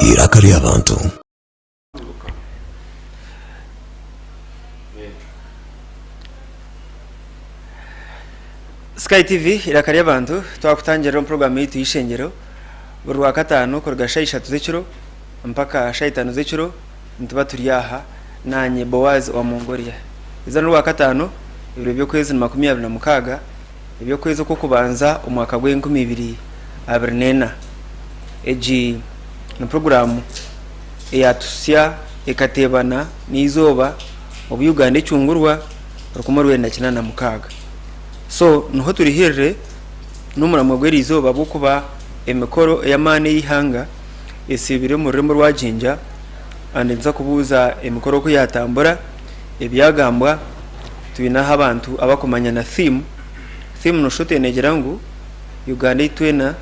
Eiraka ry'abantu. Sky TV eiraka ry'abantu twakutangirira omu puroguramu yaitu y'eishengyero buri rwakataano kuruga shaaha ishatu z'ekiro mpaka shaaha itaano z'ekiro nituba turi aha naanye Boaz owa Mongolia. Eizooba n'orwakataano ebiro by'okwezi ni 26 eby'okwezi okw'okubanza omwaka gw'enkumi ibiri abiri n'ena. Egi ni puroguraamu eyatuhitsya ekateebana n'eizooba obu Uganda ecungurwa 1986. So niho turihirire n'omuramwa gw'eriizooba ahabw'okuba emikoro ey'amaani ey'eihanga esiibire omu rurembo rwa Jinja and nituza kubuuza emikoro oku yaatambura, ebyagambwa, twine ahu abantu abakumanya na theme. Theme noshusha oti neegira ngu Uganda ei twena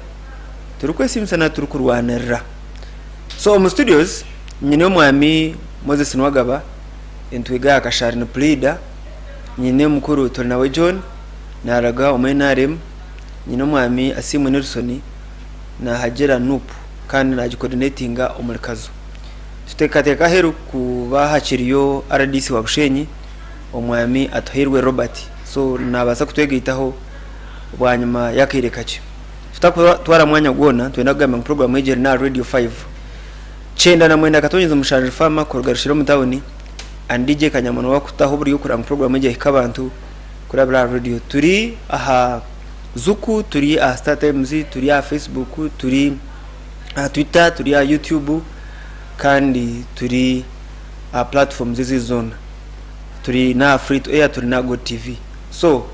turikwesiimisa nari turikurwanirira. So omu studios nyine omwami Moses Nuwagaba, entwiga ya Kashari ni puriida, nyine mukuru Turinawe John naruga omu NRM, nyine omwami Asiimwe Nelson nahagira Nup kandi nagikodinetinga omuri Kazo. Tuteekateeka aheeru kuba hakiriyo rdc wa Bushenyi omwami Atuhairwe Robert so nabaasa kutwegaitaho bwanyima y'akaire kakye. Tutakutwara mwanya gwona nitwenda kugamba ngu puroguramu egi eri n'aha Radio 5. 99.7 FM kuruga Rushira omu tawuni and DJ Kanyama niwe arikutaho oburyo kureba ngu puroguramu egi yahika abantu kurabira aha radio. Turi aha Zuku, turi aha Star Times, turi aha Facebook, turi aha Twitter, turi aha YouTube kandi turi aha platforms ezi zoona. Turi n'aha Free to Air, turi n'aha Go TV. So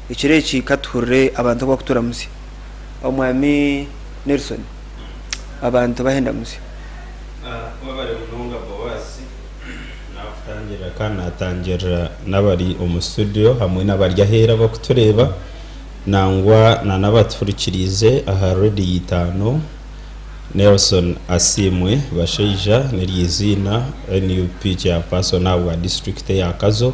ekiro eki katuhurire abantu oku barikuturamutsya. Omwami Nelson, abantu bahenda musya. Webare munonga Boaz. Naakutangirira kandi naatangirira n'abari omu studio hamwe n'abari aheeru abarikutureeba nangwa na n'abatuhurikiriize aha rediyo itaano. Nelson Asiimwe Bashaija niryo eiziina, NUP Chairperson ahabwa disiturikiti eya Kazo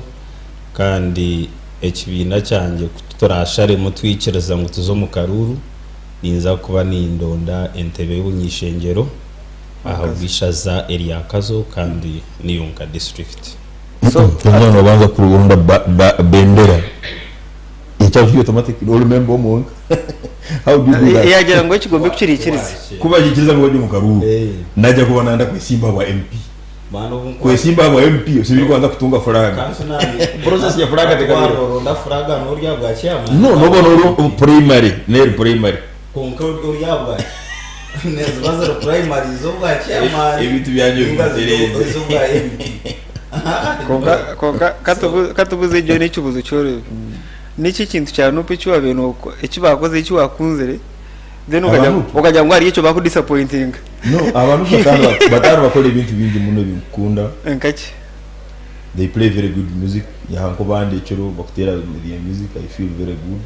kandi ekibiina kyangye ku turaasharemu twikiriza ngu tuze omu karuuru, ninza kuba nindonda entebe y'obuny'eishengyero ahabw'eishaza erya Kazo kandi niyo nka disiturikiti. So, Omwana nobanza kuronda bendera ekyaba kiri automatic ori member omwe wenka how do you do that? Yagira ngu ekigombe kukiriikiriza. Ku bagiikiriza ngu bari omu karuuru naija kuba nayenda kwesimba ahabwa MP. Kwesimba ahabwa MP oshemereire kubanza kutunga flag. Process ya flag tekabaireho. No noba ori omu primary neri primary. Kwonka ori ahabwa niziba ziri primary z'obwa chairman Ebintu byangye ninga ziri obitereeze. ez'obwa MP. Kwonka kwonka katubu katubuze John ekibuzo kyorobi. Niki ekintu kya Nup eki wabaire noko eki bakoze eki wakunzire then Aba okagira Nup? okagira ngu hariyo eki bakudisappointinga? No, aba Nup bataano bataano bakora ebintu bingi muno ebinkukunda. Nkaki? They play very good music. Nyaha nk'obandi ekiro bakuteera their music, I feel very good.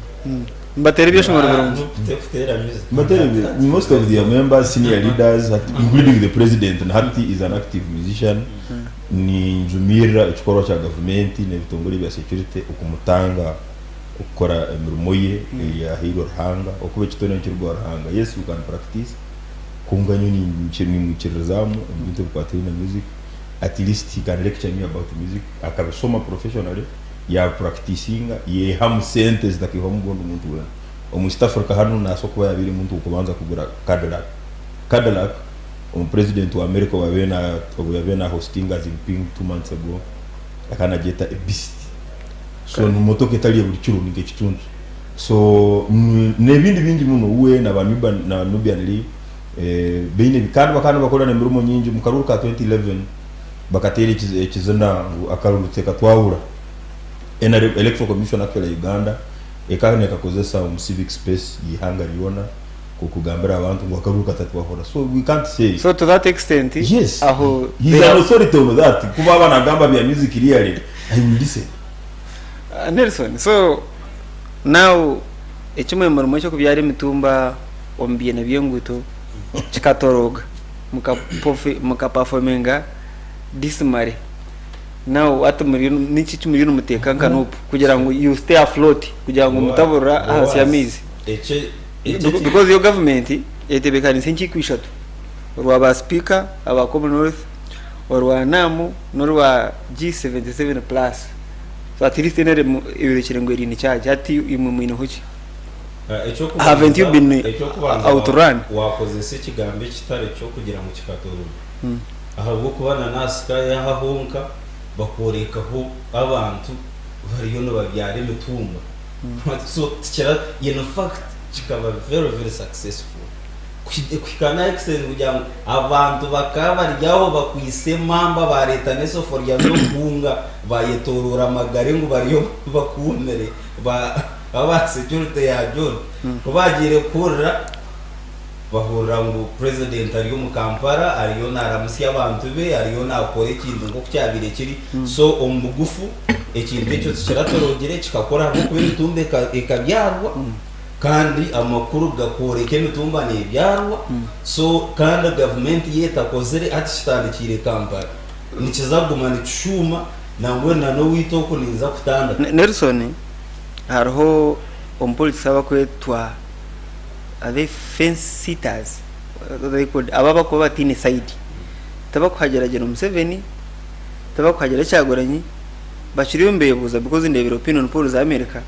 Nibateera ebyeshongoro birungi. Nibateera ebi- most of their members, senior leaders, including the president, na hati is an active musician. Ninjumirira ekikorwa kya gavumenti n'ebitongore bya security okumutanga okukora emirimo ye ei yahairwe Ruhanga, okuba ekitone nikirugwa Ruhanga. Yes, we can practice, kwonka nyowe nimwikiririzaamu omu bintu ebikwatiraine na music. At least he can lecture me about music, akabishoma professionally, yabipracticinga, yaihamu sente ezitakaihwamu ogundi muntu weena. Omu East Africa hanu nabaasa kuba yabaire omuntu w'okubanza kugura Cadillac. Cadillac, omu president wa America owabaire na obuyabaire na hostinga Jinping 2 months ago, akaba nagyeta a beast. So ni motoka etari ya buri kiro, ni nk'ekicuncu. So n'ebindi bingi muno, uwe na ba Nubian na Nubian Li baine kandi bakaba nibakora n'emirimo nyingi. Omu karuuru ka 2011 bakateera ekizina ngu akaruuru tikatwahura. NRM, Electoral Commission actually ya Uganda ekaba nekakozesa omu civic space y'eihanga ryona kugambira abantu ngu akaruuru katatwahura. So we can't say. So to that extent, Yes, aho he's they an have authority on that. Kuba aba nagamba bya music really, I will listen. Nelson, so now ekimwe murimo eky'okubyara emitumba omu biina by'enguuto kikatorooga mukapafominga dismally. Now hati muriyo niki eki muriyo nimuteeka nka Nup kugira ngu you stay afloat kugira ngu mutaburira ahansi y'amaizi? Because yo gavumenti etebeekaniise enkiiko ishatu. Orwa ba sipiika aba Commonwealth, orwa NAM n'orwa G77 plus. So at least NRM eyorekire ngu eri in charge. Hati imwe mwineho ki? Haven't you been Ekyokubanza outrun? wakozesa ekigambo ekitari kyo kugira ngu kikatorora ahabw'okuba na nasika yaha honka bakworekaho abantu bariyo nibabyara emitumba so tikira in fact kikaba very very successful Kuhika n'aha extent kugira ngu abantu bakaba bari aho bakwaitse emamba bareeta n'esefuriya z'obuhunga bayetoroora amagare ngu bariyo bakuumire ba aba security ya John. Ku baagiire kuhurira bahurira ngu president ari omu Kampala ariyo naramutsya abantu be ariyo nakora ekintu nk'oku kyabaire kiri. So omu bugufu ekintu ekyo tikiratorogire kikakora ahabw'okuba emitumbi ekabyarwa. Kandi amakuru gakworeka emitumba nebyarwa so kandi gavumenti yo etakozire hati kitandikiire Kampala nikiza kuguma nikishuuma nangwa na n'owaitu oku ninza kutandika. Nelson hariho omu politics abakwetwa are they fence sitters what are they called abo abakuba bataine side tibakuhagira Gen Museveni tibakuhagira Kyagulanyi bakiriyo nibebuuza because ndebire opinion poll za America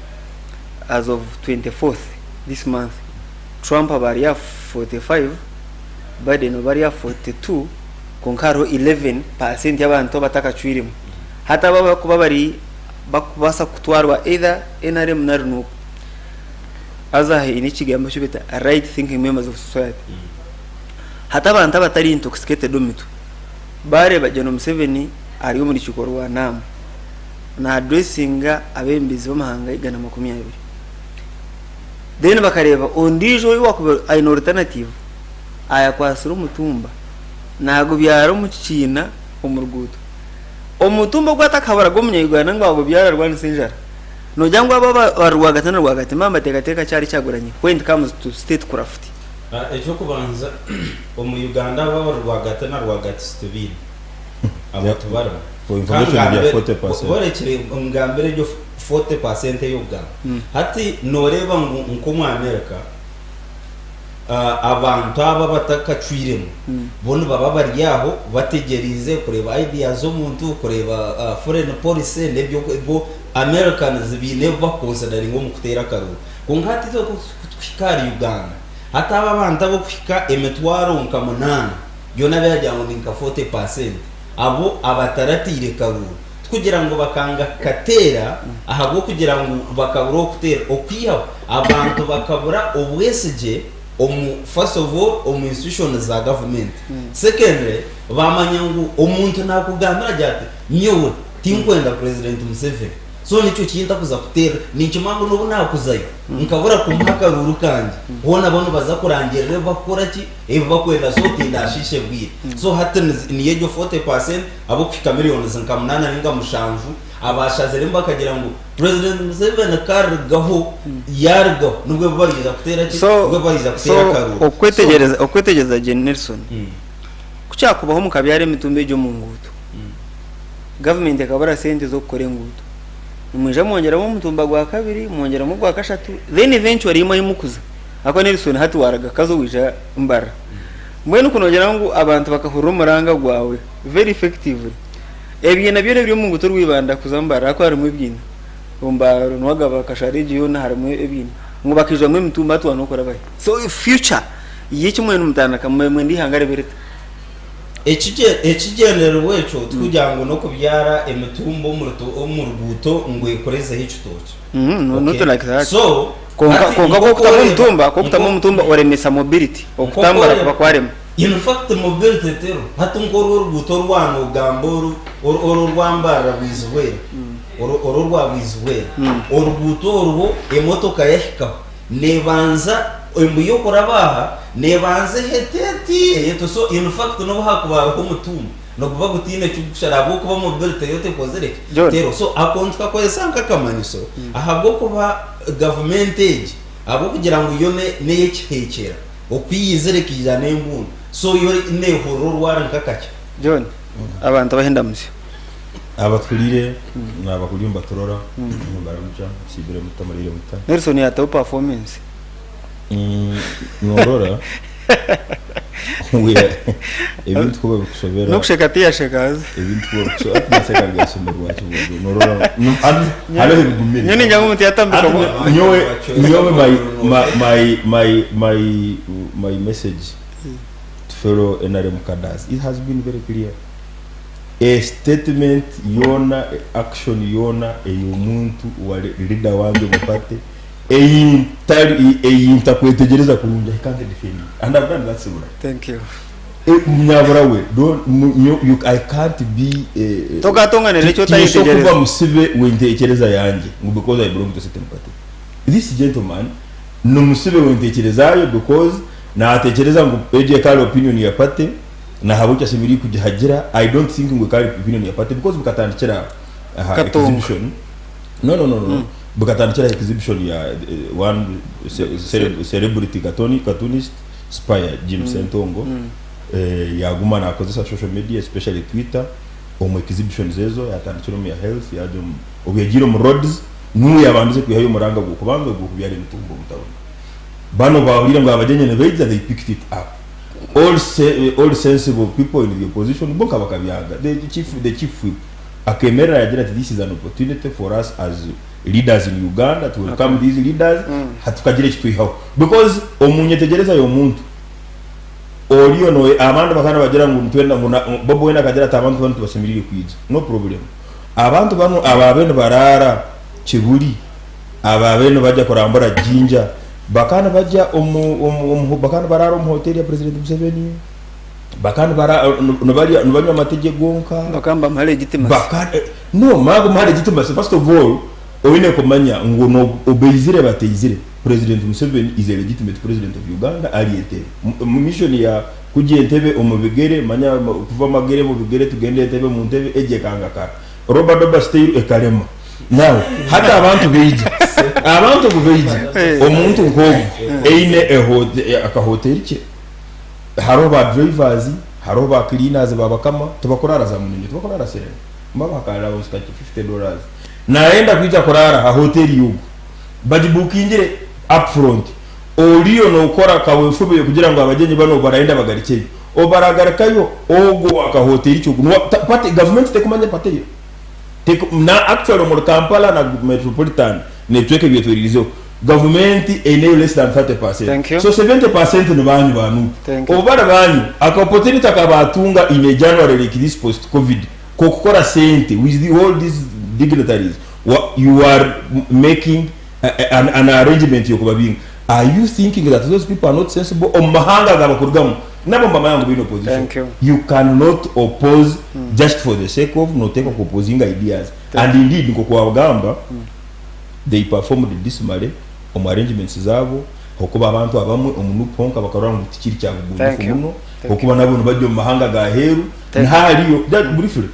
as of 24th this month Trump aba ari aha 45 Biden oba ari aha 42 kwonka hariho 11 percent y'abantu abatakacwiremu hati abo abakuba bari bakubaasa kutwarwa either NRM nari nup haza haine ekigambo eki beeta right thinking members of society hati abantu abatari intoxicated omu mitwe bareeba Gen Museveni ari omu rukiiko rwa NAM na addressinga abebembezi b'amahanga 120 then bakareeba ondiijo ou wakuba aine alternative ayakwatsire omutumba nagubyara omu kikiina omu ruguuto. Omutumba ogu atakahaburaga omunya Uganda ngu agubyare arwanise enjara nogira ngu abo abari rwagati na rwagati mbaba nibateekateeka ki ahari Kyagulanyi when it comes to state craft? Eky'okubanza omu Uganda abo abari rwagati na rwagati titubaine. Abo tibarimu. For information Ka bya ngambe- 40%. Borekire ngambire egyo 40% ey'okugamba. Hati nooreeba ngu nk'omu America abantu abo abatakacwiremu bo nibaba bari aho bategyereize kureeba ideas z'omuntu, kureeba foreign policy n'ebyo bo Americans baine ebi bakuconsideringa omu kuteera akaruuru. Kwonka hati itwe ku tuhika ahari Uganda, hati abo abantu ab'okuhika emitwaro nka munaana byona byagira ngu ni nka 40% abo abatarataire karuuru tikugira ngu bakanga kukateera ahabw'okugira ngu bakabura ow'okuteera okwihaho abantu bakabura obwesigye omu first of all omu institutions za government secondly bamanya ngu omuntu nakugambira agira ati nyowe tinkwenda president Museveni So nikyo ki ntakuza kuteera, ninkimanya ngu n'obu naakuzayo nkabura kumuha akaruuru kangye, hoona bo nibaza kurangirira ebi bakukora ki, ebi bakwenda so tindaashiishe bwire. So hati niyo egyo 40% ab'okuhika millions nka munaana nainga mushanju abaashaziremu bakagira ngu President Museveni ku arirugaho, yaarugaho nibwo bo bariija kuteera ki, So nibwo bariija so kuteera akaruuru. So okwetegyereza okwetegyereza Gen Nelson, ku kyakubaho mukabyara emitumbi egyo omu nguuto, Gavumenti ekabura sente z'okukora enguuto. Nimwija mwongyeramu omutumba gwa kabiri, mwongyeramu ogwa kashatu, then eventually imwe ahi mukuza. Ahakuba Nelson hati waruga Kazo waija Mbarara. Mbwenu ku noogira ngu abantu bakahurira omuranga gwawe very effectively, ebiina byona ebiri omu nguuto orw'Ibanda kuza Mbarara ahakuba harimu ebiina, Rumbaro, Nuwagaba, Kashara egyo yoona harimu ebiina, ngu bakaijwamu emitumba hati waaba nookora bahi? So future y'eki mwena mutandika mwenda eihanga ribe rita? Ekigyendererwa ekyo tikugira ngu n'okubyara emitumba omu ruguuto ngu ekurezeho ekitookye. Not like that. So, Kwonka hati kwonka ku nk'oku okutamu oreeba, omutumba, ku okutamu omutumba oremesa mobility, okutambura kuba kwarema. In fact mobility teriho. Hati nk'oru oruguuto orwa nogamba oru oru orwa Mbarara Bwizibwera, oru orwa Bwizibwera, oruguuto orwo emotoka yahikaho Nebanza embu y'okuraba aha nebanza ehete eti eyetwe so in fact n'obu hakuba hariho omutumba niguba gutaine ekigukushara ahabw'okuba mobility yo tekozire ki John. teriho so ako nitukakozesa nk'akamanyiso ahabw'okuba gavumenti egi ahabw'okugira ngu yo n'eyekihekyera okwiyizira ekaija n'embundu so yo nehurira orwari nk'akakye. John, abantu abahe endamutsyo. Abatwirire nabakuri nibaturora nibaramukya musiibire muta muriire muta. Nelson yataho performance. Norora. We are- ebintu kuba bikushobera N'okusheka tiyasheka haza. ebintu kuba bikushobera ati naseka byashomerwa kibuzo norora no- hano- hariho ebigumire Nyowe ningira ngu omuntu yatambika Ati omu- nyowe nyowe my my my my my my message to fellow NRM cadres it has been very clear a statement yoona action yoona ey'omuntu wa leader wange omu party eyintari eyintakwetegyereza kurungi I can't defend it and I've done that several Thank you. Nyabura we don't mu- you, I can't be Tokatonganira eki tinso kuba otayetegyereza. musibe wentekereza yange ngu because I belong to certain party. This gentleman ni musibe wentekerezayo because natekereza ngu egyo ekaba opinion ya party nahabwekyo ashemereire kugihagira. I don't think ngu ekaba opinion ya party because bukatandikira aha Katonga. exhibition. No no no no. Bukatandikira aha exhibition ya one celebrity cartoonist Spire Jim Sentongo yaguma nakozesa social media especially Twitter omu exhibitions ezo yatandikira omu ya health yaja omu obu yagiire omu roads nuwe yabandize kwihayo omuranga gw'okubanza ogw'okubyara emitumba omu town. Banu obu bahuriire ngu abagyenyi nibaija they picked it up. All, se, all sensible people in the opposition bo nka bakabyanga. The chief whip akemerera yagira ati this is an opportunity for us as leaders in Uganda to welcome these leaders hatukagira eki twihaho because omu nyetegyereza y'omuntu oriyo no abandi bakaba nibagira ngu nitwenda ngu Bobi Wine akagira ati abantu banu tibashemereire kwija no problem abantu banu ababaire nibaraara Kibuli ababaire nibajya kurambura Jinja bakaba nibajya omu omu bakaba nibaraara omu hoteli ya President Museveni bakaba nibarya nibanywa amate gye gonka. Bakaba nibamuha legitimacy. Baka no mago muha legitimacy first of all oine kumanya ngu no obeizire bateizire President Museveni is a legitimate president of Uganda ari Entebbe mu mission ya kugya Entebbe omu bigere manya kuva Magere mu bigere tugende Entebbe mu ntebe egyo ekanga kara Robadoba style ekarema now hati abantu baija abantu obu baija omuntu nk'ogu eine akahoteri kye Hariho ba drivers, hariho ba cleaners ba bakama, tibakurara za Munyonyo, tibakurara Serena. Mbabaha ka allowance kakye $50. Nayenda kwija kurara ha hotel yogu. Bagibukingire up front. Oriyo nokora kawefube kugira ngu abagyenyi banu obu barayenda bagarukyeyo. Obu baragarukayo, ogwo wa ka hotel ki ogu niwe party, government tekumanya party ye. Na actually omuri Kampala na Metropolitan n'ebicweka ebyetweriizeho, gavumenti eineyo less than 30%. Thank you. So 70% ni banyu ba Nup. Thank you. Obu bari banyu, aka opportunity aka baatunga in a January like this post covid k'okukora sente with the all these dignitaries, wa, you are making an, an arrangement y'okubabinga. Are you thinking that those people are not sensible? Omu mahanga aga bakurugamu nabo nibamanya ngu baine opposition. Thank you. You cannot oppose just for the sake of noteekwa ku opposinga ideas. And indeed nk'oku wagamba they performed dismally omu arrangements zaabo ahabw'okuba abantu abamwe omu nup honka bakarora ngu tikiri kya bugunjufu Thank you. muno Thank ahabw'okuba nabo nibajya omu mahanga ga aheeru Thank you. nihahariyo just briefly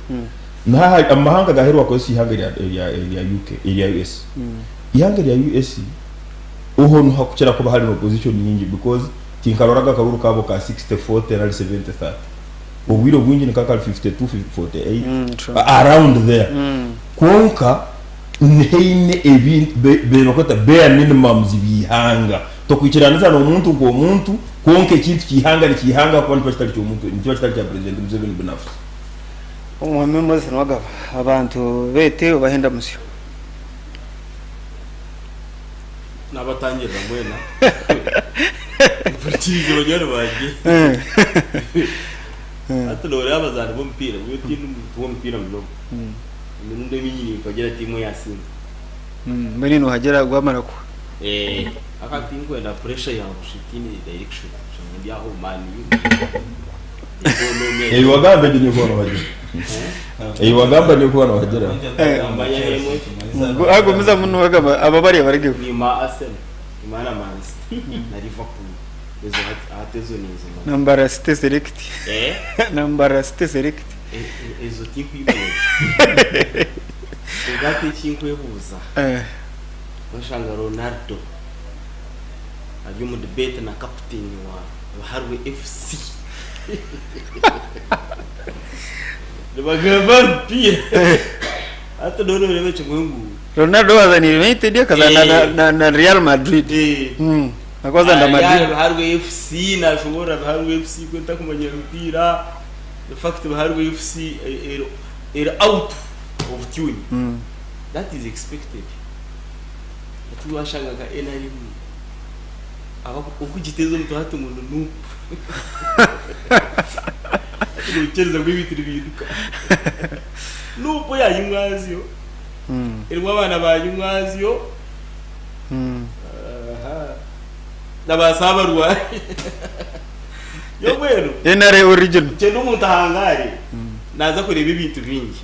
nihahari omu mahanga ga aheeru bakozesa eihanga erya erya erya UK erya US eihanga erya US Oho niho hakukira kuba harimu opposition nyingi because tinkaroraga akaruru kaabo ka 60-40 nari 70-30. Obwire obwingi nikaba kari 52-48 True. around there. Kwonka haine ebintu bebakweta bare minimums by'eihanga. Tokwikiraniza n'omuntu nk'omuntu kwonka ekintu ky'eihanga niky'eihanga ahakuba nikiba kitari ky'omuntu nikiba kitari kya President Museveni binafsi. Omwami Moses Nuwagaba, abantu beete obahe endamusyo. Nabatangirira mwena mpurikirize banywani bangye. Hati noreeba abazaani b'omupiira, nyowe tindi muntu w'omupiira munonga. Emirundi emingi nimpagira tiimu eyasinga. Mbwenu nohagira gwamara kuhwa. Aka tinkwenda pressure ya busha tiine direction. Nshanga ndi aho Man U. Ei wagamba egyo niyo okuba nohagira. Ei wagamba niyo okuba nohagira. Manya emwe. Agumizamu Nuwagaba aba bariya barigeho. Nyima Arsenal, nyima na Man City na Liverpool. Ezo hati hati ezo ninzimanya. Na Mbarara City Select. Eh? Na Mbarara City Select. Ezo tinkwibuuza. Kwonka hati eki nkwebuuza, washanga Ronaldo ari omu debate na kaputeni wa Ruharwe FC. Nibagamba aha mupiira. Hati noba noreeba kimwe ngu. Ronaldo owazaniire United akazaana na Real Madrid. Akoza Ari Madrid. aha Biharwe FC nashoboorora Biharwe FC ku ntakumanya emipiira. In fact Biharwe FC eri eri out of tune. That is expected. Hati washanga nka NRM okugiteeza omutwe hati ngu ni Nup. Hati noikiriza ngu ebintu nibihinduka. Nup yayimwazyo erimu abaana ba Nyimwazyo. Na ba Saabarwari. Yo mbwenu. NRA original. Nkyenda omuntu ahangaare naaza kureeba ebintu bingi.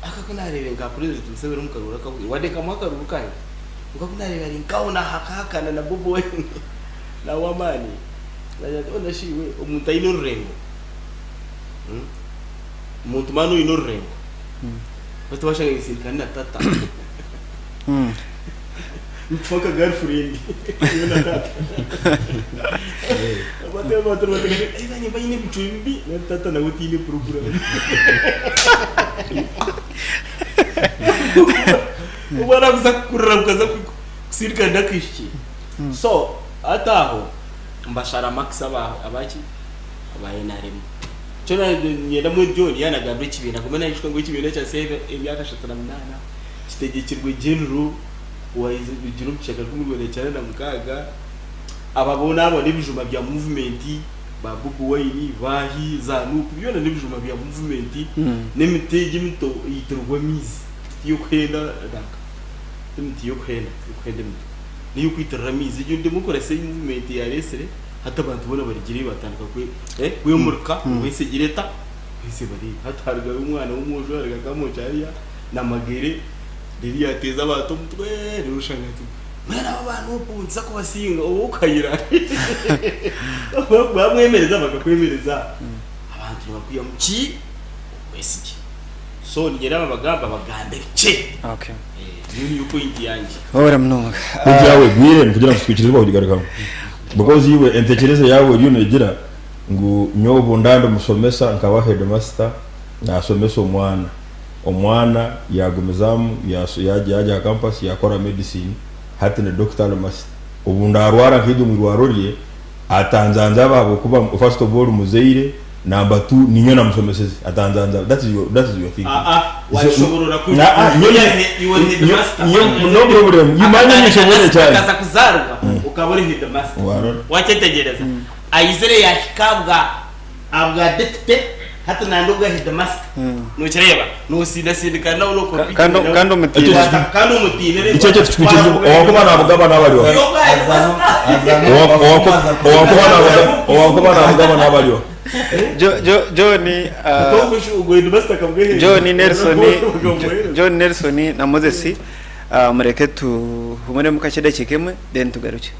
Aka ku naareebire nka President Museveni omu karuuru akahweire, wadde nkamuha akaruuru kangye, kwonka ku naareebire ari nk'aho naahakahakana na Bobi Wine nawe amaani, naagira nti hoona shi iwe omuntu aine orurengo, omuntu maani oine orurengo, beitu waashanga ninsindikana na tata. Nitufa nka girlfriend iwe na tata. Abantu abantu nibateekateeka "Eh, nanye mba nyine ebicwe bibi na tata nawe tihaine program. Obwana buza kukurira bukaza kusindikana n'akaishiki. So hati aho mbashara marks aba abaki aba NRM. Kyona niinyenda mbwenu John yaanagamba ekibiina agume naijuka ngu ekibiina kya Save emyaka 38 Kitegyekirwe General owaizire omu kishaka 1996. Aba boona aba n'ebijuma bya movement, ba Bobi Wine, baahi, za Nup, byona n'ebijuma bya movement n'emiti egi emito eitirwe amaizi tiyokuhenda nanka ti miti y'okuhenda y'okuhenda emiti n'ey'okwitirira amaizi egyo ni democracy ei movement yareetsire hati abantu boona barugire batandika kwemurika ngu ensi egire eta ensi ebareebe hati harugayo omwana w'omwojo aruga Kamwokya hariya na Magere reero yaateeza abantu omutwe reero oshanga ati mbwenu aba abaana obu nituza kubasinga oba okayira bamwemereza bakakwemereza abantu nibakwihamu ki obwesigye so niinyenda babagamba bagambe bikye Okay. Niyo niyo point yangye. Wabura munonga. Point yawe egwire nikugira ngu twikirize kugigarukamu because iwe entekereza yawe eriyo negira ngu nyowe obu ndaba ndi musomesa nkaba headmaster nasomesa omwana Omwana yaagumizamu yaagya aha campus yaakora medicine hati ni doctor Almasi. Obu ndaarwara nkaija omu irwariro rye atanzanzaba ahabw'okuba first of all muzaire, number two niinye namusomeseze atanzanzaba. That is your, that is your thinking. Aa, wagishoborora kubi. Aa, Iwe iwe ori headmaster. Nyo- no problem. Imanye nishobore cyane. Akaza kuzarwa ukaba uri headmaster. Warora. Wakyetegyereza. Aizire yahika abwa Ahabwa deputy hati nandi obwa headmaster nokireeba nosindasindikana nawe no competing Kandi nawe. kandi omutiine. Kwata- kandi omutiine Ekyo ekyo tukikirize owakuba nabugaba n'abariho. Owakuba nabugaba n'abariho. Jo- Jo- John John Nelson John Nelson na Moses mureke tuhumuremu kakye edakiika emwe then tugarukye.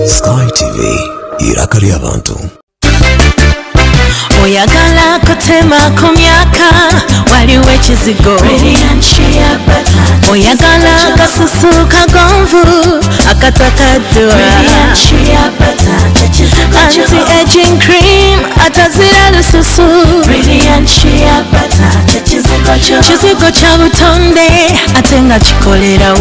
Sky TV, eiraka ry'abantu. Oyagala kutema ku myaka waliwo ekizigo Oyagala akasusu kagonvu akatakadwa Anti aging cream atazira lususu Kizigo kya butonde ate nga kikolerawo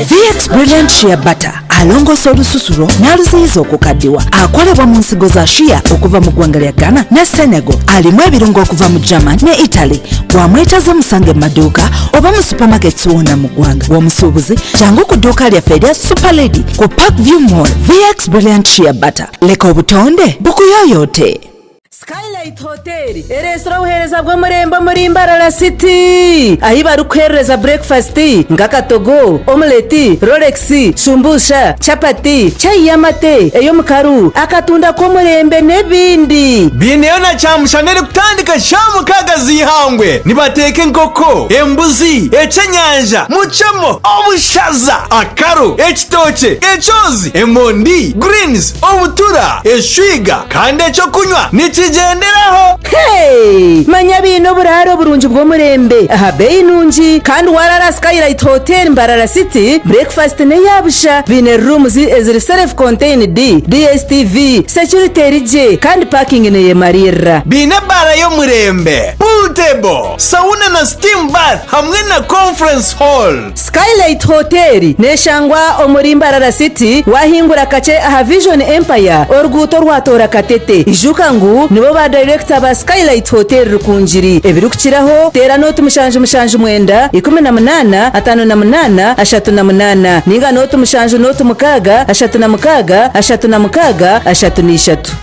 VX Brilliant Shea Butter alongoosa olususu lwo n'aluziyiza okukaddiwa. Akolebwa mu nsigo za shea okuva mu ggwanga lya Ghana ne Senegal. Alimu ebirungo okuva mu German ne Italy. Bw'amwetaaze musange mu maduuka oba mu supermarkets wonna mu ggwanga. Bw'omusuubuzi jangu ku dduuka lyaffe erya Super Lady ku Park View Mall. VX Brilliant Shea Butter. Leka obutonde bukuyooyoote. Skylight Hotel ereetsire obuheereza bw'omurembe omuri Mbarara City ahi barikuheerereza burekifasiti nk'akatogo, omuleti, rolex, shumbusha, chapati, chai y'amate, ey'omukaru, akatunda k'omurembe n'ebindi. Baineyo na kyamushana erikutandika shaaha mukaaga z'eihangwe. Nibateeka enkoko, embuzi, eky'enyanja, mucemo, obushaza, akaru, ekitookye, ekyozi, emondi, greens, obutura, eshwiga kandi eky'okunywa nikiija. Nikigyenderaho. Hey! Manya baine oburaaro burungi bw'omurembe aha beeyi nungi kandi waraara aha Skylight Hotel Mbarara City, breakfast n'eya busha. Baine rooms eziri self contained, DSTV, security eri gye kandi parking neyemariirira. Baine ebaara y'omurembe, pool table, sauna na steam bath hamwe na conference hall. Skylight Hotel neshangwa omuri Mbarara City wahingura kakye aha Vision Empire oruguuto orwatoora Katete. Ijuka ngu nibo ba dayirekita ba Skylight Hotel Rukungiri. Ebirikukiraho teera nooti 779 18 58 38 ninga nooti 7 nooti 6 36 36 33.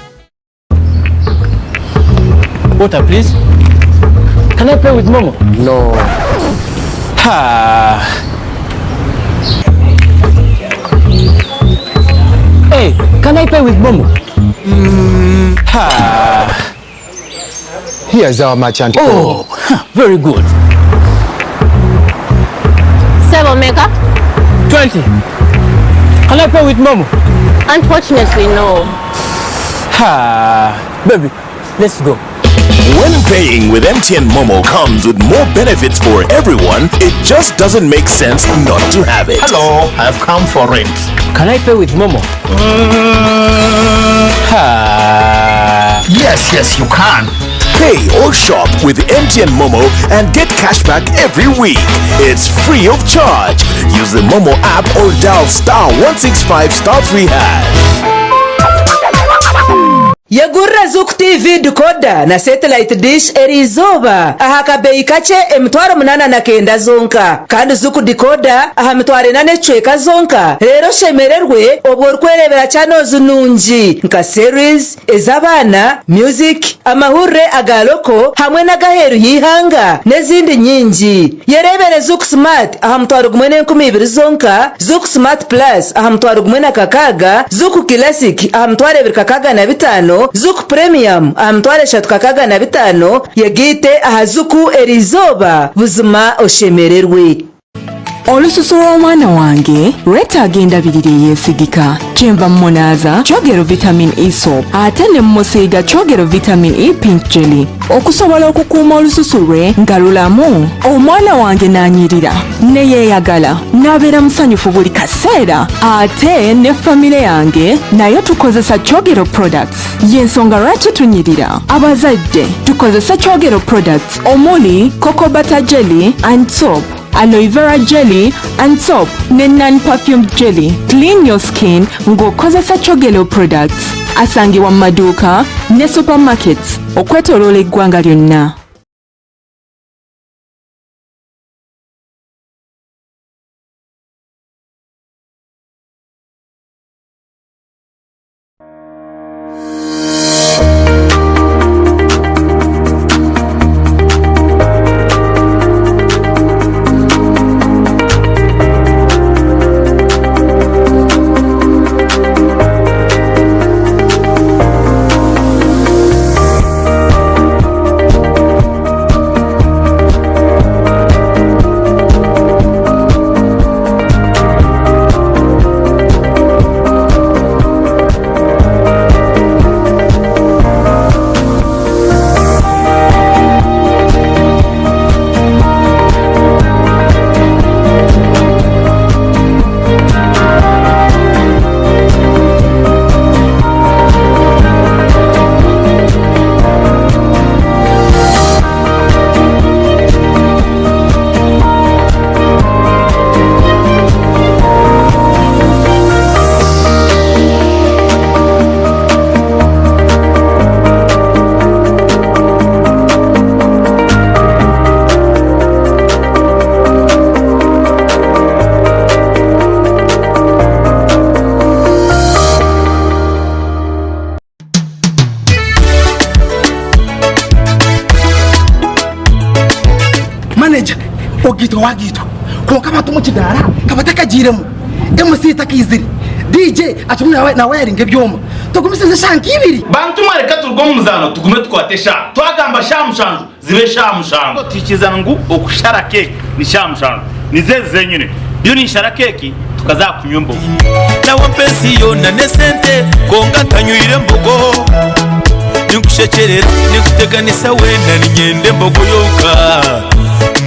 Water, please. Can I pay with Momo? No. Ha. Hey, can I pay with Momo? Ha. Here's our merchant code. Oh, huh, very good. Sebo Meka? 20. Can I pay with Momo? Unfortunately, no. Ha. Baby, let's go. When paying with MTN Momo comes with more benefits for everyone, it just doesn't make sense not to have it. Hello, I've come for rent. Can I pay with Momo? Ha. Yes, yes, you can. Pay or shop with MTN Momo and get cashback every week. It's free of charge. Use the Momo app or dial star 165 star 3 hash. Yegurira Zuku TV decoder na satellite dish eriizooba aha kabeeyi kakye 8900 zonka. Kandi Zuku decoder aha 4000 n'ekicweka zonka reero oshemererwe obwo orikwereebera channels nungi nka series, ez'abaana, music, amahurire aga local hamwe n'ag'aheeru y'eihanga n'ezindi nyingi. Yereebere Zuku Smart aha 10,200 zonka, Zuku Smart Plus aha 1,060, Zuku Classic aha 2,065, Zuku Premium aha 3,065, yegaite aha Zuku eriizooba buzima oshemererwe. Olususu lw'omwana wange lwetaaga endabirira eyeesigika. Kyenva mmunaaza Kyogero Vitamin E Soap ate ne mmusiiga Kyogero Vitamin E Pink Jelly okusobola okukuuma olususu lwe nga lulamu. Omwana wange n'anyirira ne yeeyagala n'abeera musanyufu buli kaseera ate ne famire yange nayo tukozesa Kyogero products. Y'ensonga lwaki tunyirira. Abazadde tukozese Kyogero products omuli Cocoa Butter Jelly and Soap, Aloe Vera Jelly and Soap ne Non-Perfumed Jelly. Clean your skin ng'okozesa Kyogero products. Asangibwa mu maduuka ne supermarkets okwetooloola eggwanga lyonna. Manager ogaitwa wagaitwa kwonka abantu omu kidaara ka batakagiiremu, MC takaizire, DJ akirimu nawayaringa ebyoma. Tugumisirize eshaaha nk'ibiri. Bantu mwe reka turuge omu muzaano tugume tukwate eshaaha. Twagamba shaaha mushanju zibe shaaha mushanju. Twikiriza ngu okushara keeki ni shaaha mushanju. Nizo ezi zenyine. Ndiyo ninshara keeki tukaza aha kunywa embogo. Nawe ampa ensi yoona n'esente kwonka ntanywire mbogo. Ninkushekyerera, ninkuteganisa weena niinyenda embogo yonka.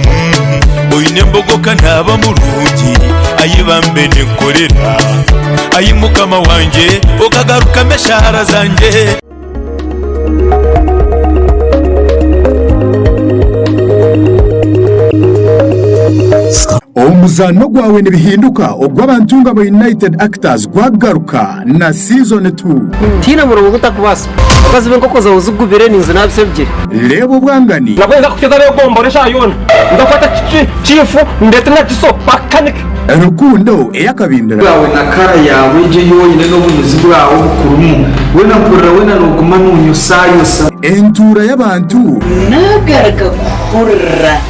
Mm, Oine embogo ka naaba murungi, ayi bambe ninkukorera. Ayi Mukama wangye, okagarukamu eshaara zangye. Omuzaano gwawe nibihinduka ogw'abantu ngabo United Actors gwagaruka na season 2. Tihaine muringo ogu ntarikubaasa. Okaziba enkoko zaawe zigubire ninzinaabisa ebigyere. Reeba obwangani. Nabwo ninza kukiza n'egombora eshaaha yoona. Ninza kukwata chiifu ndeete na kiso bakukanike. Rukundo ey'akabindira. Bwawe na kara yaawe egyo ei oine n'obunuzi bwawe obukurimu, weena mpurira weena nooguma noonyosayosa. Entuura y'abantu. Naagaruka kuhurira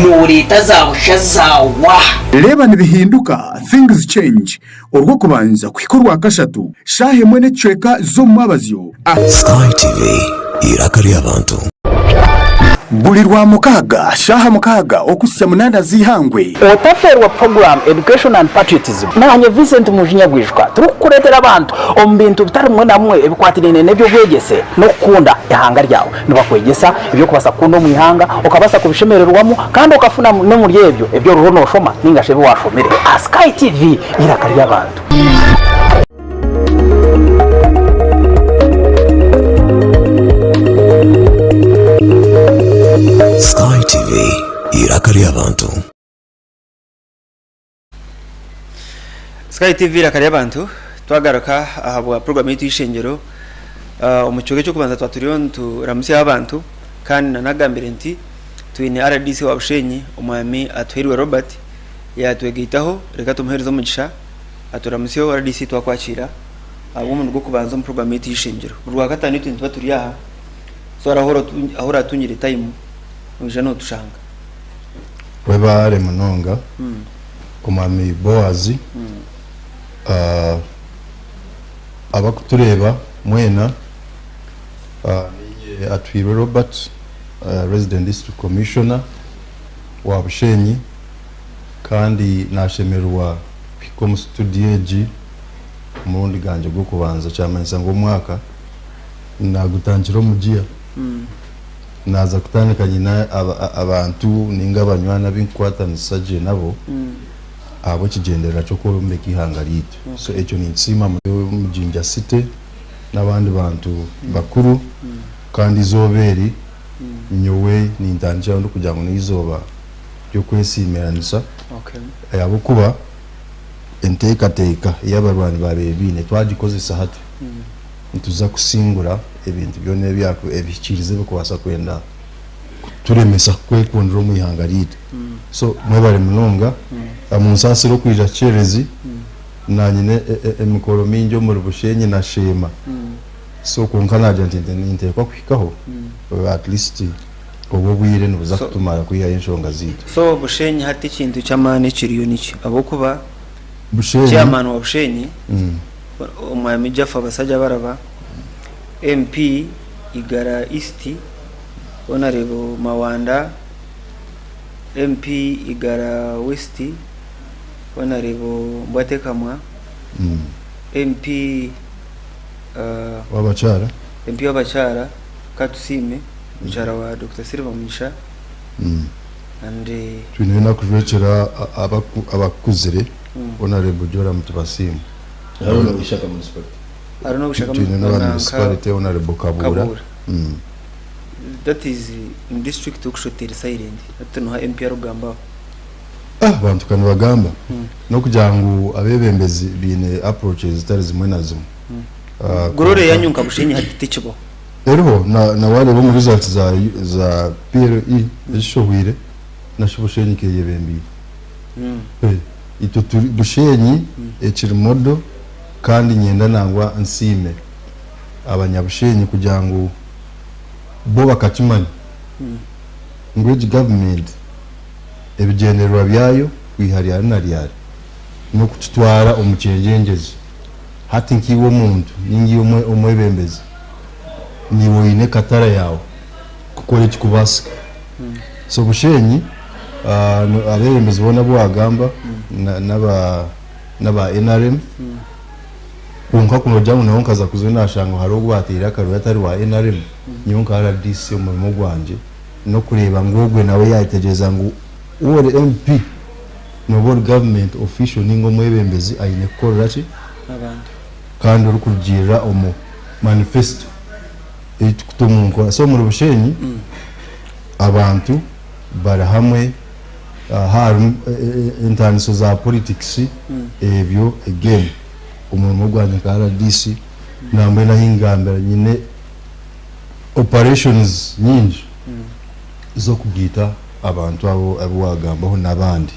nooreeta za busha zaawa. Reeba nibihinduka, Things Change, Orwokubanza kuhika Orwakashatu, shaaha emwe n'ekicweka z'omu mwabazyo. Sky TV, eiraka ry'abantu. Buri Rwamukaaga, shaaha mukaaga okuhitsya munaana z'eihangwe. Otaferwa puroguraamu Education and Patriotism naanye Vincent Mujinya Gwijuka turikukureetera abantu omu bintu bitari bimwe na bimwe ebikwatiraine n'eby'obwegyese n'okukunda eihanga ryawe. Nibakwegyesa eby'okubaasa kukunda omu ihanga, okabaasa kubishemererwamu kandi okafuna n'omuri ebyo ebi oriho nooshoma nainga shi ebi waashomire. Aha Sky TV, eiraka ry'abantu. Sky TV, eiraka ry'abantu. Sky TV iraka ry'abantu twagaruka aha bwa program yaitu y'ishengyero Ah, omu kicweka eky'okubanza twaba turiyo nituramutsyaho abantu kandi nanagambire nti twine RDC wa Bushenyi omwami Atuhairwe Robert yatwegaitaho reka tumuhereze omugisha aturamutsyeho RDC twakwakiira ahabw'omurundi gw'okubanza omu program yaitu y'ishengyero buri rwakataano itwe nituba turi aha so hariho ahu oratungire time noija notushanga. Webare munonga omwami Boaz. Abakutureeba mwena, niinye Atuhairwe Robert, Resident District Commissioner wa Bushenyi kandi nashemererwa kuhika omu studio egi omurundi gangye gw'okubanza kyamanyisa ngu omwaka nagutandikira omu giya. Naaza kutandika nyine abantu ninga abanywani abu nkukwatanisa gye nabo ahabw'ekigyendererwa ky'okwombeka eihanga ryaitu. So ekyo ninkisiima omu Jinja City n'abandi bantu bakuru kandi eizooba eri nyowe nintandikiraho ndikugira ngu n'eizooba ry'okwesiimiranisa ahabw'okuba enteekateeka ei abarwani baabaire baine twagikozesa hati. Nituza kusingura ebintu byona ebihikiirizi ebirikubaasa kwenda kuturemesa kwekundira omu ihanga ryaitu. So mwebare munonga. Munsaasire okwija kyerezi, naanye nyine emikoro mingi omuri Bushenyi na Sheema. So kwonka naagira nti ninteekwa kuhikaho at least obu obwire nibuza kutumara kwihayo enshonga zaitu. So Bushenyi hati ekintu ky'amaani ekiriyo niki? Ahabw'okuba Bushenyi. Chairman wa Bushenyi Omwami Jaffa Basajjabalaba, MP Igara East Honarebo Mawanda, MP Igara West Honarebo Mbwatekamwa, MP W'abakyara. MP w'abakyara Katusiime mukyara wa Dokita Silver Mugisha and. Twine n'okujwekyera abakuzire Honarebo Joram Tibasiima. Hariho n'Obwishaka Municipality. Hariho n'Obwishaka Twine n'aba municipality Honourable Kabuura. Kabuura. That is in district Okushoto eri silent. Hati noha MP arikugambaho? Ah, abantu ka nibagamba. N'okugira ngu abeebembezi baine approaches zitari zimwe na zimwe. Ah, Glory kwonka- yanyu nka Bushenyi hati tekibaho. Eriho na na wareeba omu results za za PLE ezishohwire nasho Bushenyi keyebembeire. Eh, Itwe turi Bushenyi ekiri model kandi niinyenda nangwa nsiime abanyabushenyi kugira ngu bo bakakimanya ngu egi gavumenti ebigyendererwa byayo kwiha ryari na ryari n'okututwara omu kyengyengyezi. Hati nk'iwe omuntu ninga iwe omwebembezi niiwe oine ekatara yaawe kukora ekirikubaasika. So Bushenyi abeebembezi boona abu waagamba n'aba NRM. Kwonka ku noogira ngu nawe nkaza kuza naashanga hariho ogu baateire akaruru atari wa nrm, nyowe nka rdc omurimo gwangye n'okureeba ngu ogwe nawe yaayetegyereza ngu waaba ori MP nooba ori government official nainga omwebembezi aine kukorera ki? Abantu. Kandi orikurugiirira omu manifesto ei turikuta omu nkora. So omuri Bushenyi abantu bari hamwe harimu entaaniso za politics ebyo again omurimo gwangye nka rdc nambwenu ahi ngambira nyine operations nyingi z'okugaita abantu abo abu wagambaho n'abandi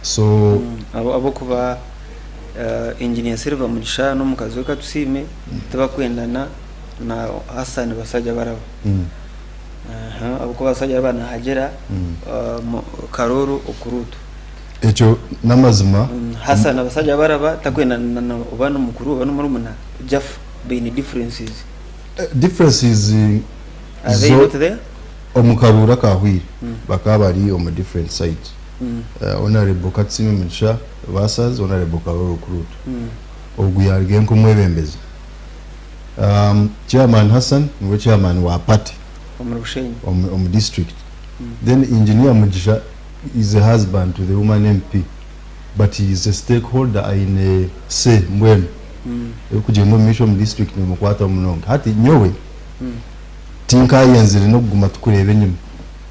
so. Ahabw'okuba Engineer Silver Mugisha n'omukazi we Katusiime tibakwendana na Hassan Basajjabaraba. Ahabw'okuba Basajjabaraba nahagira Karooro Okuruutu. Ekyo n'amazima. Hassan Basajjabaraba takwendana na oba n'omukuru oba n'omurumuna Jaffa baine differences. Differences Are they zo not there? omu karuuru akahweire bakaba bari omu different sides. Honourable Katusiime Mugisha versus Honourable Karooro Okurut. Ogu yarugayo nk'omwebembezi. Chairman Hassan niwe chairman wa party Omuri Bushenyi. omu district. Then Engineer Mugisha is a husband to the woman MP but he is a stakeholder aine say mbwenu ebirikugyenda omu maisho omu district nibimukwataho munonga. Hati nyowe tinkayenzire n'okuguma tukureeba enyima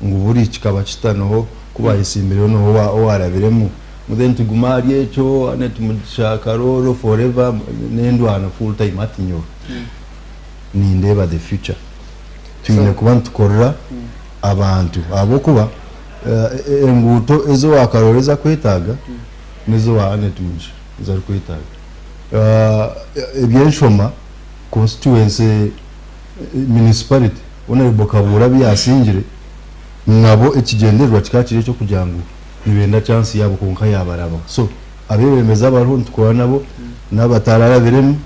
ngu buri kikaba kita noho ku bayesimbireho noho owarabiremu ngu then tugume ahari ekyo Annet Mugisha Karooro forever n'endwano full time hati nyowe nindeeba the future twine kuba nitukorera abantu ahabw'okuba enguuto ezi owa Karooro ezi arikwetaaga n'ezi owa Annet Mugisha ezi arikwetaaga. Eby'enshoma constituency municipality Honourable Kabuura abu yaasingire nabo ekigyendererwa kikaba kiri eky'okugira ngu nibenda chance yaabo kwonka yaabarabaho. So abeebembezi abariho nitukora nabo n'abatararabiremu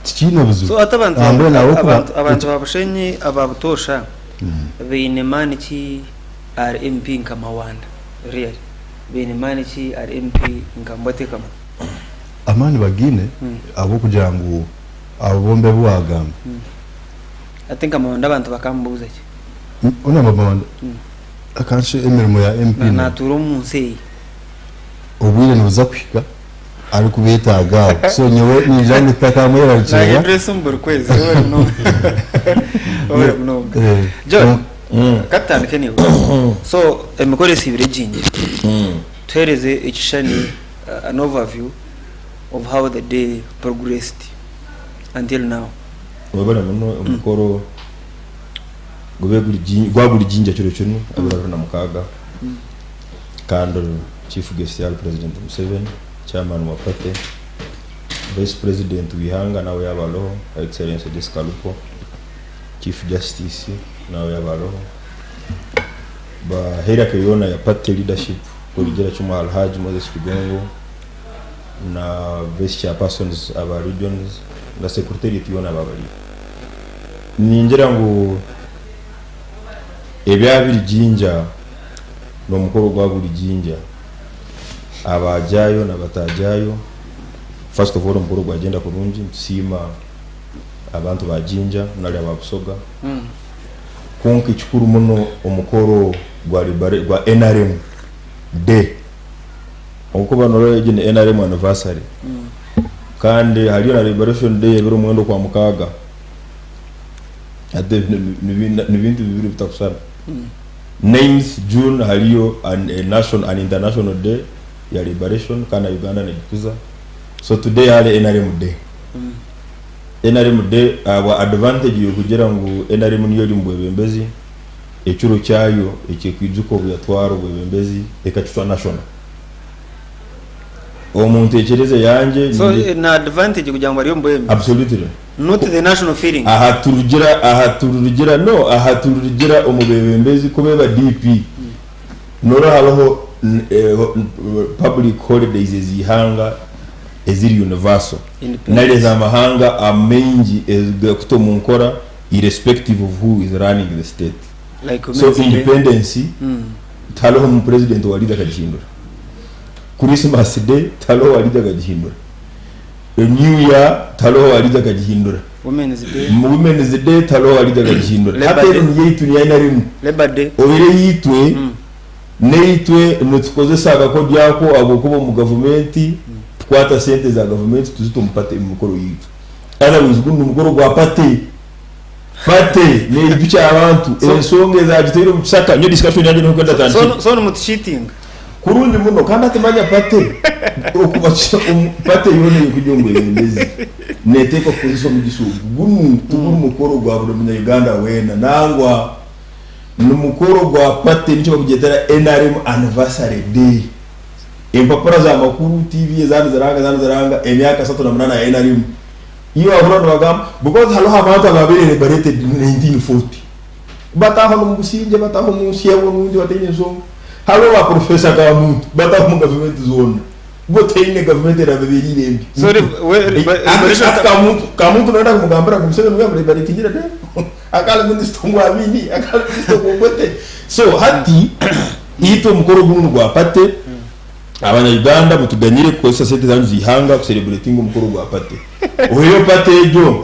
tikiine buzibu. So hati abantu Mbwenu ahabw'okuba abantu abantu ba Bushenyi aba butoosha baine maani ki ahari MP nka Mawanda really baine maani ki ahari MP nka Mbwatekamwa? Amaani bagaine ahabw'okugira ngu abo bombi abu waagamba. Hati nka Mawanda abantu bakamubuuza ki? Honourable Mawanda akanshi emirimo ya MP Naatuura omu nsi eyi. Obwire nibuza kuhika arikubeetaaga aho so nyowe ningira ngu tutakamwerarikirira. Nahindura esimu buri kwezi webare munonga webare munonga. John katutandike naiwe so emikoro esiibire egingi tuheereze ekishushani an overview of how the day progressed until now. Webare muno omukoro gube guri gwaguri Jinja kiro kinu 26 Kandi Chief Guest yaaba ari President Museveni, Chairman wa Party, Vice President w'eihanga nawe yaaba ariho, Her Excellency Jessica Alupo, Chief Justice nawe yaaba ariho, ba hierarchy yoona ya party leadership kurugira kimwe ahari Hajj Moses Kigongo na Vice Chairpersons aba regions na Secretariat yoona baaba bariyo. Ningira ngu Ebya biri Jinja n'omukoro gwa buri Jinja abaagyayo n'abataagyayo. First of all omukoro gwagyenda kurungi nitusiima abantu ba Jinja nari aba Busoga. Kwonka ekikuru muno omukoro gwa gwa nrm day ahabw'okuba noreeba egi ni nrm anniversary kandi hariyo na liberation day ebiro mwenda okwamukaaga. Hati ebi ni bintu bibiri bitakushushana. Ninth June hariyo an a national an international day ya liberation kandi na Uganda negikuza. So today hare NRM day. NRM day ahabwa advantage yokugira ngu NRM niyo eri omu bwebembezi, ekiro kyayo ekyekwijuka obu yatwara obwebembezi ekakitwa national. Omu ntekereza yangye So na advantage kugira ngu bari omu bwebembezi. Absolutely. Not the national feeling. Aha turugira aha turugira no aha turugira omu bebembezi ku beba DP nora habaho public holidays ez'eihanga eziri universal nari ez'amahanga amaingi ezigakuta omu nkora irrespective of who is running the state. Like So Women's Day. independence tihariho omu president owariija akagihindura. Christmas day tihariho owariija akagihindura. New Year tihariho owariija akagihindura. Women's Day. Women's Day tihariho owariija akagihindura. Labour Hati Day. eri niyo eyaitu niyo NRM. Labour Day. Obaire eyaitwe, naitwe nitukozesa akakodyo ako ahabw'okuba omu gavumenti tukwata sente za gavumenti tuzita omu party omu mikoro yaitu. Otherwise gunu n'omukoro gwa party. Party neijukya abantu ensonga ezagiteire omu kisaka. Nyowe discussion yangye niho nkwenda ntandikire. So nimutushitinga? Kurungi muno kandi hati manya party okuba party yoona erikugira ngu ebembezi neteekwa kukozesa omugisha ogu. Gunu tiguri mukoro gwa buri munya Uganda weena nangwa nimukoro gwa party nikyo bakugyetera NRM anniversary day. Empapura za makuru, TV eza niziranga eza niziranga emyaka 38 ya NRM. Iwe wahurira nibagamba because hariho abantu ababaire liberated in 1940 bataaha n'omu busingye bataaha omu nsi yabo nungi bataine nshonga. Hariho ba Professor Kamuntu bataaha omu gavumenti zoona bo tihaine gavumenti erababereire mbi. So liberation Hati Kamuntu Kamuntu noyenda kumugambira ngu Museveni niwe yamuliberatingire de akaba ari minisita omu Amini akaba ari minisita omu Obote. So hati itwe omukoro gunu nigwa party. Abanya Uganda mutuganyire kukozesa sente zanyu zeihanga ku celebratinga omukoro gwa party. Oihireho party egyo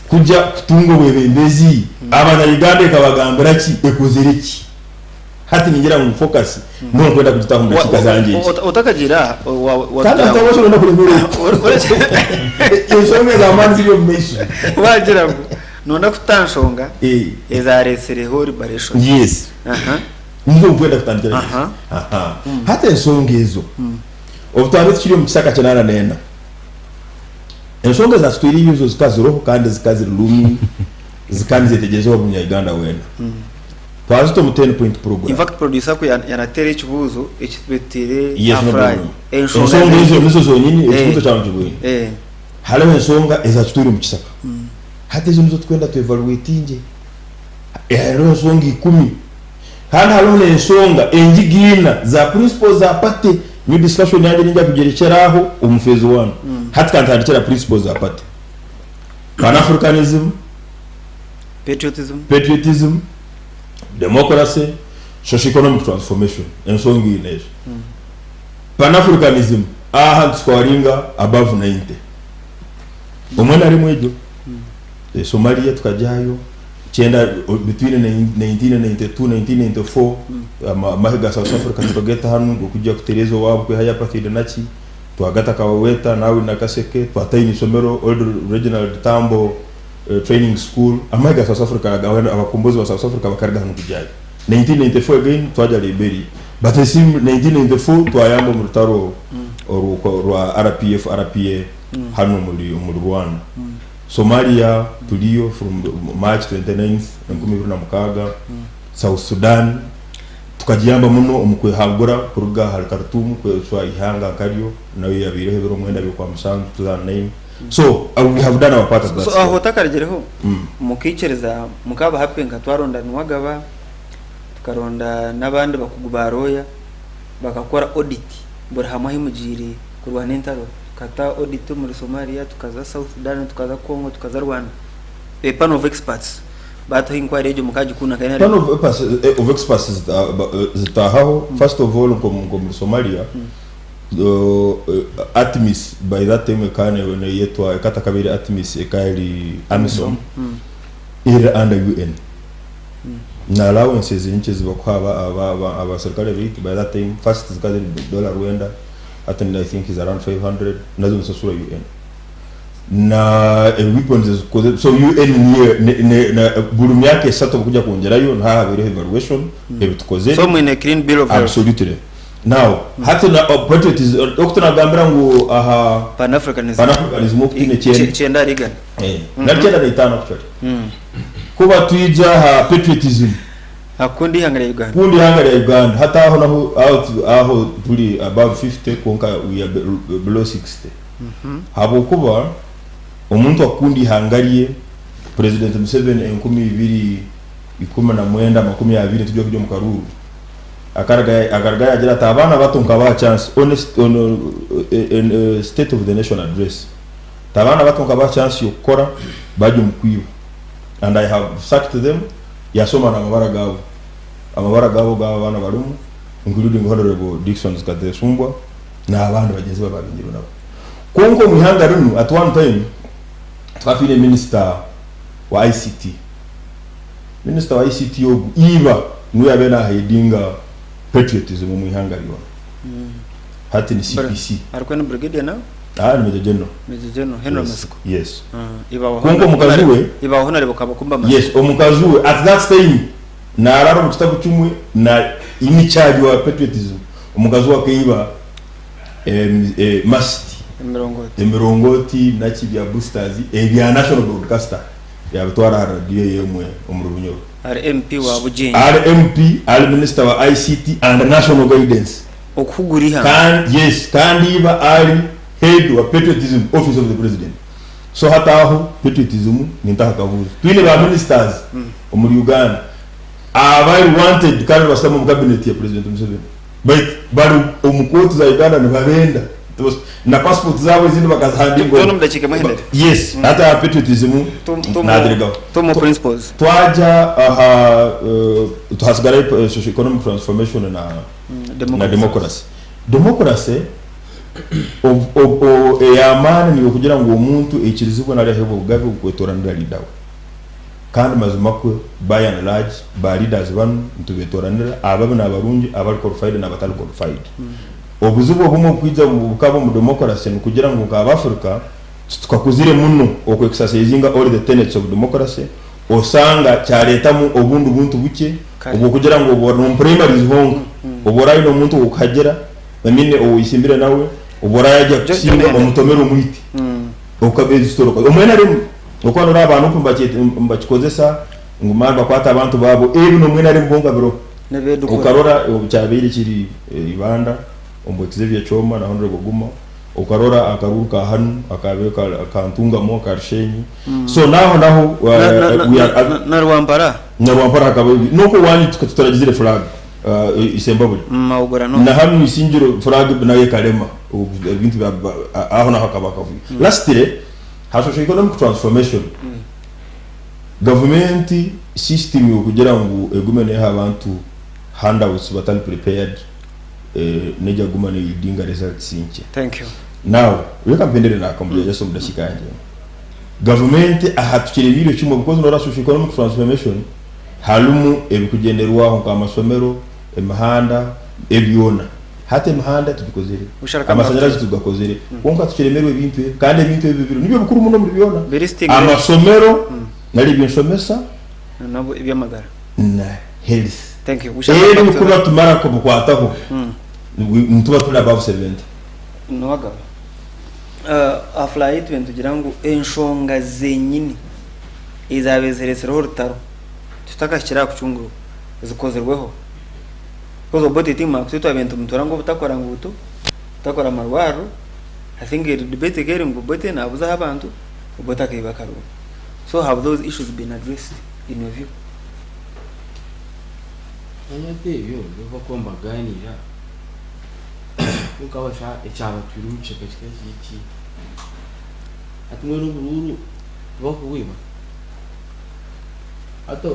kugya kutunga obwebembezi abanya Uganda ekabagambira ki ekozire ki? Hati ningira ngu focus niho nkwenda kugitaho omu dakiika zangye egi. Otakagira Kandi hati abaso noyenda kuremera ensonga ez'amaani ziri omu maisho. Wagira ngu noyenda kuta nshonga ezaretsireho liberation. Yes. Nizo nkwenda kutandikira Aha. Aha. Hati ensonga ezo obu twaba tukiri omu kisaka 84 ensonga ezatutwire ezo zikaba ziriho kandi zikaba ziri looming zikaba nizetegyerezibwa buri munya-Uganda weena. Twazita omu 10 point In program. fact producer ku yanateera ekibuuzo eki tubetire Yes, aha no fly. problem. Ensonga ezo nizo zonyini ekibuuzo kyawe nikigwine. Hariho ensonga ezatutwire omu kisaka. Hati ezo nizo tukwenda tu evaluatingye. Hariho ensonga ikumi. Kandi hariho n'ensonga engiga ina za principles za party. Nyowe discussion yangye ninyija kugyerekyera aho omu phase one. Hati kantandikire aha principles za party. Pan-Africanism, Patriotism. patriotism, democracy, socio-economic transformation. Ensonga ina ezo. Pan-Africanism, aha nitusikoringa above 90. Omwe na rimwe egyo. Somalia tukagyayo. Kyenda between 1992 1994 amahe ga South Africa tukageta hanu okujja kutereza owaabu kwihayo apartheid naki twagata Kawaweta nawe Nakaseke twataine isomero Old Reginald Tambo Training School amahe ga South Africa abakombozi ba South Africa bakaruga hanu kugyayo 1994 again twagya Liberia but 1994 twayamba omu rutaro orwa RPF RPA hanu omuri Rwanda. Somalia turiyo from March 29th 2006, South Sudan tukagiyamba muno omu kwehangura kuruga ahari Khartoum kwecwa eihanga nkaryo nayo yabaireho ebiro mwenda by'Okwamusanju 2009 so we have done our part at that So aho stage. otakarugireho mukaikiriza mukaba happy nka twaronda Nuwagaba tukaronda n'abandi bakugu ba lawyer bakakora audit buri hamwe ahi mugiire kurwana entaro. Tukata audit omuri Somalia, tukaza South Sudan, tukaza Congo, tukaza Rwanda. A panel of experts bataho inquiry egyo mukagikunda nka NRM. Panel of experts zitahaho first of all nk'omuri Somalia ATMIS by that time ekaba neyetwa ekaba etakabaire ATMIS ekaba eri AMISOM eri under UN na allowances nkye ezibakuha abaserukare baitu by that time first zikaba ziri dollar rwenda hati I think is around 500 nazo nizisasura UN na weapons ezikukoze so UN niyo buri myaka esatu bakujya kwongyerayo niho haabaireho evaluation ebitukozere So mwine clean bill of health. Absolutely. Now hati na patriotism oku tunagambira ngu aha Pan-Africanism. Pan-Africanism oku twine kyenda. Kyenda ahari igana. Nari 95 actually. Kuba twija aha patriotism. Akunda eihanga rya Uganda. Kunda eihanga rya Uganda. Hati aho naho aho turi above 50 kwonka we are below 60. Habwokuba omuntu akukunda eihanga rye, President Museveni 2019 20 turi kujya omu karuuru, akaruga yagira ati abaana bato nkabaha chance on a state of the nation address. Ati abaana bato nkabaha chance y'okukora bari omu kwiba. And I have sacked them, yasoma n'amabara gaabo. Amabara gaabo g'abaana barimu including Honorable Dickson Katesumbwa n'abandi bagyenzi be abaabingirwe nabo. Kwonka omu ihanga rinu at one time tukaba twine minisita wa ICT. Minisita wa ICT ogu iba niwe yabaire nahedinga patriotism omu ihanga ryona. Hati ni CPC. Arikuba ni Brigadier nawe? Aa ni Major General. Major General Henry Yes, Masiko. yes. Iba wa Kwonka omukazi we. Iba wa Honarebo Kabakumba Masiko. Yes, omukazi we at that time narara omu kitabu kimwe na in charge wa patriotism. Omukazi we akaiba mast, Emirongooti. emirongooti naki bya boosters ebya National Broadcaster yabitwara aha radiyo emwe omuri Bunyoro. Ari MP wa Bugyenyi. Ari MP, ari Minister wa ICT and National Guidance. Okuhugura eihanga. Kandi yes, kandi iba ari Head wa Patriotism Office of the President. So hati aho patriotism ninta aha kabuuzo. Twine ba Ministers omuri Uganda abari wanted kandi nibashutama omu cabinet ya President Museveni. Baitu bari omu kooti za Uganda nibabenda. Na passport zaabo ezindi bakazihandiika Twena omu dakiika emwe Henry. Yes, hati aha patriotism naagiregaho. Tumu principles. Twagya aha hasigarayo socio economic transformation na na democracy. Democracy ey'amaani niyo kugira ngu omuntu aikirizibwe nari aheebwe obugabe bw'okwetoranira leader we. Kandi mazima kwe by and large ba leaders banu nitubetoranira ababi nabarungi abari qualified nabatari qualified. Obuzibu obumwe obukwija bukaba omu democracy nikugira ngu nka abafrica titukakuzire muno oku exercisinga all the tenets of democracy osanga kyaretamu obundi buntu bukye obwokugira ngu obu ori omu primaries honka obu orayine omuntu owokuhagira I mean owoyesimbire nawe obu orayagya kusinga omutomere omwite. Okabezitoroka omu nrm okuba noraba ba nup nibakikozesa ngu mara nibakwata abantu babo ebi nomu nrm kwonka biroho okarora kyabaire kiri Ibanda omu Xavier Kyoma na Honorable Guma okarora akaruru ka hanu akabaire ka Ntungamo aka Rushenyi so naho naho Na Rwampara na Rwampara hakaba nokwo owanyu tutaragizire flag Isembabule na hanu Isingiro flag nayo ekarema ebintu aho naho hakaba akavuyo. Lastly ha socio economic transformation gavumenti system yokugira ngu egume neha abantu handouts batari prepared neija kuguma ne yieldinga results nkye. Thank you. Now reka mpendere naka just omu dakiika yangye emwe. Gavumenti aha tukirebiire kimwe because norora socio economic transformation Harimu ebirikugyenderwaho nk'amasomero, emihanda, ebyona. Hati emihanda tugikozire, amashanyarazi tugakozire, kwonka tukiremerwa ebintu ebi kandi ebintu ebi bibiri nibyo bikuru muno omuri byona. Amasomero nari eby'enshomesa na health. Ebi kuba tumara kubikwataho nituba turi above 70. Aha itwe nitugira ngu enshonga zenyini ezaabaire zireetsireho orutaro tutakahikire aha kucungurwa zikozirweho. Because Obote team aha kutwetwa twabaire nitumutoora ngu obutakora nguuto, obutakora amarwariro, I think eri debate ekaba eri ngu Obote naabuzaho abantu, Obote akaiba akaruru. So have those issues been addressed in your view? Manya hati ebyo ebi bakuba nibagaaniira kwonka basha ekyabatwire omu kishaka kikaba kiri ki? Hati mbwenu oburuuru tibakubwiba? Hati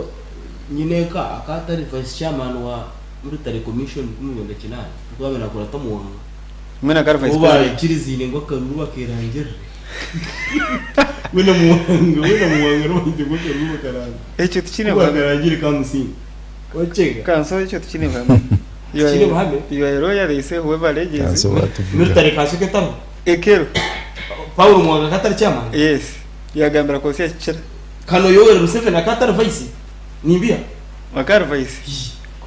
nyineeka akaba atari vice chairman wa military commission 1980 nikwo yaabaire naakurata Muwanga. Mbwenu akaba ari vice Obu president. baikiriziine ngu akaruru bakeerangirire. We na Muwanga, we na Muwanga nibo baije ngu akaruru bakaranga. Ekyo tikiine Ku buhame. bakarangire kamusinga. Okyega. Kanso ekyo tikiine buhame. You are Tikiine buhame? You are a lawyer, they say whoever alleges. Kanso watuvuga. Military kanso ketariho? Ekero. Paulo Muwanga akaba atari chairman? Yes. Yagambira kosi yakikira. Kano Yoweri Museveni akaba atari vice? Nimbiha? Akaba ari vice.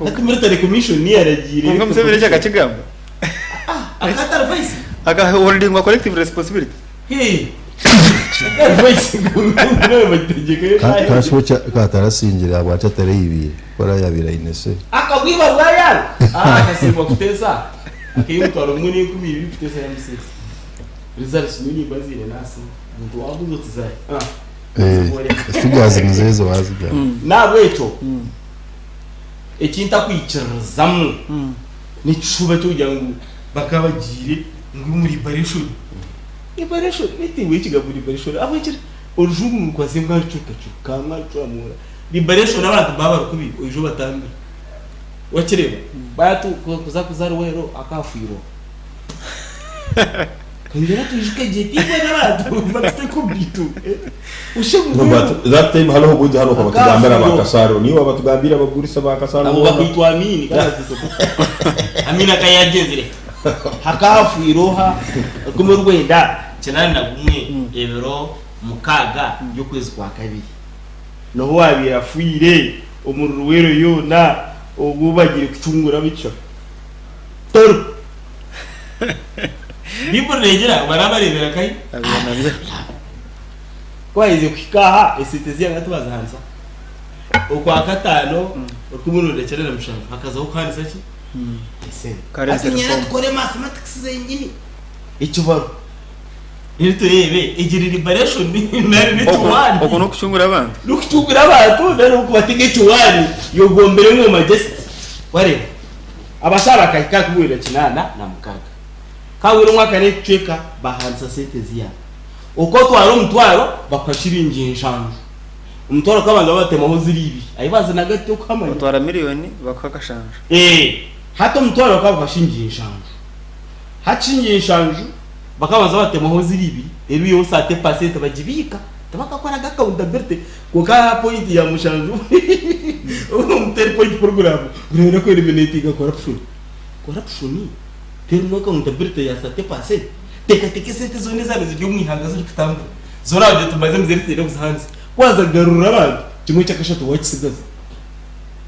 Hati military commission niyo yaragiire. Kwonka Museveni ekyo akakigamba. Akaba atari vice? Aka holdingwa collective responsibility. Hee. Akaba ari vice Kasho katarasingire ahabwaki atareyibiire ku arayabiire aine sente. Akabwiba bwayara. Ah, akasimbwa kutesa. Akaiha omutwaro gumwe n'enkumi ibiri kutesa yamusesa. Results nyowe nimba nziine nasiima. Omuntu waabuuza oti zaahi? Ah. Figures nizo ezo waazigamba. N'ahabw'ekyo eki ntakwikiririzamu n'ekishuba ky'okugira ngu bakaba bagiire ngu omu liberation. Liberation beitu iwe ekigambo liberation ahabw'enki orujungu nirukwasa mwarucurukacuruka mwarucuramuura. Liberation abantu baaba bari kubi oije obatambire. Wakireeba? Baatu kuza kuza Luweero akaafiirwa. Twongyere twijuke gye tiibwe n'abantu batuteka omu bintu. No, but that time hariho obundi hariho okabatugambira ba Kasaro niiwe wabatugambire abagurisa ba Kasaro Abo boona. bakaitwa Amini kandi Amini akaba yagyenzire hakahafiire oha 1991 ebiro 6 by'okwezi kwa kabiri niho waabaire afiire omuri Luweero yoona obu bagiire kucungura ab'ekishaka. Toro. Baiburi neegira ngu barabareebera nkahi? Ku baaherize kuhika aha, esente z'eihanga tibazihanisa. Okwakataano, 1997, hakazaho kuhanisa ki? Esente. Currency Hati nyine reform. tukore mathematics zenyini. Ekibaro. Reero tureebe egi ni liberation nari n'ekiwaani. Okwo n'okucungura abantu. N'okucungura abantu nari n'okubatega ekiwaani yogombere ngu majesty. Wareeba? Abashaho bakahika aha 1986. Kabwire omwaka n'ekicweka bahanisa sente ziabo. Okotwara omutwaro bakuha shiringi nshanju. Omutwaro okabanza babatemaho ziri ibiri. Ahi bazinaga titokuhamanya. Otwara miriyoni bakuha akashanju. Eeh hati omutwaro bakaba bakuha shiringi nshanju. Hati shiringi nshanju bakabanza batemaho ziri ibiri reero iwe osate pasente bagibiika. Tibakakoraga accountability kwonka aha point ya mushanju omu ten point program oreeba ku eliminatinga corruption. Corruption terimu accountability ya 30%? Teekateeka esente zoona ezaaba ziri omu ihanga zirikutambura zoona wagira oti mbanze muziretiire kuzihanisa. Ku waaza kugarurira abantu kimwe kya kashatu waakitsigaza.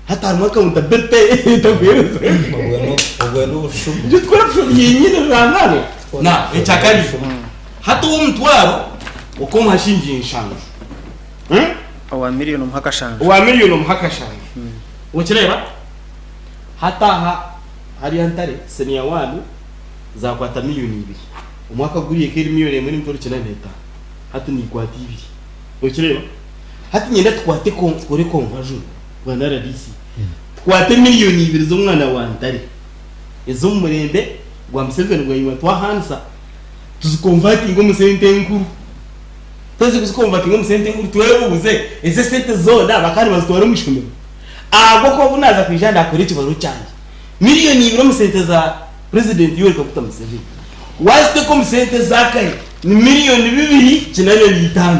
Hati harimu accountability etakuheereza. Nikyo corruption yenyini ruranganwa. Now ekyakabiri. Hati ow'omutwaro okomuha shingi nshanju. Owa miriyoni omuha akashanju. Owa miriyoni omuha akashanju. Okireeba? Hati aha hariya Ntare senior one zakwata miriyoni ibiri. Omwaka guriya ekaba eri miriyoni emwe n'emitwaro 95. Hati nikwata ibiri. Okireeba? Hati niinyenda tukwate tukore conversion bwana rdc. Tukwate miriyoni ibiri z'omwana wa Ntare ez'omu murembe gwa Museveni bwanyima twahanisa. Tuzikonvatinge omu sente enkuru. Twaheza kuzikonvatinga omu sente enkuru twebuuze ezi esente zoona bakaba nibazitwara omu ishomero? Ahabw'okuba obu naaza kwija naakora ekibaro kyangye, miriyoni ibiri omu sente za Purezidenti Yoweri Kaguta Museveni waaziteeka omu sente eza kare ni miriyoni 285.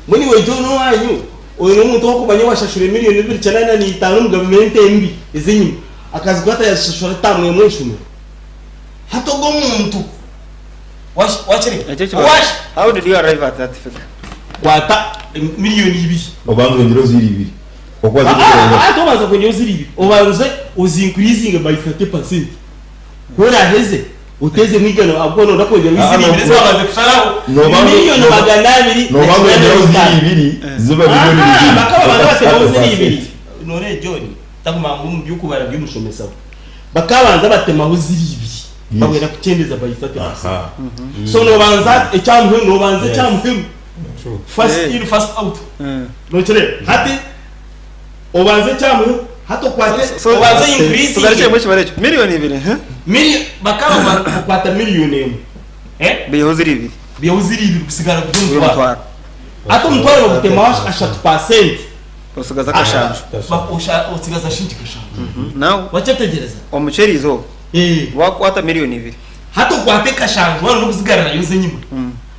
Mbwenu iwe John owaanyu oine omuntu ow'okumanya owaashashura miriyoni 285 omu gavumenti embi ez'enyima akazikwata yaazishashura ataamwemu ishomero? Hati ogwo omuntu Ekyo ekibaro. How did you arrive at that figure? Kwata miriyoni ibiri. Obanze ongyereho ziri ibiri. Okubanza Ah, ah, tobanza kwongeraho ziri ibiri. Obanze ozi increasing by 30%. Ku oraheze oteezemu igana ahabw'okuba noyenda kwongyeraho Ah, ziri no- ibiri ezi wabanze kusharaho. Noba- Miriyoni noba- 285. Noba kwongeraho ziri ibiri ziba miriyoni Ah, bibiri. bakaba banza batemaho ziri ibiri. Noreeba John, takumanya ngu omu by'okubara by'omushomesa we. Bakabanza batemaho ziri ibiri bahwera kukyendeza by 30%. So nobanza ekyamuheru nobanza ekyamuheru first in first out. Nokireeba? Hati obanze ekyamuheru hati okwate obanze increasing. Tugarukiremu ekibaro ekyo. Miriyoni ibiri. Bakaba bakwata miriyoni emwe. Baihaho ziri ibiri. Baihaho ziri ibiri gusigara guri omutwaro. Hati omutwaro bagutemaho 3%. Osigaza akashanju. Osigaza shingi kashanju. Now wakyetegyereza? Omuceeri izooba wakwata miriyoni ibiri. Hati okwate kashanju waaba nokuzigarurayo enyima.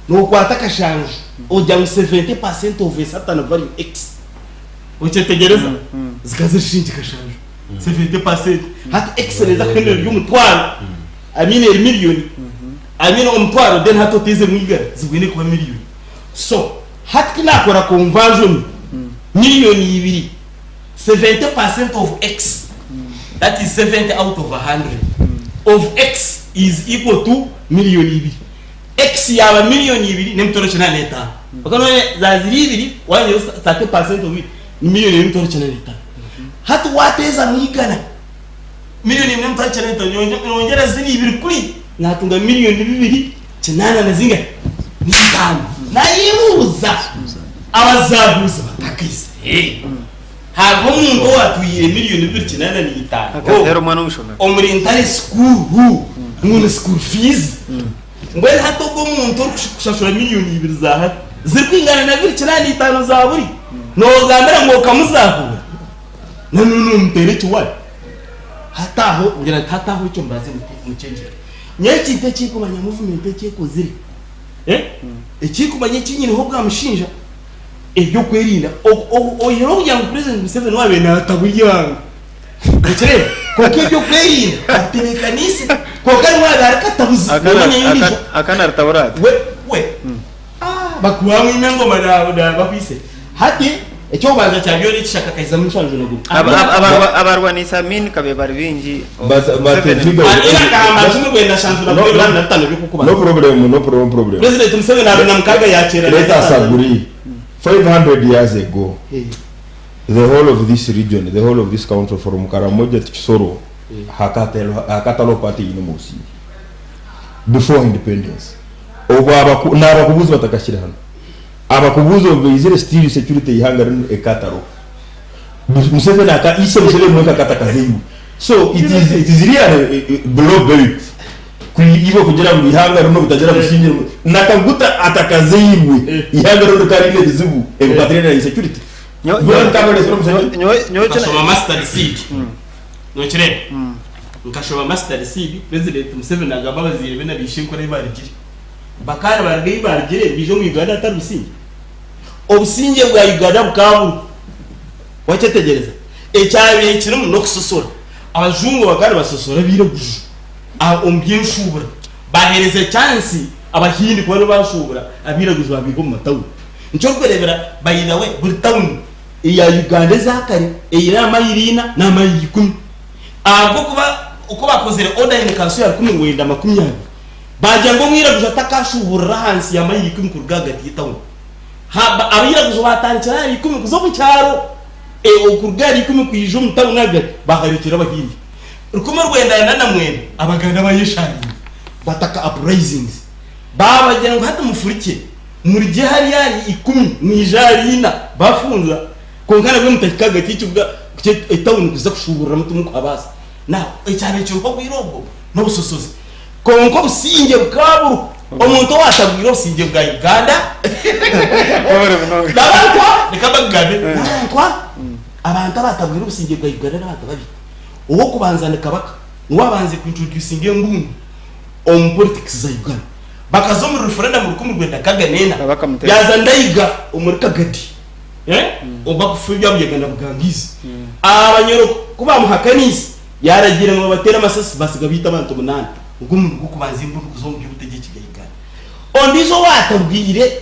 Nokwata akashanju ogira ngu 70% of a certain value X. Okyetegyereza? Zikaba ziri shingi kashanju. 70%. Hati X neeza kuhendera eri omutwaro. I mean eri miriyoni. I mean omutwaro then hati oteezemu igana zibwine kuba miriyoni. So hati ku naakora conversion miriyoni ibiri, 70% of X, that is 70 out of 100 of X is equal to miriyoni ibiri. X yaaba miriyoni ibiri n'emitwaro 85. Kwonka none zaaba ziri ibiri waayongyeraho 30% of it ni miriyoni ibiri n'emitwaro 95. Hati waateezamu igana, miriyoni ibiri n'emitwaro 95 noongyera ziri ibiri kuri, naatunga miriyoni bibiri kinaana na zingahi? N'itaano. Nayebuuza abazahuzi batakaizire. Hariho omuntu owaatwire miriyoni 285 Akaziheera omwana omu ishomero. omuri Ntare School ngu ni school fees. Mbwenu hati ogwo omuntu orikushashura miriyoni ibiri za hati zirikwingana na 285 za buri, noogambira ngu okamuzahura? Nanone omuteera ekiwani. Hati aho ngira nti hati aho ekyo mubanze mukyegyere. Nyowe ekintu eki nkumanya movement eki ekozire, eki nkumanya eki nyineho obwamushinja, eby'okwerinda oihireho kugira ngu President Museveni waabaire naatabura eihanga, okireba? Kwonka eby'okwerinda abitebeekaniise, kwonka niwe waabaire ari katabuzi, noomanya endiijo. Akana aritabura ata? We, we, bakuhamwime engoma bakwaitse. Hati eky'okubanza kya byona ekishaka akaizamu enshanju na gumwe. Abarwanisa Amin kabe bari bingi. But the figure is- Amini akahamba 1975 by'okukubanza. No problem, no problem, problem. President Museveni 26 yakyera. Let us agree. 500 years ago, the whole of this region, the whole of this country, from Karamoja to Kisoro, hakatalo party ino musingi. Before independence. Obwo n'abakubuzi batakashira hano. Abakubuzi obu baizire still security ihanga rino ekataro. Museveni aka ise Museveni mweka akatakazeyo. So it is really below belt. Ibo kugira ngu ihanga rino butagira businge nakaguta atakazeibwe ihanga rino karine ebizibu ebikwatirene na insecurity. Nkashoma mustard seed, nokireba, nkashoma mustard seed. President Museveni agamba abazaire be nabiishe enkora ei barugire, bakaba nibaruga ei barugire baija omu Uganda hatari businge. Obusingye bwa Uganda bukaba buriho, wakyetegyereza? Ekyabaire kirimu n'okusosora. Abajungu bakaba nibasosora abairaguju omu by'enshubura, bahereza chance Abahindi kuba nibo bashubura, abairaguju babiiha omu matawuni. Nikyo orikureebera, by the way, buri tawuni eya Uganda ezakare eine amayiro ina n'amayiro 10, ahabw'okuba oku bakozire order in council ya 1920, bagira ngu omwiraguju atakashuburira ahansi ya mayiro 10 kuruga ahagati y'etawuni. Abairaguju batandikira ahari 10 kuza omu kyaro, okuruga ahari 10 kwija omu tawuni ahagati baharekyera Abahindi. 1949 Abaganda bayesharinga bataka uprisings, babagira ngu hati mufurikye murugye hariya ahari 10 mwije ahari ina, bafunza, kwonka nabwo mutahika ahagati y'ekibuga etawuni kuza kushuburiramu timukuhabaasa. Now ekyabaire kiriho obwire obwo n'obusosozi, kwonka obusingye bukaba buriho. Omuntu owaatagwire obusingye bwa Uganda n'abantu aba, reka mbagambe, n'abantu aba, abantu abaatagwire obusingye bwa Uganda n'abantu babiri. Ow'okubanza ni Kabaka, niwe waabanze kuintroducinga embundu omu politics za Uganda. Bakaza omuri referendum 1994, yaaza Ndaiga omuri Kagadi, bakufa ebya Buyaga na Bugangizi. Abanyoro ku baamuhakaniise, yaaragiira ngu babateere amasasi basiga baita abantu munaana. Ogwo omurundi gw'okubanza embundu kuza omu by'obutegyeki bya Uganda. Ondiijo owaatabwire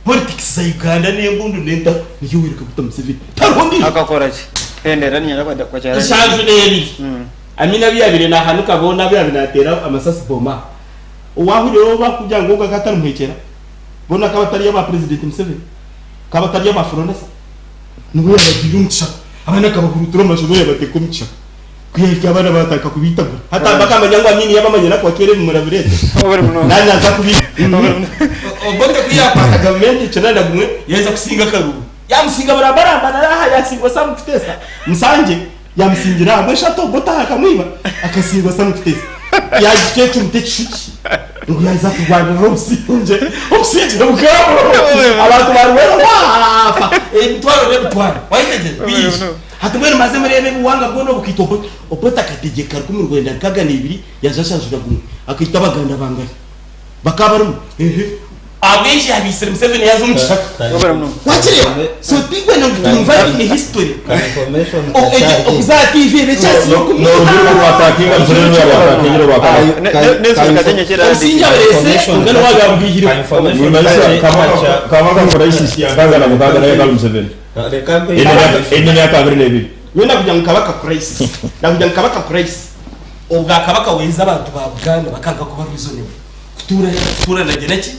politics za Uganda n'embundu n'entaro ni Yoweri Kaguta Museveni. Tariho ondiijo. Akakora ki? Hendera niinyenda kwenda kwakyara. 72. Amini abu yaabaire naahanuka boona abu yaabaire naateera amasasi boma. Owaahurire ou barikugira ngu ogu akaba atari muhekyera, boona akaba atari aba Purezidenti Museveni, akaba atari aba Furonesa. Niwe yaabagiire omu kishaka. Abandi akabahuruutura omu mashomero yaabateeka omu kishaka. Ku yaahika abaana baatandika kubiitagura. Hati bakamanya ngu Amini yaabamanya enaku akeera ebimura bireete. Naanye naaza kubiita. Obote ku yaakwata gavumenti 91 yaaheza kusinga akaruuru. Yaamusinga burambaramba na aha yaasingwa Sam Kutesa. Musangye yaamusingira aha. Mbwenu shi hati Obote aha akamwiba? Akasingwa Sam Kutesa. Yaagicweka emiti ekishuki ngu yaaheza kurwanirira obusingye. Obusingye bukaba abantu baarwera baafa. Emitwaro n'emitwaro. Waayetegyereza? Bingi. Hati mbwenu maze mureebe obuhanga bwona obukaita Obote. Obote akategyeka 1962 yaaza ashanjura gumwe. Akaita Abaganda bangahi? Bakaba barimu? Ehe. Ahabw'enki yaabaitsire Museveni yaaza omu kishaka? Wakireeba? So tigwena ngu twumva in history. Okuza aha TV ebe chance y'okumwiha. Obusinge abureetsire kwonka niwe waabaire abwihireho. Kabaka crisis ya 66 nayo ekaba Museveni. Eine emyaka 22. Nyowe nakugira ngu Kabaka crisis. Nakugira ngu Kabaka crisis. Obwakabaka bweheza abantu ba Buganda bakanga kuba reasonable. Kutuura kutuurana gye naki?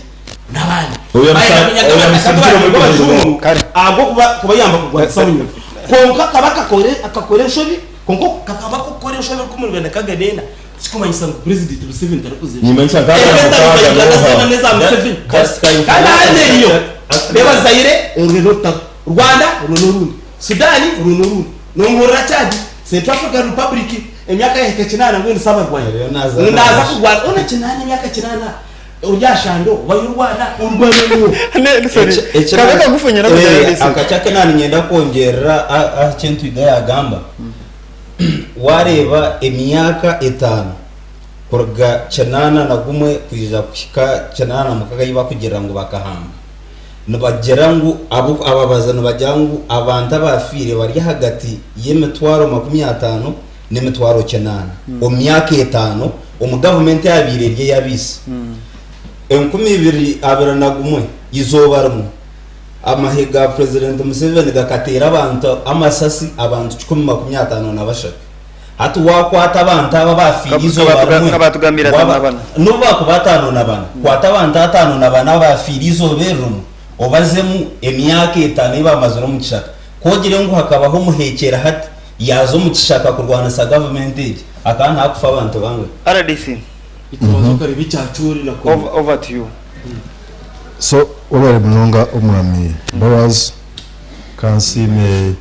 N'abandi. Oyo Baayenda kunyaga oyo abataka amusigire abu omuri b'abajungu ahabw'okuba kubayamba kurwanisa Bunyoro. Kwonka Kabaka akore akakora enshobi, kwonka kakaba k'okukora enshobi 1994 tikikumanyisa ngu Purezidenti Museveni tarikuza enshobi. Nimanyisa nkaga Reeba na entaro za mukaaga Uganda n'oha. zoona n'eza Museveni. Kandi ahandi eriyo. Reeba Zaire, orwo n'orutaro. Rwanda, orwo n'orundi. Sudan, orwo n'orundi. Nomuhurira Chad, Central African Republic, emyaka yahika kinaana mbwenu sabarwayi. Ngu naaza kurwana, ona kinaana emyaka kinaana ori aha shando obayo orwana, orwana n'oha? Akakye ake naaba niinyenda kwongyerera aha ki Entwiga yaagamba. Wareeba emyaka etaano kuruga 81 kwija kuhika 86 ei barikugira ngu bakahamba, nibagira ngu ababazi nibagira ngu abantu abaafiire bari ahagati y'emitwaro 50 n'emitwaro 800 omu myaka etaano omu gavumenti eyabaire eri ey'abaisi. 2021 eizooba rimwe, amahe ga Purezidenti Museveni gakateera abantu amasasi abantu 153. Hati waakwata abantu aba abaafiire eizooba rimwe, waaba, n'obu baakuba 54, kwata abantu 54 abaafiire eizooba eri rimwe, obazemu emyaka etaano ei baamazire omu kishaka. Ku ogire ngu hakabaho omuheekyera hati yaaza omu kishaka kurwanisa gavumenti egi, hakaba nihakufa abantu bangahi? Rdc. Over to you. So webare munonga omwami Boaz, kansiime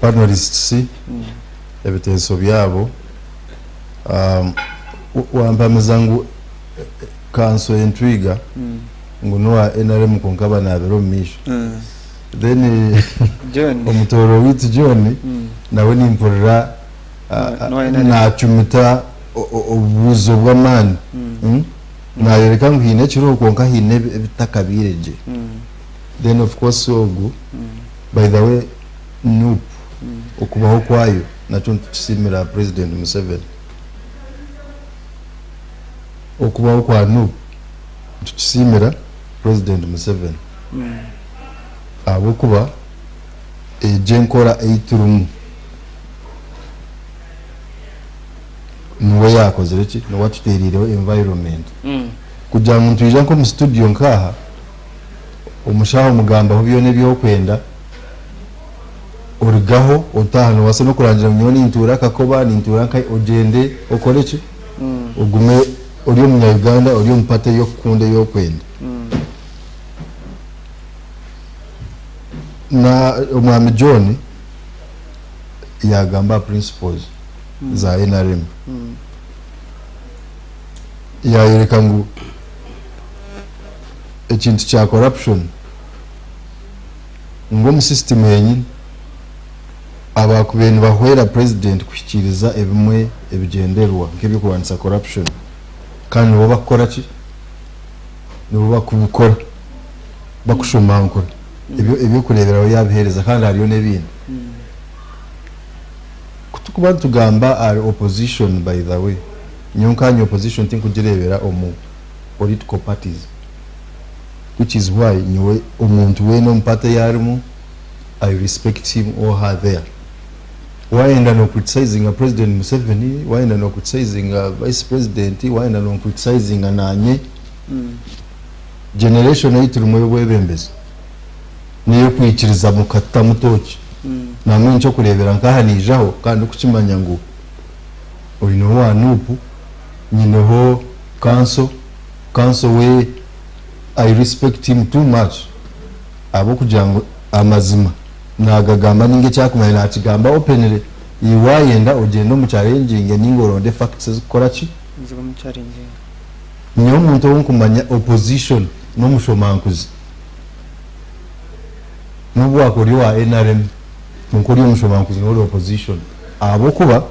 panelists ebiteeso byabo. Wampamiza ngu kanso Entwiga ngu nowa NRM kwonka banaabire omu maisho. Then omutooro waitu John nawe nimpurira nacumita obubuuzo bw'amaani. Nayoreka ngu haine ekiriho kwonka haine ebitakabaire gye. Then of course ogu by the way nup okubaho kwayo nakyo nitukisiimira President Museveni. Okubaho kwa nup nitukisiimira President Museveni ahabw'okuba egyo enkora ei turimu niwe yaakozire ki? Niwe atuteereireho environment kugira ngu nitwija nk'omu studio nk'aha, omushaho omugambaho byona ebi orikwenda, orugaho otaaha noobaasa n'okurangira ngu nyowe nintuura Kakoba, nintuura nkahi, ogyende okore ki? Ogume ori omunya-Uganda ori omu party ei orikukunda ei orikwenda. Na Omwami John yaagamba aha principles za nrm, yaayoreka ngu ekintu kya corruption ngu omu system yenyini abaakubaire nibahwera president kuhikiiriza ebimwe ebigyendererwa nk'ebyokurwanisa corruption kandi nibo bakukora ki? Nibo bakubikora bakushomankura ebyokureeberaho yaabiheereza kandi hariyo n'ebindi. Ku turikuba nitugamba ahari opposition by the way, nyowe nkanye opposition tinkugireebera omu political parties which is why nyowe omuntu weena omu party ei arimu I respect him or her there. Wayenda no criticizinga president Museveni, wayenda no criticizinga vice president, wayenda no criticizinga nanye, generation ei turimu ey'obwebembezi n'ey'okwikiriza mukatamu tooki. Nambwenu eky'okureebera nk'aha naijaho kandi ndikukimanya ngu oineho owa Nup, nyineho kanso, kanso we I respect him too much ahabw'okugira ngu amazima nagagamba ninga eki arikumanya nakigamba openly, iwe wayenda ogyende omu challenginge ninga oronde facts ezikukora ki? Nyowe omuntu ou nkumanya opposition n'omushomankuzi nobu wakuba ori owa nrm kwonka ori omushomankuzi noba ori opposition ahabw'okuba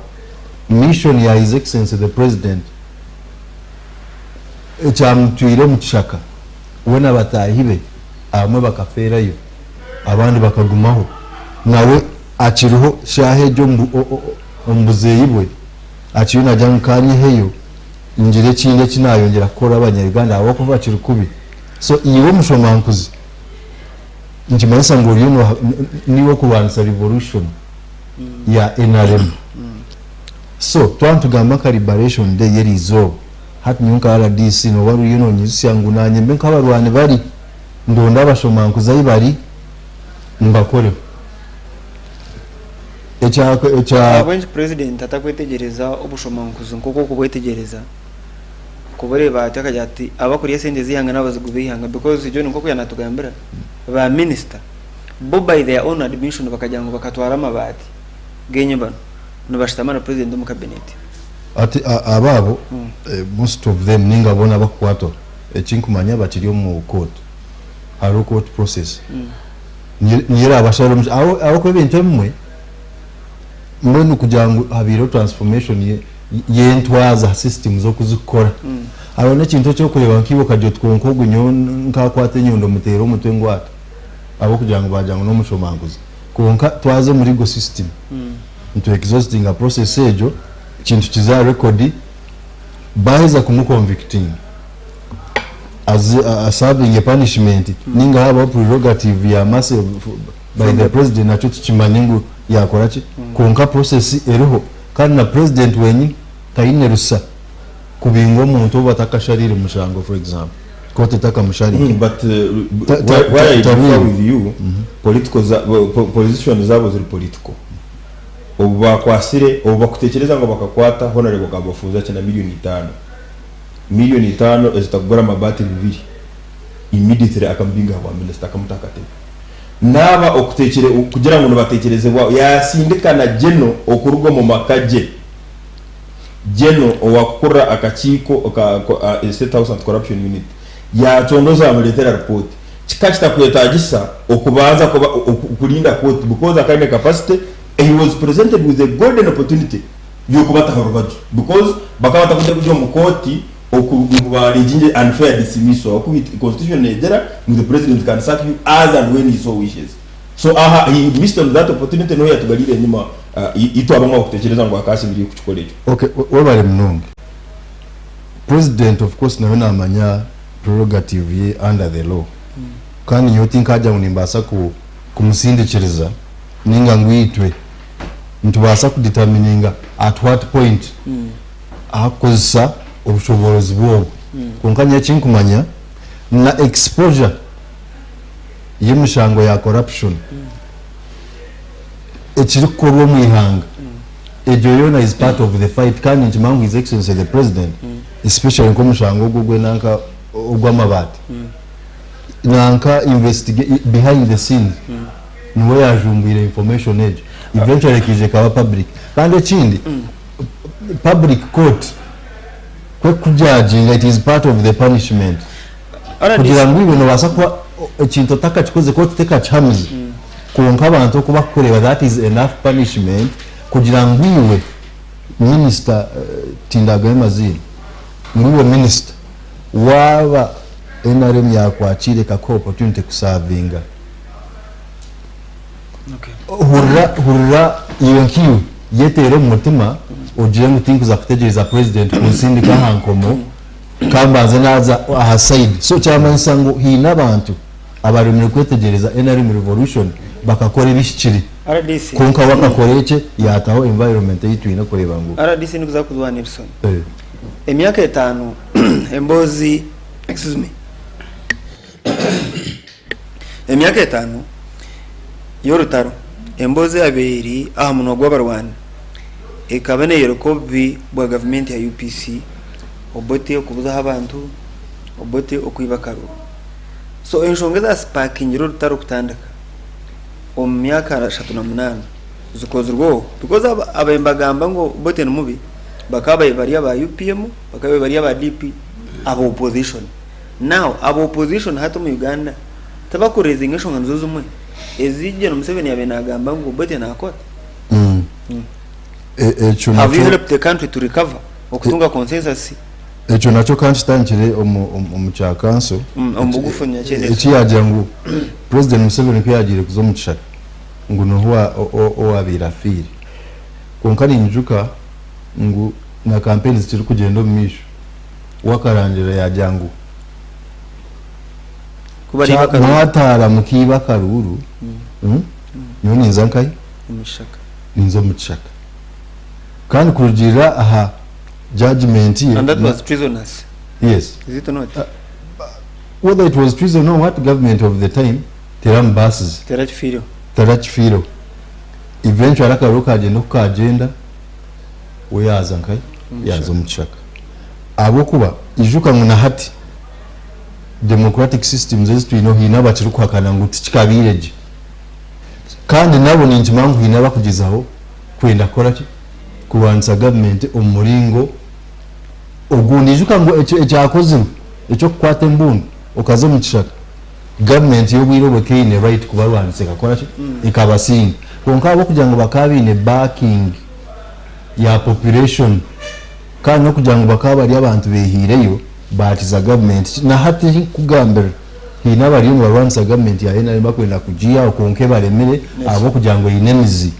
mission ya his excellency the president ekyamutwire omu kishaka we na bataahi be abamwe bakafeerayo abandi bakagumaho nawe akiriho shaaha egyo omu buzeeyi bwe akiriyo nagira ngu kanyeheyo ngire ekindi eki nayongyera kukora abanya Uganda ahabw'okuba bakiri kubi. So iwe omushomankuzi nikimanyisa ngu oriyo niiwe okurwanisa revolution ya nrm. So twaba nitugamba nka liberation day y'eriizooba hati nyowe nka rdc nooba oriyo nonyijutsya ngu nanye mbe nk'abarwani bari ndonde abashomankuzi ahi bari mbakoreho. Ekya ekya. Ahabw'enki Purezidenti atakwetegyereza obushomankuzi nk'oku okubwetegyereza? Kubureeba atyo akagira ati abakurya esente z'eihanga n'abazigu b'eihanga because John nk'oku yaanatugambira, ba minisita bo by their own admission bakagira ngu bakatwara amabaati g'enyibano nibashutama na Purezidenti omu kabineti. Hati abo abo most of them ninga boona abakukwatwa ekinkumanya bakiri omu court hariho court process. Niyo erabasharira omushango ahabw'okuba ebintu ebimwe. Mbwenu kugira ngu habaireho transformation ye y'entwaza systems oku zikukora. Hariho n'ekintu eki orikureeba nk'iwe okagira oti kwonka ogu nyowe nkakwata enyondo muteere omutwe ngwata ahabw'okugira ngu baagira ngu n'omushomankuzi. Kwonka twaza omu legal system nitu exhaustinga process egyo, ekintu kize aha record, baaheza kumu convictinga aze asavinge punishment ninga haabaho prerogative ya mercy by the president nakyo tukimanye ngu yakora ki kwonka process eriho kandi na president wenyini tayine rusa kubinga omuntu obu batakasharire mushango for example court etakamusharire. But why I differ with you, political za, position zabo ziri political. Obu bakwasire, obu bakutekyereza ngu bakakwata Honorable Kabafunza ki na million itano. Million itano ezitakugura amabati bibiri, immediately akamubinga ahabwa minister akamuta aha katebe. Naaba okutekyere, kugira ngu nibatekyerezebwa, yasindika na General okuruga omu maka gye. General owakukurira akakiiko ka State House Anti-Corruption Unit yacondoza yamureetera report. Kikaba kitakwetagisa okubanza kuba kurinda kooti because akaba aine capacity, he was presented with a golden opportunity y'okubataho orubaju because bakaba batakwija kuja omu kooti oku ngu ba alleginge unfair dismissal ahakuba constitution negira ngu the president can sack you as and when he so wishes. So aha he missed on that opportunity niho yatugariire enyima itwe abamwe abakutekyereza ngu akashemereire kukikora ekyo. Ok webare munonga. President of course nawe namanya prerogative ye under the law kandi nyowe tinkagira ngu nimbaasa kumusindikiriza ninga ngu itwe nitubaasa ku determininga at what point ahakukozesa obushoboorozi bwe obwo. Kwonka nyowe ekinkumanya na exposure y'emishango ya corruption ekirikukorwa omu ihanga egyo yoona is part of the fight kandi ninkimanya ngu his excellency the president especially nk'omushango ogu ogw'enanka ogw'amabaati nanka investiga behind the scenes niwe yajumbwire information egyo eventually ekaija ekaba public kandi ekindi public court ku ekukujudginga it is part of the punishment Kugira ngu iwe nobaasa kuba ekintu otakakikozire kooti tekakihamize kwonka abantu oku bakukureeba that is enough punishment kugira ngu iwe minisita tindagayo maziina ngu iwe minisita waaba nrm yakwakiira ekakuha opportunity kusavinga hurira hurira iwe nk'iwe yeteere omu mutima ogire ngu tinkuza kutegyereza president kunsindika aha nkomo Kambanze naaza aha side. So kyamanyisa ngu haine abantu abaremire kwetegyereza nrm revolution bakakora ebihikire. Rdc. Kwonka we akakora ekye yataho environment ei twine kureeba ngu. Rdc nikuza kuzwa Nelson. Emyaka etano emboozi excuse me emyaka etano y'orutaro emboozi eyabaire eri aha munwa gw'abarwani ekaba neyoreka obubi bwa gavumenti ya UPC. Obote okubuzaho abantu, Obote okwiba akaruru. So enshonga eza sipakingire orutaro kutandika omu myaka 38 zikozirweho because ababaire nibagamba ngu Obote ni mubi bakaba bari aba UPM, bakaba bari aba DP, aba opposition. Now aba opposition hati omu Uganda tibakurezinga enshonga nizo zimwe ezi Gen Museveni yabaire nagamba ngu Obote nakora? Ekyo Have you nakyo helped the country to recover? Okutunga consensus. Ekyo nakyo ka nkitandikire omu kya kanso Omu bugufu nyakye eki yaagira ngu President Museveni ku yaagiire kuza omu kishaka ngu niho owaabaire afiire. Kwonka ninyijuka ngu na kampeyini zikirikugyenda omu maisho, we akarangirira yaagira ngu mwataara mukaiba akaruuru, nyowe ninza nkahi? Ninza omu kishaka. Kandi kurugiirira aha judgement ye. And that was treasonous. Yes. Is it not? Whether it was treason or what, government of the time teramubaasize. Terakifiireho. Terakifiireho. Eventually akaruru kagyenda oku kagyenda, we yaaza nkahi? Yaaza omu kishaka. Ahabw'okuba ijuka ngu na hati democratic systems ezi twineho haine abakirikuhakana ngu tikikabaire gye. Kandi nabo ninkimanya ngu haine abakugyezaho kwenda kukora ki? Kurwanisa gavumenti omu muringo ogundi. Ijuka ngu ekyo ekyakozirwe eky'okukwata embundu okaza omu kishaka, gavumenti y'obwire obwo ekaba eine right kubarwanisa ekakora ki? Ekabasinga. Kwonka ahabw'okugira ngu bakaba baine backing ya population kandi n'okugira ngu bakaba bari abantu behiireyo, baakiza gavumenti. Na hati ahi nkukugambira haine abariyo nibarwanisa gavumenti ya NRM barikwenda kugiihaho kwonka ebaremire ahabw'okugira ngu eine emizi.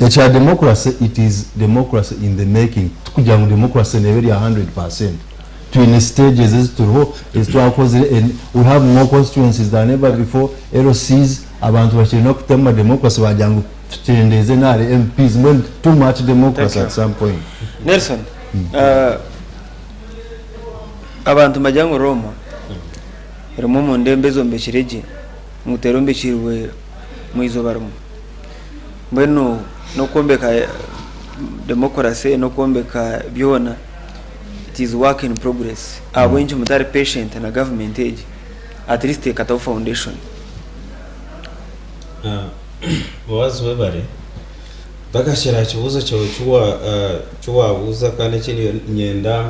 Ekya democracy, it is democracy in the making, tikugira ngu democracy neeba eri 100%. Twine stages ezi turiho ezi twakozire and we have more constituencies than ever before, LCs, abantu bakiri n'okutema democracy bagira ngu tukyendeeze n'ahari MPs mbwenu too much democracy at some point. Nelson, abantu nibagira ngu Rooma erimu omu ndembo ezombekire gye ngu terombekirwe mu izooba rimwe. Mbwenu n'okwombeka democracy n'okwombeka byona it is work in progress. Ahabw'enki mutari patient na government egi at least ekataho foundation? Boaz webare ntakakira aha kibuuzo kyawe eki wabuuza kandi ekindi niinyenda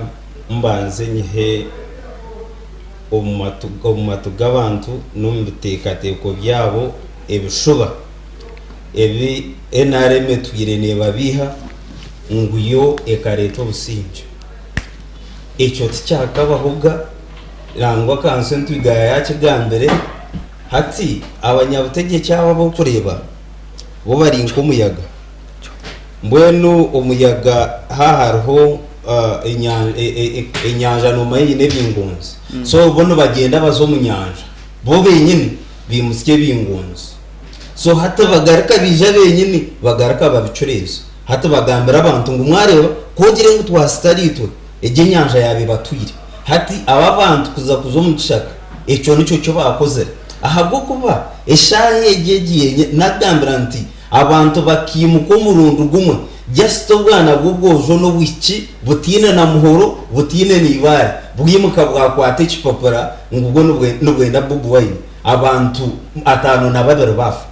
mbanze nyihe omu matu g'abantu n'omu biteekateeko byabo ebishuba ebi nrm etwire neebabeiha ngu yo ekareeta obusingye. Ekyo tikyakabahoga nangwa Kanso Entwiga yaakigambire. Hati abanyabutegyeki aba abu orikureeba bo bari nk'omuyaga. Mbwenu omuyaga haaha hariho enyanja noomanya eine ebingonzi. So bo nibagyenda baza omu nyanja bo benyini baimutsya ebingonzi. So hati bagaruka baija benyini bagaruka babicureeza. Hati bagambira abantu ngu mwareeba ku ogire ngu twasitara itwe egi enyanja yaaba ebatwire. Hati aba abantu kuza kuza omu kishaka ekyo nikyo ki baakozire. Ahabw'okuba eshaaha egi egi yenyini nagambira nti abantu bakaimuka omurundi gumwe just obwana bw'obwojo n'obwishiki butaine na muhoro butaine na ibaare bwaimuka bwakwata ekipapura ngu bwo nibwenda Bobi Wine abantu 52 baafa.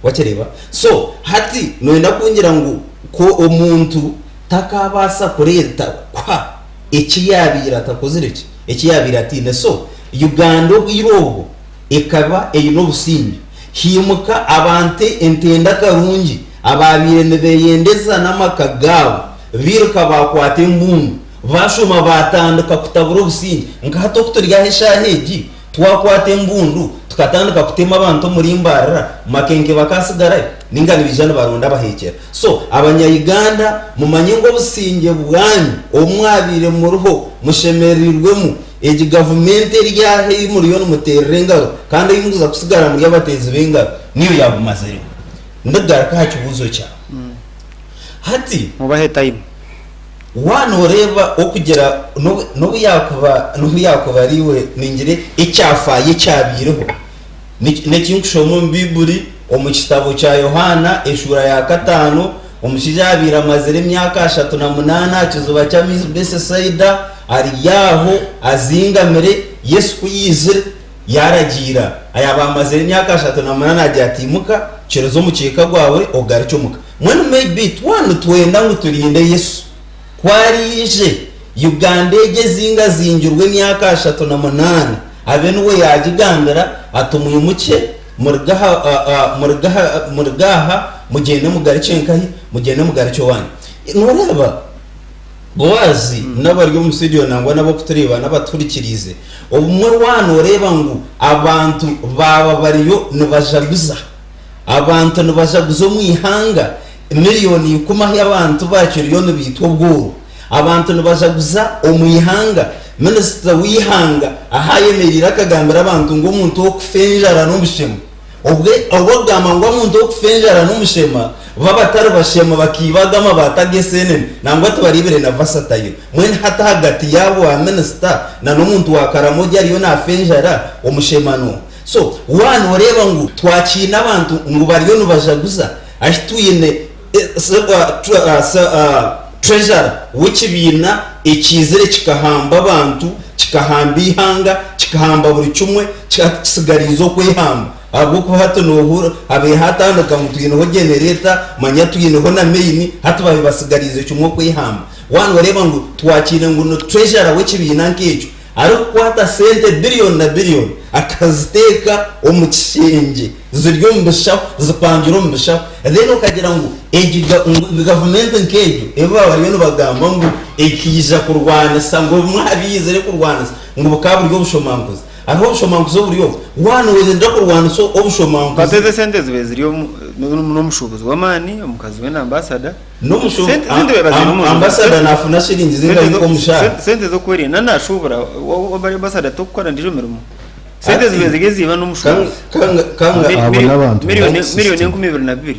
Wakireeba? So hati noyenda kungira ngu ku omuntu takaabaasa kureeta kuha eki yaabaire atakozire ki? Eki yaabaire ataine. So Uganda obwire obwo ekaba eine obusingye. Haimuka abantu entenda karungi abaabaire nibeyendeza n'amaka gaabo bairuka baakwata embundu baashoma baatandika kutabura obusingye. Nka hati oku turi aha eshaaha egi, Twakwata embundu tukatandika kutema abantu omuri Mbarara, Makenke bakaasigarayo? Ninga nibaija nibaronda abaheekyera? So, abanya Uganda mumanye ngu obusingye bwanyu obu mwabaire muriho mushemereirwemu, egi gavumenti eri aha ei muriyo nimuteerera engaro kandi ei mukuza kusigara muri abateezi b'engaro niyo yaabumazireho. Ndikugaruka aha kibuuzo kyawe. Hati. Mubahe time. Waaba nooreeba okugira n'obu yaakuba n'obu yaakuba ari iwe ningira ekyafaayo ekyabaireho n'eki nkushoma omu Baiburi omu kitabo kya Yohaana eshuura ya kataano omushaija yaabaire amazire emyaka 38 aha kiziba ky'amaizi Besesaida ari aho azingamire Yesu ku yaizire yaaragiira yaaba amazire emyaka 38 agira ati imuka kiriza omukyeka gwawe ogarukye omuka. Mbwenu maybe twaba nitwenda ngu turinde Yesu ku araije, Uganda egyo ezingazingirwe emyaka 38 abe niwe yaagigambira ati mwimukye muruge aha muruge aha muruge aha mugyende mugarukye nkahi? Mugyende mugarukye owaanyu. Nooreeba Boazi n'abari omu studio nangwa n'abarikutureeba n'abatuhurikiriize, obumwe waaba nooreeba ngu abantu baaba bariyo nibajaguza, Abantu nibajaguza omu ihanga miriyoni ikumi ahu abantu bakiriyo nibaitwa obworo. Abantu nibajaguza omu ihanga minisita w'eihanga ahu ayemereire akagambira abantu ngu omuntu ow'okufa enjara n'omushema. Obwe obu okugamba ngu omuntu ow'okufa enjara n'omushema, bo abatari bashema bakaiba ago amabaati ag'eseenene nangwa tibareebire na vasatayiro. Mbwenu hati ahagati yaabo wa minisita na n'omuntu wa Karamoja ariyo naafa enjara, omushema n'oha? So waaba nooreeba ngu twakiine abantu ngu bariyo nibajaguza ahi twine treasurer w'ekibiina ekiizire kikahamba abantu, kikahamba eihanga, kikahamba buri kimwe, hati kitsigariize okwehamba ahabw'okuba hati noohurira habaire haatandika ngu twineho generator manya twineho na main hati baabaire batsigariize kimwe okwehamba. Waaba nooreeba ngu twakiine ngu ni treasurer w'ekibiina nk'ekyo. Arikukwata sente biliyoni na biliyoni akaziteeka omu kishengye ziri omu bishaho, zipangire omu bishaho then okagira ngu egi ngu gavumenti nk'egyo ebi baaba bariyo nibagamba ngu ekaija kurwanisa ngu ebimwe aha bi yaizire kurwanisa ngu bukaba buri obushomankuzi. Hariho obushomankuzi oburi obu, waaba nooyenda kurwanisa obushomankuzi. Kwata ezo esente zibaire ziri omu n'omushuubuzi w'amaani, omukazi we n'ambasada. N'omushu Sente sente beba ziri omu ambasada nafuna shilingi zingahi nk'omushahara? Sente z'okwerinda nashubura waba ambasada tokukora ndijo mirimo. Sente Ati zibe ziri eziiba n'omushubuzi. kanga kanga Abo n'abantu Miliyoni ba miliyoni system. 2022.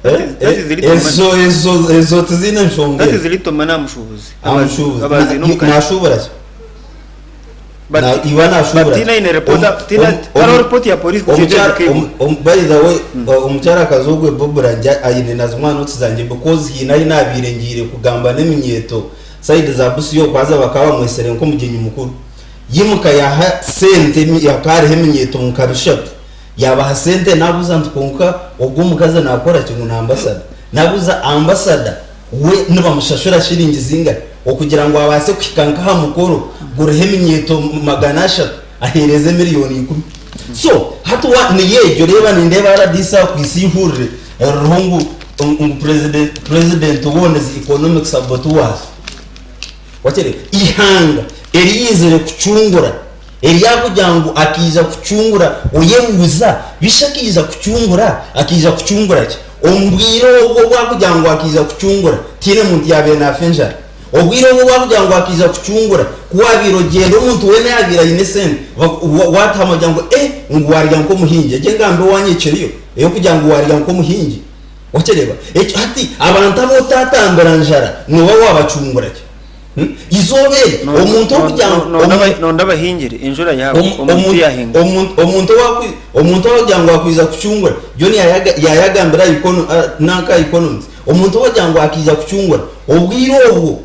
That is little money. Ezo ezo ezo tiziine nshonga That is ezo. little money aha mushubuzi. Amushubuzi. Abaziine omukazi. Nashubura ki? But Na- iwe nashubura but ki? Tina ine report Tina hariho report ya police ku kintu Omukyara- ekyo. by the way, omukyarakazi ogwe Barbara njya aine na zimwe aha notes zangye because hiine ahi nabiire ngiire kugamba n'eminyeeto side za Busia okwo haza bakaba bamwesire nk'omugyenyi mukuru. Yimuka yaha sente hakaba hariho eminyeeto nka bishatu yabaha sente nabuuza nti kwonka ogu omukazi nakora ki ngu ni ambassador. Nabuuza ambassador we nibamushashura shiringi zingahi okugira ngu abaase kuhika nk'aha mukoro guriho eminyeeto 300 aheereze 100,000,000? So hati wa niyo egyo reeba nindeeba rdc akwaitse eihurire ririho ngu ngu president president warns economic saboteurs. Wakireeba? Eihanga eriyaizire kucungura eryakugira ngu akaija kucungura oyebuuza bishi akaija kucungura akaija kucungura ki? Omu bwire obwo obu arikugira ngu akaija kucungura, tihaine muntu yaabaire naafa enjara. Obwire obwo obu arikugira ngu akaija kucungura, ku waabaire ogyenda omuntu weena yaabaire aine esente, waatahama ogira ngu eh ngu waarya nk'omuhingi. Egyo engambo owaanyu ekiriyo ey'okugira ngu waarya nk'omuhingi. Wakireeba? Ekyo hati abantu abu otaatambira njara nooba waabacungura ki? Eizooba eri omuntu orikugira ngu Nonda abahingire enjura yaagwa omuntu tiyahinga. Omuntu omuntu orikugira ngu akwija kucungura John yayagambira nanka economics omuntu orikugira ngu akaija kucungura obwire obwo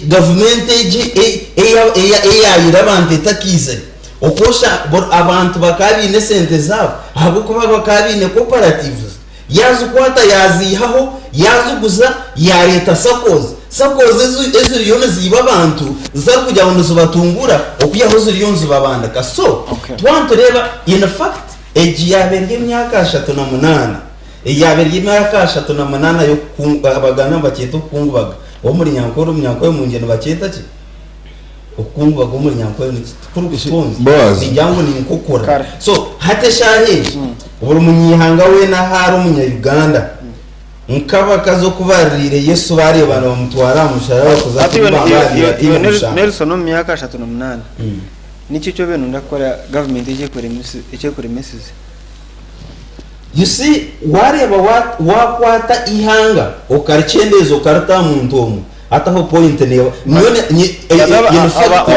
gavumenti egi eyayire abantu etakaizire okwosha abantu bakaba baine esente zaabo ahabw'okuba bakaba baine cooperatives. Yaazikwata yaaziihaho, yaaziguza, yaareeta SACCOs. SACCOs eziriyo niziiba abantu zitarikugira ngu nizibatunguura okwihaho ziriyo nizibabandika. So, twaba nitureeba in fact egi yaaba eri emyaka 38, yaaba eri emyaka 38 y'okukungu, Abaganda nibakyeta okukungubaga, omuri Nyankore, Omunyankore omu nibakyeta ki? Okukungubaga omuri Nyankore niki? Tikuri kutunza. Boaz. Ningira ngu ni nk'okurira. So hati eshaaha egi, buri munyaihanga weena ahu ari omunya-Uganda, nk'abakazi oku baaririire Yesu baareeba nibamutwara aha musharaba kuza Hati iwe kumubamba baabaire iwe bataine mushango. Nelson omu myaka 38 niki eki obaire noyenda kukora gavumenti eki ekuremesize? You see, waareeba waakwata eihanga okarikyendeeza okarita aha muntu omwe, Hataho point neeba nyowe ne nye in fact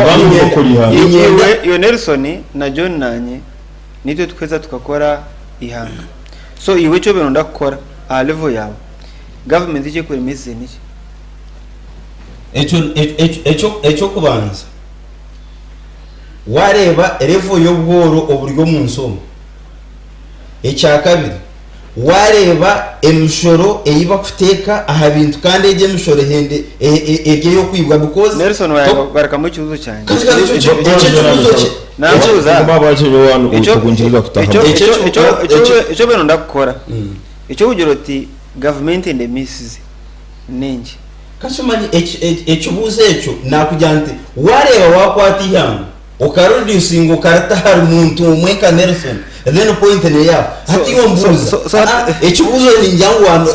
niinyenda. Iwe Nelson na John nanye nitwe tukuheza tukakora eihanga so iwe eki obaire noyenda kukora aha level yaawe government eki ekuremesize niki? Ekyo ekyo ekyokubanza wareeba level y'obworo oburi omunsi omu, ekyakabiri Waareeba emishoro ei bakuteeka aha bintu kandi egyo emishoro ehende eri ey'okwibwa because Nelson to waagarukamu ekibuuzo kyangye. Kati kati ekyo ekyo ekibuuzo kye Naabuuza ekyo ekyo eki obaire noyenda kukora eky'okugira oti gavumenti endemisize n'enki? Kasi omanye ekibuuzo ekyo naakugira nti waareeba waakwata eihanga Okareducinga okarita ahari muntu omwe nka Nelson then point neyaho. Hati iwe mbuuza. Ekibuuzo ningira ngu wano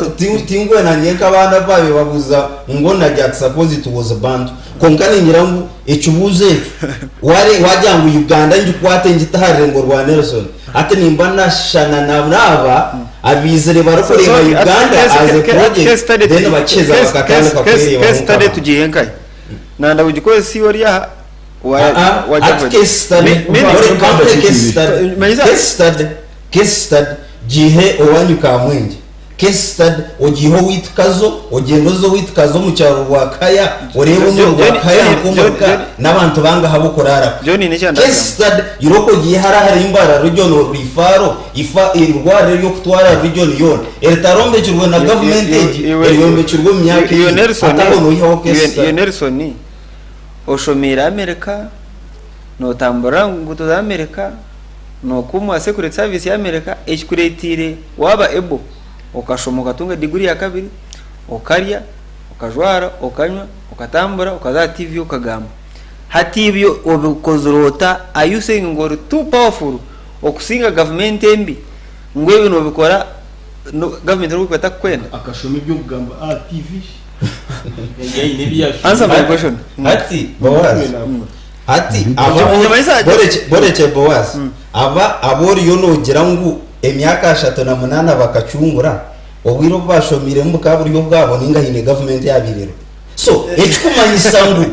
tinkwenda nanye nk'abandi ababaire babuuza ngu onagira ati suppose it was bantu. Kwonka ningira ngu ekibuuzo ekyo wagira ngu Uganda ngikwate ngite aha rurengo rwa Nelson hati nimba nashushana na naaba abaizire barikureeba Uganda as a project then bakiheza bakatandika kwereebaho Case study nk'abantu. tugihe nkahi? Nanda kugikozesa iwe ori aha Aa, ati case study, ore kampe case study, case study, case study, giihe owanyu Kamwengye, case study ogiihe owaitu Kazo, ogyende oze owaitu Kazo omu kyaro Rwakaya, oreebe omuri Rwakaya nk'omuka n'abantu bangahi ab'okuraaraho. Case study, irooko ogiihe hare ahari Mbarara region orure ifaaro, ifa eirwariro ery'okutwara region yoona eritarombekirwe na gavumenti egi, eryombekirwe omu myaka Iwe ebiri, Nelson, hati aho noihaho case iwe study. Nelson, Oshomeire America, notamburira aha nguuto za America, nokuumwa secret service ya America, ekikureteire waaba able okashoma okatunga diguri ya kabiri, okarya, okajwara, okanywa, okatambura, okaza aha TV okagamba. Hati ebyo obikozire ota? Are you saying ngu ori too powerful okusinga gavumenti embi ngu ebi nobikora gavumenti nobu erikuba etakukwenda? Akashoma eby'okugamba aha TV. Answer my question. Hati Boaz, hati aba borekye borekye Boaz, aba abu oriyo noogira ngu emyaka 38 bakacungura, obwire obu baashomiiremu bukaba buri obwabo nainga haine gavumenti eyaabaire eriho. So ekikumanyisa ngu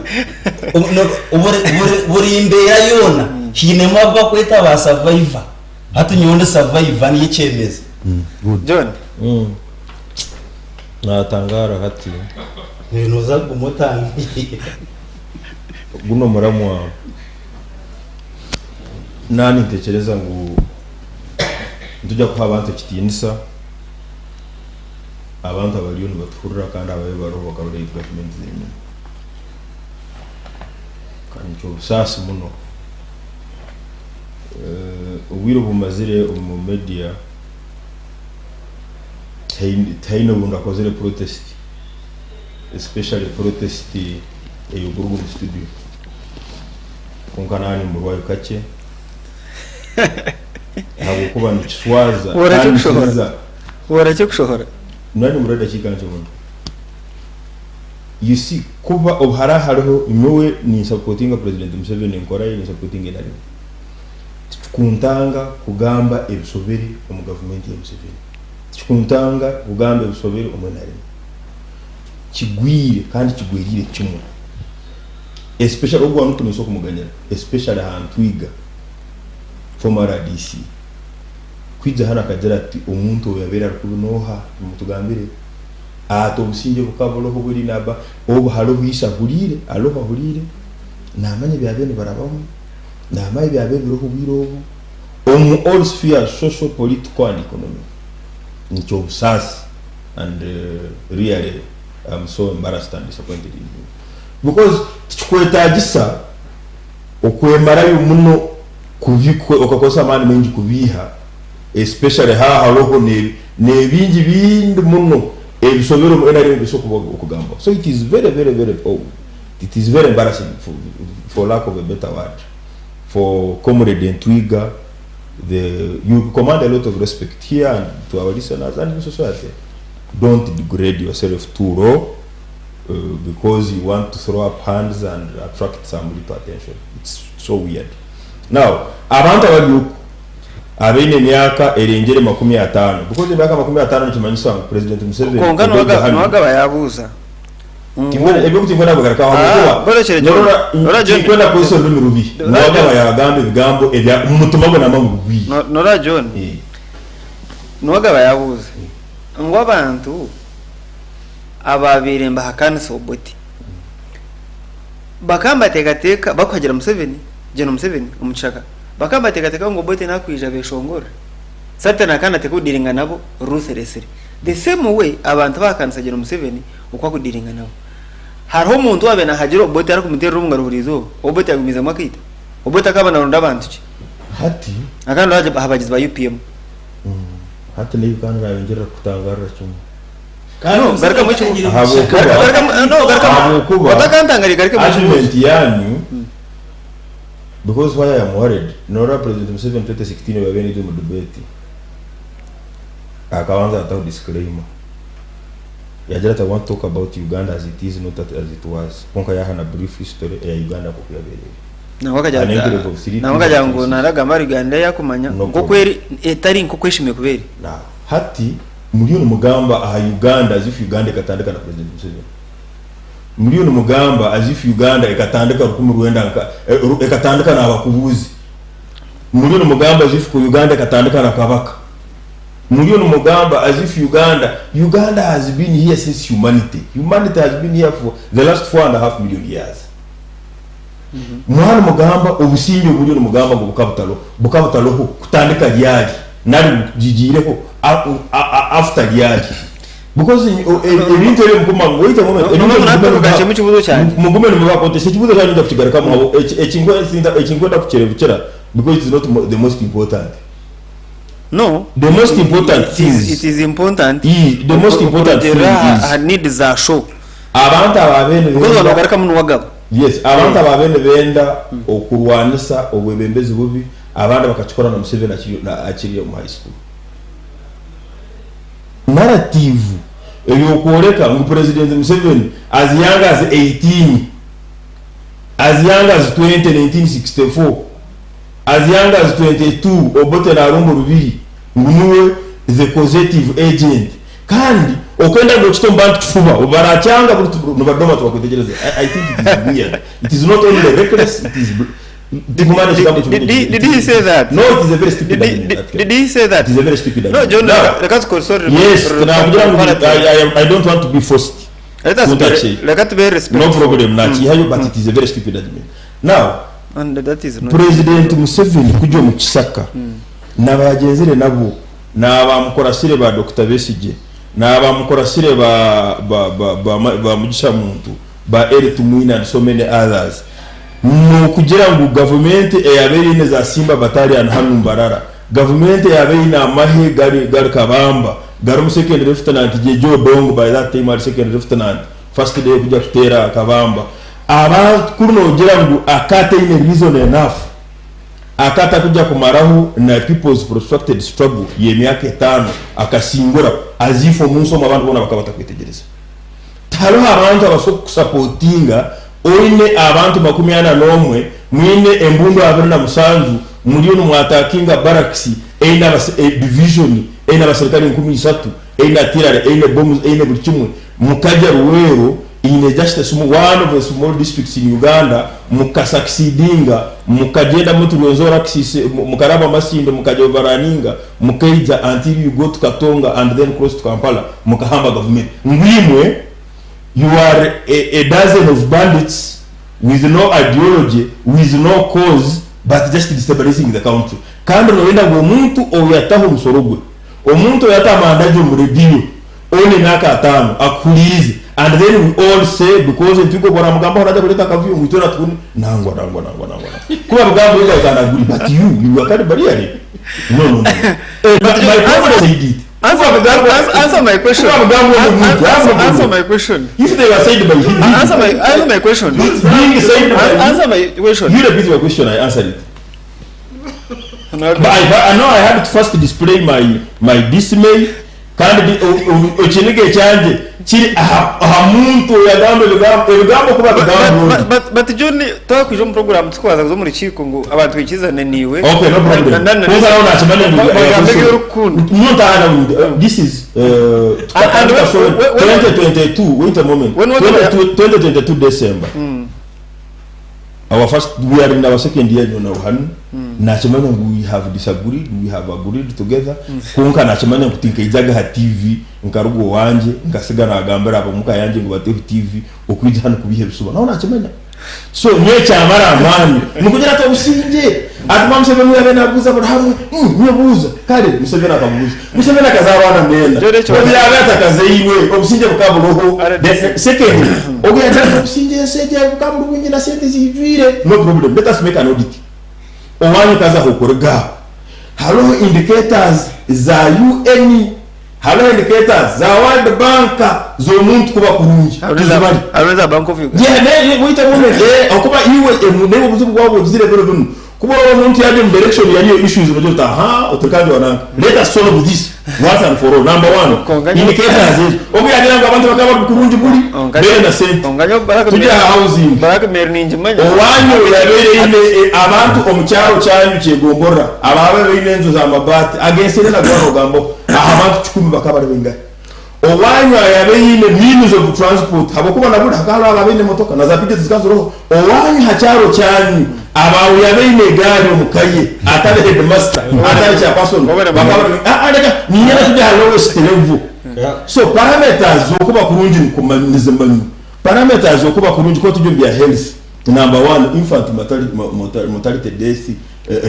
buri buri buri mbeera yoona hainemu abu barikweta ba survivor. Hati nyowe ndi survivor niyo ekyemeza. John. Natangaara hati. Noza kuguma otangaire. Guno omuramwa na nintekyereza ngu nitujya kuha abantu ekitiinisa, abantu abariyo nibatuhurira kandi ababaire bariho bakarora egi gavumenti zenyini. Kandi nikyobusaasi muno. Obwire obu mazire omu media tihaine obu ndakozire protest especially protest ey'okuruga omu studio. Kwonka naaba nimburwayo kakye ahabw'okuba nikishwaza kandi nikiriza. Worekye kushohora. Naaba nimburwayo edakiika nkye muno. You see kuba obu haraba hariho nyowe ninsapotinga President Museveni enkora ye ninsapotinga NRM. Tikikuntanga kugamba ebishobire omu gavumenti ya Museveni. Tikikuntanga kugamba ebishobire omu NRM. Kigwire kandi kigweriire kimwe. Especially ogu wanuku ninsobola kumuganyira especially aha Ntwiga former rdc kwija hanu akagira ati omuntu owu yabaire ari kubi noha mutugambire ati obusingye bukaba buroho buri naba obu hariho ishe ahuriire aroho ahuriire namanya ebyabaire nibarabamu namanya ebyabaire biriho obwire obu omu all spheres social, political and economic nikyobusaasi and really am so embarrassed and disappointed in you because tikikwetagisa okwemarayo muno okakozesa amaani maingi kubiiha especially haaba haroho nebingi bindi muno ebisobire omu NRM ebisobola okugambwaho so it is very very very it is very embarrassing for lack of a better word for comrade Ntwiga the you command a lot of respect here and to our listeners and in society don't degrade yourself too low because you want to throw up hands and attract some little attention it's so weird now abantu abari oku abaine emyaka erengire 50 because emyaka 50 nikimanyisa ngu president Museveni Kwonka okwija hanu nuwagaba yabuuza ngu Ebyo tinkwenda kubigarukaho Ah, ahabw'okuba borekere John. norora Norora John. tinkwenda kukozesa orurimi rubi Norora nuwagaba John. yagamba ebigambo ebya omu mutima gwe namanya ngu bigwire. Norora John. Nuwagaba yabuuza ngu abantu abaabaire nibahakanisa Obote bakaba nibateekateeka barikuhagira Museveni, Gen Museveni omu kishaka, bakaba nibateekateeka ngu Obote naakwija beeshongore. Satan akaba naateekwa kudiiringa nabo ruthlessly. The same way abantu abahakanisa Gen Museveni oku arikudiiringa nabo. Hariho omuntu owaabaire naahagira Obote arikumuteerera omu ngaro buri izooba, Obote yagumiizemu akaita? Obote akaba naaronda abantu ki? Hati. Akaba naaronda aha bagizi ba UPM. Hati naiwe kandi nayongyerera kukutangarira kimwe. No, garukamu ekibuuzo. Ahabw'okuba Garukamu, no, garukamu. ahabw'okuba Otakantangarira garukamu ekibuuzo. argument yanyu because why I am worried norora President Museveni 2016 obu yabaire naija omu debate akabanza yataho disclaimer yagira ati I want to talk about Uganda as it is not as it was kwonka yaha na brief history eya Uganda nkoku yabaire eri. Nangwa akagira An enclave of three nangwa akagira ngu presidencies. naragamba ahari Uganda ei akumanya No nk'oku problem. eri etari nk'oku eshemereire kuba eri. Now hati muriyo nimugamba aha Uganda as if Uganda ekatandika na President Museveni. Muriyo nimugamba as if Uganda ekatandika 1900 nka ekatandika n'abakubuuzi. Muriyo nimugamba as if ku Uganda ekatandika na Kabaka. Muriyo nimugamba as if Uganda Uganda has been here since humanity. Humanity has been here for the last 4.5 million years. Mwaba nimugamba obusingye obu muriyo nimugamba ngu bukaba butariho, bukaba butariho kutandika ryari nari bugiireho after ryari? Because ebintu ebyo mukuma wait a moment. No, no, no, ekibuzo kyangye. Mugume nimuba contest ekibuzo kyanyu nja kukigarukamu aho ekinkwenda kukirebukira because it is not the most important. No. The most important things. It is important. The most important thing is. Aha need za show. Abantu ababaire Because nibenda banogarukamu niwagaba. Yes, abantu ababaire nibenda okurwanisa obwebembezi bubi abandi bakakikora na Museveni akiri omu high school. Narrative eyokworeka ngu President Museveni as young as 18, as young as 20, 1964, as young as 22 Obote narumba orubiri ngu niwe the causative agent kandi okwenda ngu okite omu bantu kifuba barakyanga buri nibadoma tibakwetegyereza. I think it is weird. It is not only reckless, it is Tikumanya ekigambo Did, did, did he say that? No, it is a very stupid Did, argument. did, did he say that? It is a very stupid No, argument. John, Now, reka tukore Yes, nakugira ngu I don't want to be forced. Let us Kuntakye. be, reka tube respectful. No problem, nakihayo, but it is a very stupid argument. Now, And that is not President Museveni kujya omu kisaka nabayagyenzire nabo nabamukorasire ba Dr. Besigye nabamukorasire ba ba ba ba, ba Mugisha Muntu ba Elly Tumwine and so many others nokugira ngu gavumenti eyabaire eine za Simba Battalion hanu Mbarara gavumenti eyabaire eine amahe gari gari Kabamba garimu second lieutenant Jeje Odongo by that time ari second lieutenant first day kujya kuteera Kabamba abantu kuri nogira ngu akataine reason enough akatakujya kumaraho na people's protracted struggle y'emyaka etaano akasingura as if omunsi omu abantu boona bakaba batakwetegyereza. Tihariho abantu abasobola kukusapotinga oine abantu 41, mwine embundu 27, muriyo nimwatakinga barracks eine division eine abaserikare 3000, eine artillery, eine bombs, eine buri kimwe, mukajya Luweero in just a small, one of the small districts in Uganda, mukasucceedinga, mukagyenda muti Rwenzori axis, mukaraba Masindi, mukajya overaninga, mukaija until you go to Katonga and then cross to Kampala, mukahamba gavumenti. Ngu imwe, you are a dozen of bandits with no ideology, with no cause, but just destabilizing the country. Kandi noyenda ngu omuntu oyataho omusoro gwe, omuntu oyata amanda gye omu rediyo, oine emyaka ataano akuhuriirize and then we all say because entwiga obu oramugambaho naija kureeta akavuyo ngu itwena tukune nangwa nangwa nangwa nangwa nangwa kuba bigambo you can agree but you you are carry barrier no no no eh, but my problem said it Answer, answer, answer my question. Kuba bigambo Answer, omuntu answer my question. If they were said by him, Answer my question. Being said by Answer my question. You repeat your question, I answered it. But I know I had to first display my dismay kandi ekiniga ekyangye kiri aha muntu oyagamba ebigambo kuba bigambo. But John, twakwija omu program tukubanza kuza omu rukiiko ngu abantu baikiririzane naiwe. Okay, no problem. Kwonka naho nakimanya ngu Bagambe eby'orikukunda. Nyowe this is 2022, wait a moment. 2022 December. Our first, we are in our second year now hanu. Nakimanya ngu we have disagreed, we have agreed together. Kwonka nakimanya ngu tinkaijaga aha TV nkaruga owangye nkasiga nagambira abamuka yangye ngu bateho TV okwija hanu kubiha ebisuba. Naho nakimanya. So nyowe kyamara amaani nikugira ati obusingye ati mwa Museveni yabe nabuuza buri hamwe nyebuuza kare Museveni akabuuza Museveni akaza abaana mwenda obu yabe atakazairwe obusingye bukaba buroho. Second ogu yagira ati obusingye ensi egi bukaba buri bwingi na sente zijwire no problem, let us make an audit. Owanyu kaza aho kuruga hariho indicators za UN, hariho indicators za World Bank z'omuntu kuba kurungi tuzibare. Hariho za Bank of Uganda. Yeah, ne wait a moment. Okuba iwe newe obuzibu bwabo ogizire bino bino. Kuba omuntu yaje mu direction yariyo issues ogira oti aha otekandi wananka. Let us solve this once and for all. Number one, indicators ezo. Obu yagira ngu abantu bakaba bari kurungi buri bere na sente. Tujye aha housing. Owanyu yabeire eine abantu omu kyaro kyanyu kyegomborora ababa baine enju za mabaati agensere na gwana ogambaho aha abantu 10 bakaba bari baingahi. Owanyu ayabe eine means of transport habwokuba naburi hakaba hariho abaine emotoka na za piki zikaba ziriho. Owanyu ha kyaro kyanyu abawe yabe eine egaari omu ka ye atari headmaster atari chairperson bakaba bari reka niinyenda tujye aha lowest level. So parameters z'okuba kurungi nizimanywa. Parameters z'okuba kurungi kuba turi omu bya health number one infant mortality death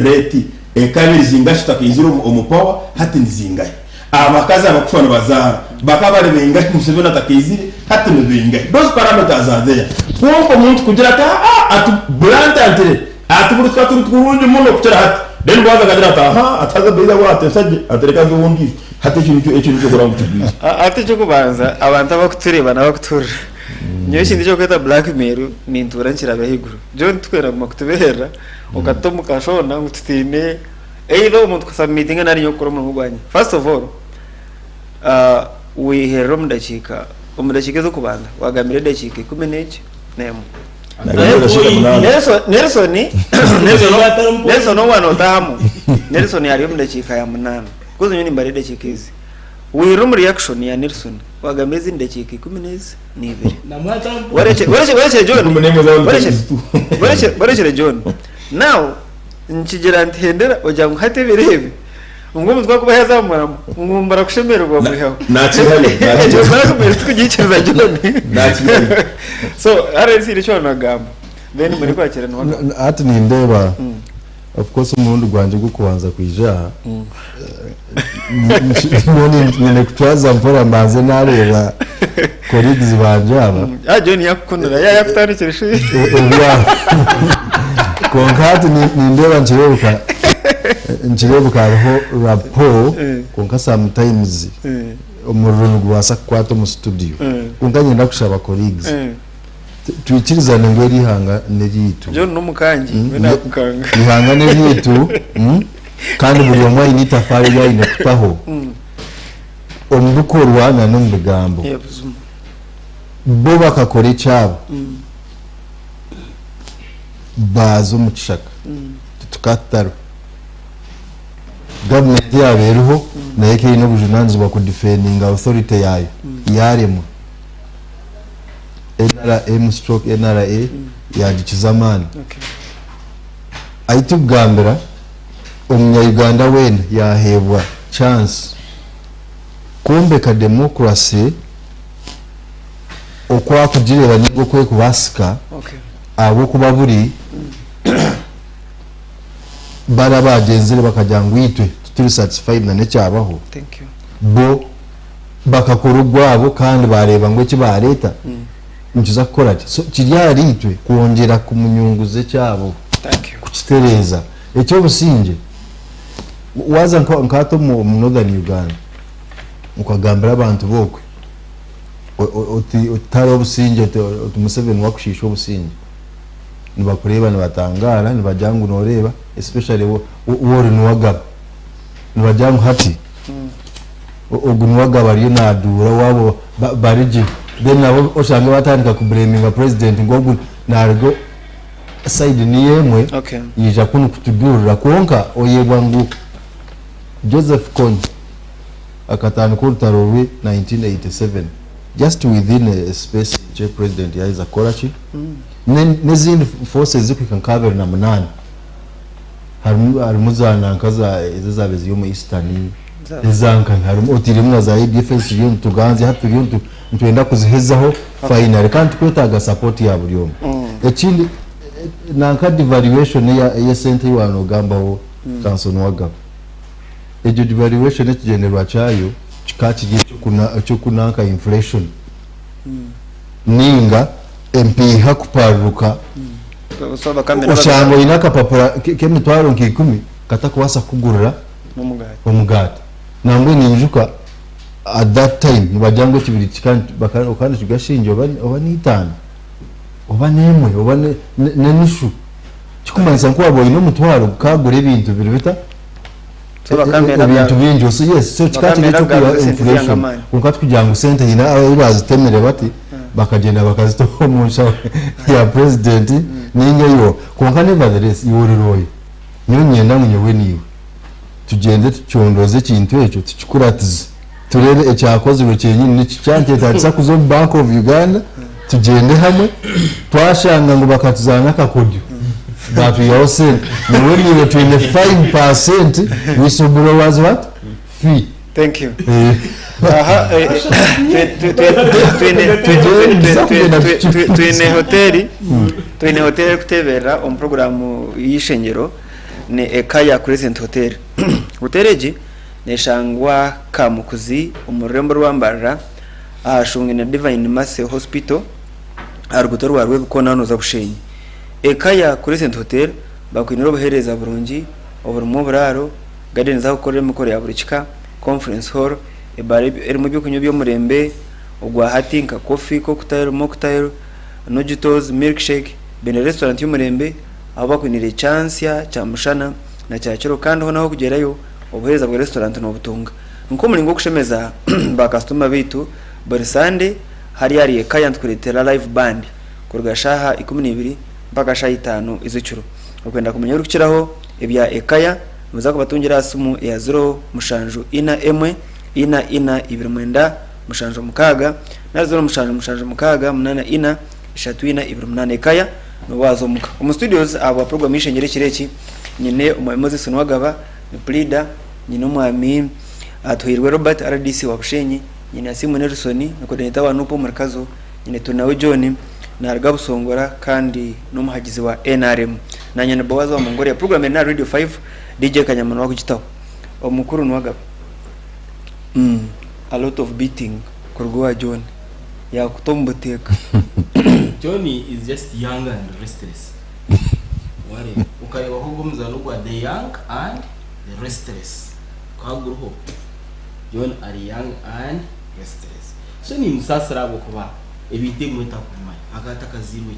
rate ekaba eri zingahi tutakaizire omu power hati ni zingahi. Abakazi abakufa nibazaara Bakaba bari baingahi Museveni atakaizire, hati ni baingahi? Those parameters are there. Kwonka omuntu kugira ati aa ati bluntantly ati buri tuka turi turungi muno kukira hati. Then Boaz akagira ati aha ati haza Beiza waatesa gye ati reka nze ondiijo. Hati ekyo nikyo ekyo nikyo kureba ngu kigwire. Hati eky'okubanza abantu abakutureeba n'abakutuhurira, nyowe ekintu eki barikweta blackmail nintuura nkirabe ahaiguru. John tikwenda kuguma kutubeherera okatuta omu kashonda ngu tutiine either omuntu kusubmitinga nari nyowe kukora omurimo gwangye. First of all, weiherera omu dakiika omu dakiika ez'okubanza waagambire edakiika ikumi n'egi n'emwe. Nelson Nelson Nelson owa notahamu Nelson ari omu dakiika ya munaana because nyowe nimbara edakiika ezi. Weirira omu reaction ya Nelson wagamba ezindi dakiika ikumi n'ezi n'ibiri. Warekye warekye warekye John warekye warekye John now nkigira nti hendera ogira ngu hati ebiro ebi ngu omuntu ku akuba yaaza aha muramo ngu mbura kushemererwa mwihaho. Nakihayo, Ekyo blackmail tikugiikiriza John. Nakihayo. So RNC haine eki waanagamba then mbone kwakira niwe. Hati nindeeba of course omurundi gwangye gw'okubanza kwija aha nyowe nyine kutwaza mpora mbanze nareeba colleagues bangye aba. Ah John yakukunira ya yakutandikira shi. Ebya kwonka hati nindeeba nikireebeka nikireebeka hariho rapport kwonka sometimes omuriro nigubaasa kukwata omu studio kwonka niinyenda kushaba colleagues Twikirizane ngu eri ihanga n'eryaitu. John n'omukangi, we nakukanga. Ihanga n'eryaitu kandi buri omwe aine itafaari eri aine kutaho omu bikorwa na n'omu bigambo. Bo bakakora ekyabo baaza omu kishaka titukaba tutariho. Gavumenti yaaba eriho nayo ekaba eine obujunanizibwa kudifendinga authority yaayo yaaremwa. NRM stroke NRA yagikiza amaani. Ahi tukugambira omunya Uganda weena yaheebwa chance kwombeka democracy oku akugireeba ninga oku ekubaasika ahabw'okuba buri bari abagyenzire bakagira ngu itwe tituri satisfied na n'ekyabaho bo bakakora ogwabo kandi baareeba ngu eki baareeta nikiza kukora ki. So kiri ahariitwe kwongyera kumunyunguza ekyabo, kukitereeza. Eky'obusingye, waaza nka hati omu Northern Uganda okagambira abantu b'okwe oti tihariho obusingye, oti Museveni niwe akushiisha obusingye, nibakureeba nibatangaara nibagira ngu nooreeba especially waaba ori niwe agaba, nibagira ngu hati Ogu niwe agaba ariyo naduura owaabo bari gye then nabo oshange batandika ku blaminga president ngu ogu naruga side niyo emwe yaija kunu kutuduurira kwonka oyebwa ngu Joseph Kony akatandika orutaro rwe 1987 just within a space nkye president yaheza kukora ki nezindi forces zikuhika nka 28 harimu harimu za nanka za ezo ezaabaire ziri omu Eastern eza nka harimu otiiremu na za ADF turiyo nituganzya hati turiyo nitwenda kuzihezaho finally kandi tukwetaaga support ya buri omwe. Ekindi nanka devaluation eya ey'esente ei waaba noogambaho Samson Wagaba, egyo devaluation ekigyendererwa kyayo kikaba kiri eky'okunanka inflation ninga empiiha kuparuruka Oshanga oine akapapura k'emitwaro nka ikumi katakubaasa kukugurira omugaati. Nambwenu ninyijuka at that time nibagira ngu ekibiriiti kikaba nikigura shilingi oba n'eitaano oba n'emwe oba n'enushu. Ekirikumanyisa ngu ku waaba oine omutwaro gukagura ebintu biri bita? Ebintu bingi. Yes, so kikaba kiri eky'okwihaho inflation kwonka tikugira ngu sente haine ahu baazitemire bati bakagyenda bakazita omu nshaho ya purezidenti ninga iwe. Kwonka nevertheless iwe ori lawyer, nyowe niinyenda ngu nyowe naiwe tugyende tucondooze ekintu ekyo tukikuratize tureebe ekyakozirwe kyenyini niki. Kyankyetaagisa kuza omu Bank of Uganda tugyende hamwe twashanga ngu bakatuzaana akakodyo baatwihaho sente nyowe naiwe twine 5% whistleblowers what? Fee. Thank you. Eh. Aha, eh, twine- twine hoteli twine hoteli erikuteeberera omu puroguraamu y'eishengyero ni Ekaya Crescent Hotel. Hoteli egi Neshangwa Kamukuzi omu rurembo rwa Mbarara ahashungi na Divine Mercy Hospital aha ruguuto rwa Rwebikoona nooza Bushenyi. Ekaya Crescent Hotel bakwinire obuheereza burungi oburimu oburaaro, gardens ahu kukorera emikoro ya buri kika, conference hall, ebaara erimu ebyokunywa eby'omurembe ogwa hati nka coffee, cocktail, mocktail, nojitos, milkshake, baine restaurant y'omurembe ahu bakwinire kyansya, kyamushana na kyakiro kandi hoona ahu okugyerayo obuheereza bwa restaurant nobutunga. Nk'omuringo gw'okushemeza ba kasitoma baitu, buri Sande hariya ahari Ekaya nitukureetera live band kuruga shaaha 12 mpaka shaaha itaano ez'ekiro. Okwenda kumanya ebirikukiraho ebya Ekaya, noza kubatungira aha simu eya ziro mushanju ina emwe ina ina ibiri mwenda mushanju mukaaga nari 0776 84 3428. Ekaya nooba waaza omuka. Omu studios ahabwa puroguraamu y'eishengyero ekiro eki, nyine Omwami Moses Nuwagaba, ni puriida, nyine Omwami Atuhairwe Robert, RDC wa Bushenyi, nyine Asiimwe Nelson, ni coordinator wa NUP omuri Kazo, nyine Turinawe John, naaruga Busongora kandi n'omuhagizi wa nrm. Naanye ni Boaz wa Mongolia. Puroguraamu eri n'aha Radio 5, DJ Kanyama niwe akugitaho. Omukuru Nuwagaba. A lot of beating kuruga owa John. Yaakuta omu buteeka. John is just young and restless. Wareeba okareebaho ogwo omuzaano gwa the young and the restless gukaba guriho. John ari young and restless. So nimusaasira ahabw'okuba ebintu ebimwe takubimanya. Akaba atakazairwe 87.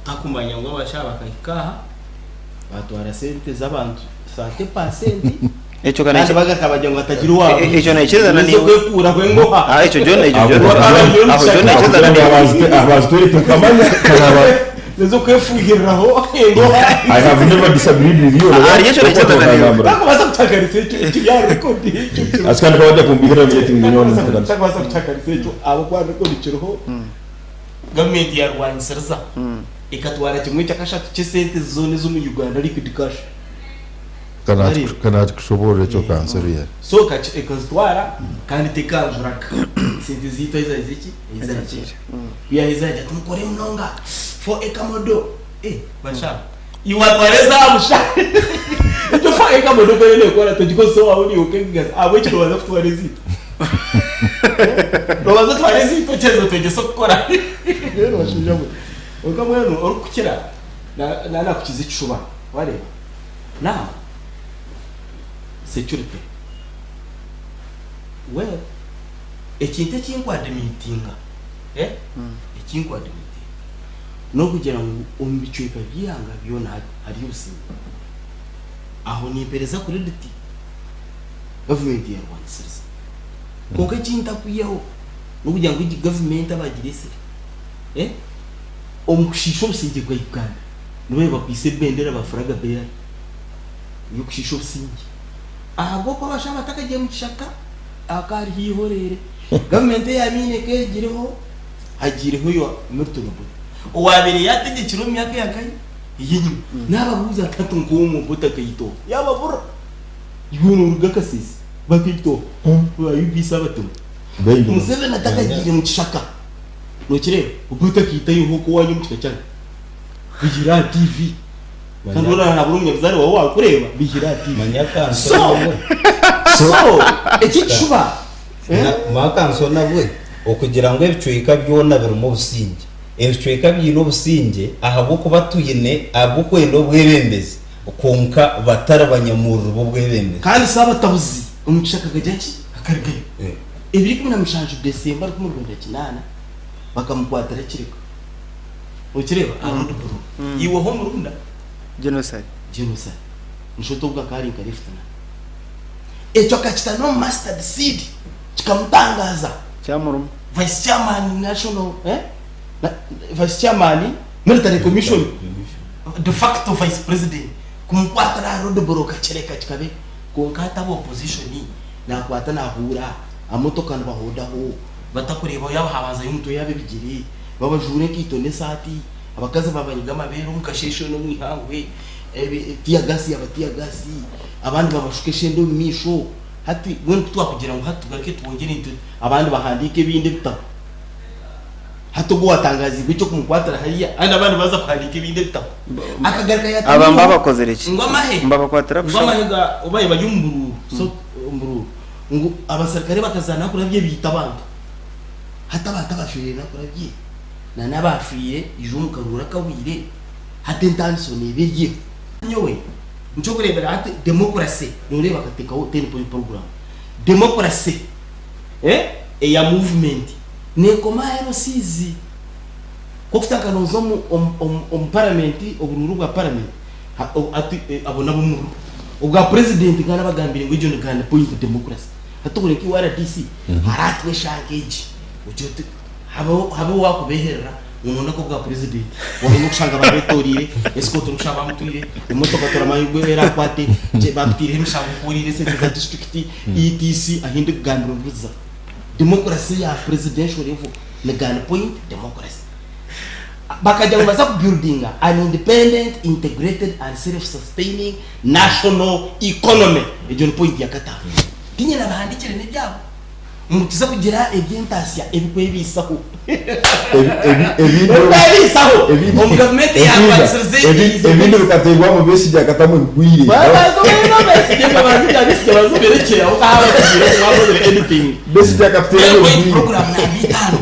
Takumanya ngu abashaija bakahika aha batwara sente z'abantu 30%. Ekyo ka Kandi bagaruka bagira ngu hatagira owaaba. Ekyo naikirizana Nizo naiwe. kwekuuraho engoha. Ah, ekyo John, ekyo John, aho John naikirizana naiwe. Abazitwere tukamanya. Nizo kwefuhiriraho engoha. I have never disagreed with you. Ah, ekyo naikirizana naiwe. Takubaasa kutakarisa ekyo ekyo ya record ekyo kiriho. Asi kandi kabajja kumbihira byeti ngu Takubaasa kutakarisa ekyo ahabw'okuba record kiriho. Gavumenti yarwanisiriza ekatwara kimwe kyakashatu ky'esente zoona ez'omu Uganda liquid cash. Ka nakikushoboorora ekyo kanseruye. So ekazitwara kandi tekanjuraga sente zaitu ahi zaaheza ki ahi zaagiire. Ku yaaheza yaagira ati mukore munonga for ekamodo eh basha iwe watwara eza busha ekyo for ekamodo ku eriyo neekora togikozesa owaawe niiwe okeegaza ahabw'eki noobanza kutwara ezaitu noobanza otware ezaitu ogyeze otwegyese okukora mbwenu bashaija mwe kwonka mbwenu orikukira na nakukiza ekishuba wareeba. Now security well ekintu eki nkwadimitinga eh eki nkwadimitinga n'okugira ngu omu bicweka by'eihanga byona hariyo obusinge. Aho nimpereza credit gavumenti yarwanisiriza. Kwonka eki ntakwihaho n'okugira ngu egi gavumenti abagiresire eh omu kushiisha obusingye bwa Uganda. Nibo bakwaitse ebendera ba flag bearer y'okushiisha obusingye. Ahabw'okuba abashaija batakagiire mu kishaka hakaba hariho eihoreere. Gavumenti eyabaire eka egireho hagiireho eya Milton Obote owaabaire yaategyekire omu myaka eya nkahi ey'enyima. Naababuuza nti hati nk'omwe Obote akaita oha? Yaababura. Iwe nooruga Kasese bakaita oha? Ba UPC abatemu. Museveni atakagiire mu kishaka nookireeba Obote akaitayo oha okwo owaanyu omu kika kyanyu? Bihire aha TV. Kandi oraba nabura omunyabuzaare wawe owakureeba, bihire aha TV. So, so eki ekishuba. Mwakanso nabwe okugira ngu ebicweka byona birimu obusingye. Ebicweka biine obusingye ahabw'okuba twine ahabw'okwenda obwebembezi kwonka batari banyamururu b'obwebembezi. Kandi si abatabuzi omu kishaka akagira ki? Akarugayo. Ebiro 17 Desemba 1908 bakamukwatira Kireka. Okireeba? Aha road block. Iweho omurunda. Genocide. Genocide. Nshoto obwo akaba ari nka lieutenant. Ekyo akakita n'omu mustard seed kikamutangaaza. Kyamuruma. Vice chairman national eh? Na, vice chairman military commission de facto vice president kumukwatira aha road block akireka kikabe kwonka hati aba opposition nakwata nahuura amotoka nibahodaho batakureeba yaaba habanzayo omutwe yaaba ebigyere Babajuura enkaito n'esaati, abakazi babanyiga amabeere omu kasheeshe n'omu ihangwe, tiyagaasi yaaba tiyagaasi, abandi babashuka eshenda omu maisho. Hati mbwenu ku twakugira ngu hati tugaruke twongyere nti abandi bahandiike ebindi ebitabo. Hati ogwo owatangaziibwe eky'okumukwatira hariya kandi abandi baaza kuhandiika ebindi ebitabo. Akagaruka Aba yaatema mbabakozire ki? ngu amahe Mbabakwatira ngu busha? amahe ga oba bari omu buruuru so omu buruuru ngu abaserukare bakazaana Nakulabye baita abantu. Hati abantu abafiire Nakulabye na n'abaafiire ijo omu karuuru akahweire hati entaaniso neeba eri eho. Nyowe nikyokureebera hati democracy noreeba bakateekaho ten point program democracy eh eya movement Neekoma aha LCs. Ku okutandika nooza omu omu omu omu paramenti oburuuru bwa paramenti ha o hati abo n'ab'omururu. Obwa purezidenti nka nabagambire ngu egyo ni gun point democracy. Hati obure nk'iwe RDC haraatwa eshanka egi ogire oti habeho habeho owaakubeeherera ngu noonda nk'obwa purezidenti. Waaba n'okushanga babeetooriire, esikooti orikushanga bamutwire, emotoka toramanya ogu eraakwate, gye bakutaireho emishango ku oriire esente za disiturikiti, etc. Ahi ndikugambira orikuza. Democracy ya presidential level ni gun point democracy. Bakagira ngu nibaza ku buildinga an independent, integrated and self sustaining national economy. Egyo ni point ya kataano. Tinye nabahandikire nebyabo ngu tuze kugira ebyentaasya ebikwebiisaho. Ebikwebiisaho omu gavumenti eyarwanisirize Ebindi bikateebwamu Besigye akatamu ebigwire. Besigye akatuteeramu ebigwire. Program namba itaano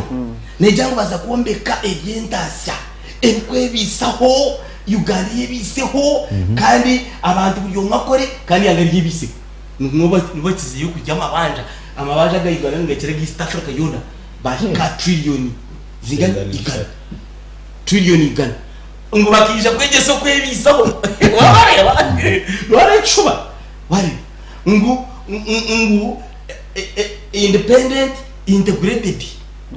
negira ngu baza kwombeka eby'entaasya ebikwebiisaho, Uganda eyebiiseho kandi abantu buri omwe akore kandi eihanga ryebiiseho. Niho bakizeyo kurya amabanja, amabanja aga Uganda nigakira aga East Africa yoona bahika aha trillion zingana igana, trillion igana. Ngu bakaija kwegyesa okwebiisaho wabareeba wareeba ekishuba wareeba ngu ngu independent integrated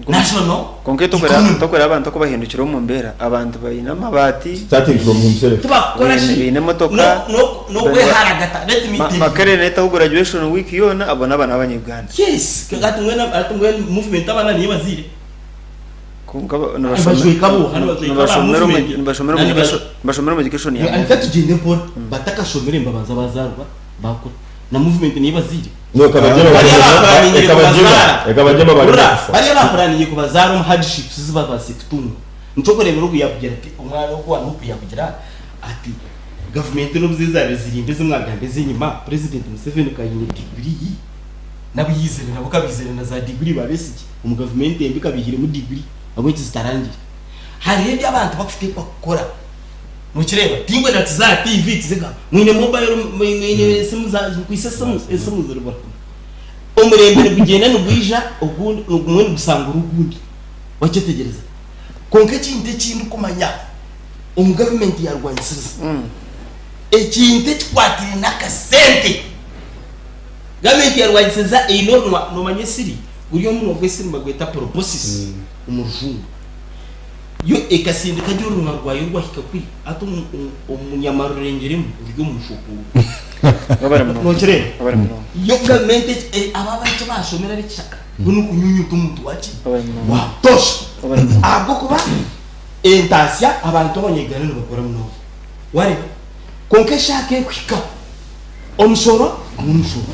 national Kwonka economy. Tokureba abantu oku bahindukire omu mbeera, abantu baine amabaati, Starting from himself. Tibakukora shi baine emotoka, n'okweharagata let me tell you. Makerere neetaho graduation week yoona, abo n'abaana b'abanya-Uganda. Yes, hati mbwenu hati mbwenu movement abaana niyo ebaziire. Kwonka Nibajweka bo, hanu bajweka aba movement. nibashomera omu education ya Reka movement. tugyende mpora, batakashomire nibabanza bazaarwa bakura. Na movement niyo ebaziire. No, ekabagyema Bariya barimo- bapuraningiire ekabagyema- kubazaara. ekabagyema barimo Hurira, kufa. bariya bapuraningiire kubazaara omu hardships ezi babaasize kutunga. Nikyo orikureebera ogu yaakugira ati omwana ogu owa Nup yaakugira ati gavumenti n'obu zaabaire ziri mbi ezi mwagamba ez'enyima, Purezidenti Museveni ka aine diguri n'abu yaizire nabo ka baizire na za diguri ba Besigye omu gavumenti embi ka baihiremu diguri ahabw'enki zitarangire. Hariho ebi abantu bakuteekwa kukora. Nokireeba? Tinkwenda tuze aha TV tuze kugamba mwine mobile mwine esimu za mukwitse esimu esimu ziri buri hamwe. Omurembe nigugyenda nigwija ogundi gumwe nigusangura ogundi. Wakyetegyereza? Kwonka ekintu eki ndikumanya omu gavumenti ya Rwanisiriza, ekintu ekikwatiraine n'akasente, gavumenti ya Rwanisiriza eine orunwa, noomanya esiri, guri omunwa gw'esiri nibagweta proboscis omu rujungu. Yo ekasindika gye orunwa rwayo rwahika kuri, hati omunyamarurengiremu ruri omu mushokooro. Nokireeba? Yo gavumenti egi, aba aba eki baashomire ab'ekishaka, bo n'okunyunyuta omuntu waki? Wa butosha. Ahabw'okuba entaasya abantu abanyayuganda nibakora munonga. Wareeba? Kwonka eshaaha ku erikuhika, omushoro guma omushoro.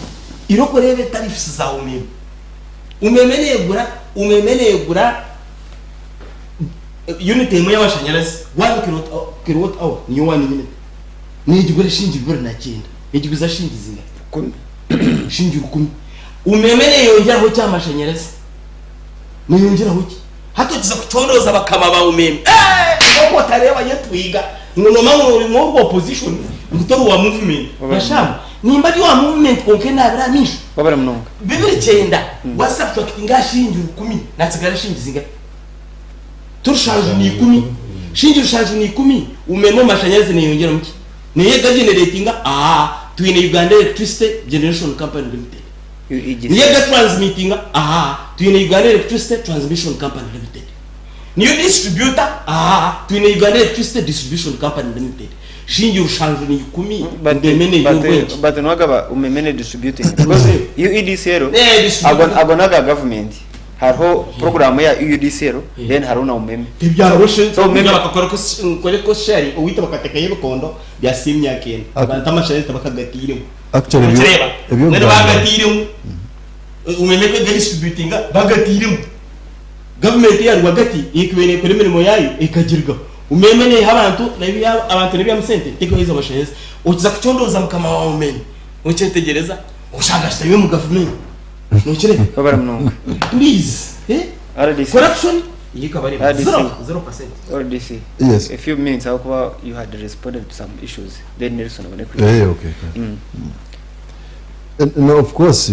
Irooko oreebe tariffs za umeme. Umeme neegura, umeme neegura unit emwe y'amashanyarazi, one kilowatt hour niyo one unit, neegigura shilingi 29. Neegiguza shilingi zingahi? Shilingi rukumi. Umeme neeyongyeraho ki aha mashanyarazi? Neyongyeraho ki? Hati okiza kucondooza bakama ba umeme eh, nk'oku otareeba yetwiga ngu nomanya ngu ori nk'owa opposition ngu tori wa movement. Bashamba nimba ndi owa movement kwonka enaabire aha maisho. Wabare munonga. 29 wa subtractinga aha shilingi rukumi natsigara shilingi zingahi? Ti rushanju na ikumi. Shilingi rushanju na ikumi umeme omu mashanyarazi neyongyeramu ki? Niyo ega generatinga? Aah, twine Uganda Electricity Generation Company Limited. Niyo ega transmittinga? Ahaa. Twine Uganda Electricity Transmission Company Limited. Niyo distributor? Ahaa. Twine Uganda Electricity Distribution Company Limited. Shingi rushanju na ikumi umeme ney'orwengye. But nwagaba umeme ne distributing because UEDCL Eh, distributing. ago naga government hariho program ya UEDCL then hariho na umeme. Tibyaroshe So umeme bakakora kore ko share owita bakatekayo ebikondo bya simu ya kenda. Abantu amashanyarazi tibakagatiiremu. Actually, ebyo- Nokireeba? ebyo Mbwenu ogamba- bagatiiremu. Umeme ku ega distributinga bagatiiremu. Gavumenti eya rwagati ekubaire nekora emirimo yaayo ekagirgaho. Umeme neeha abantu abantu n'ebyamu sente tekuheereza mashanyarazi. Okiza kucondooza mukama wa Umeme nokyetegyereza oshanga ashutami omu gavumenti. Nokireeba? Webare munonga. Please eh? RDC. Corruption yo ekabareeba. RDC. Zero, 0%. RDC. Yes. A few minutes ahakuba you had responded to some issues then Nelson abone kwija. Eh, okay. No, of course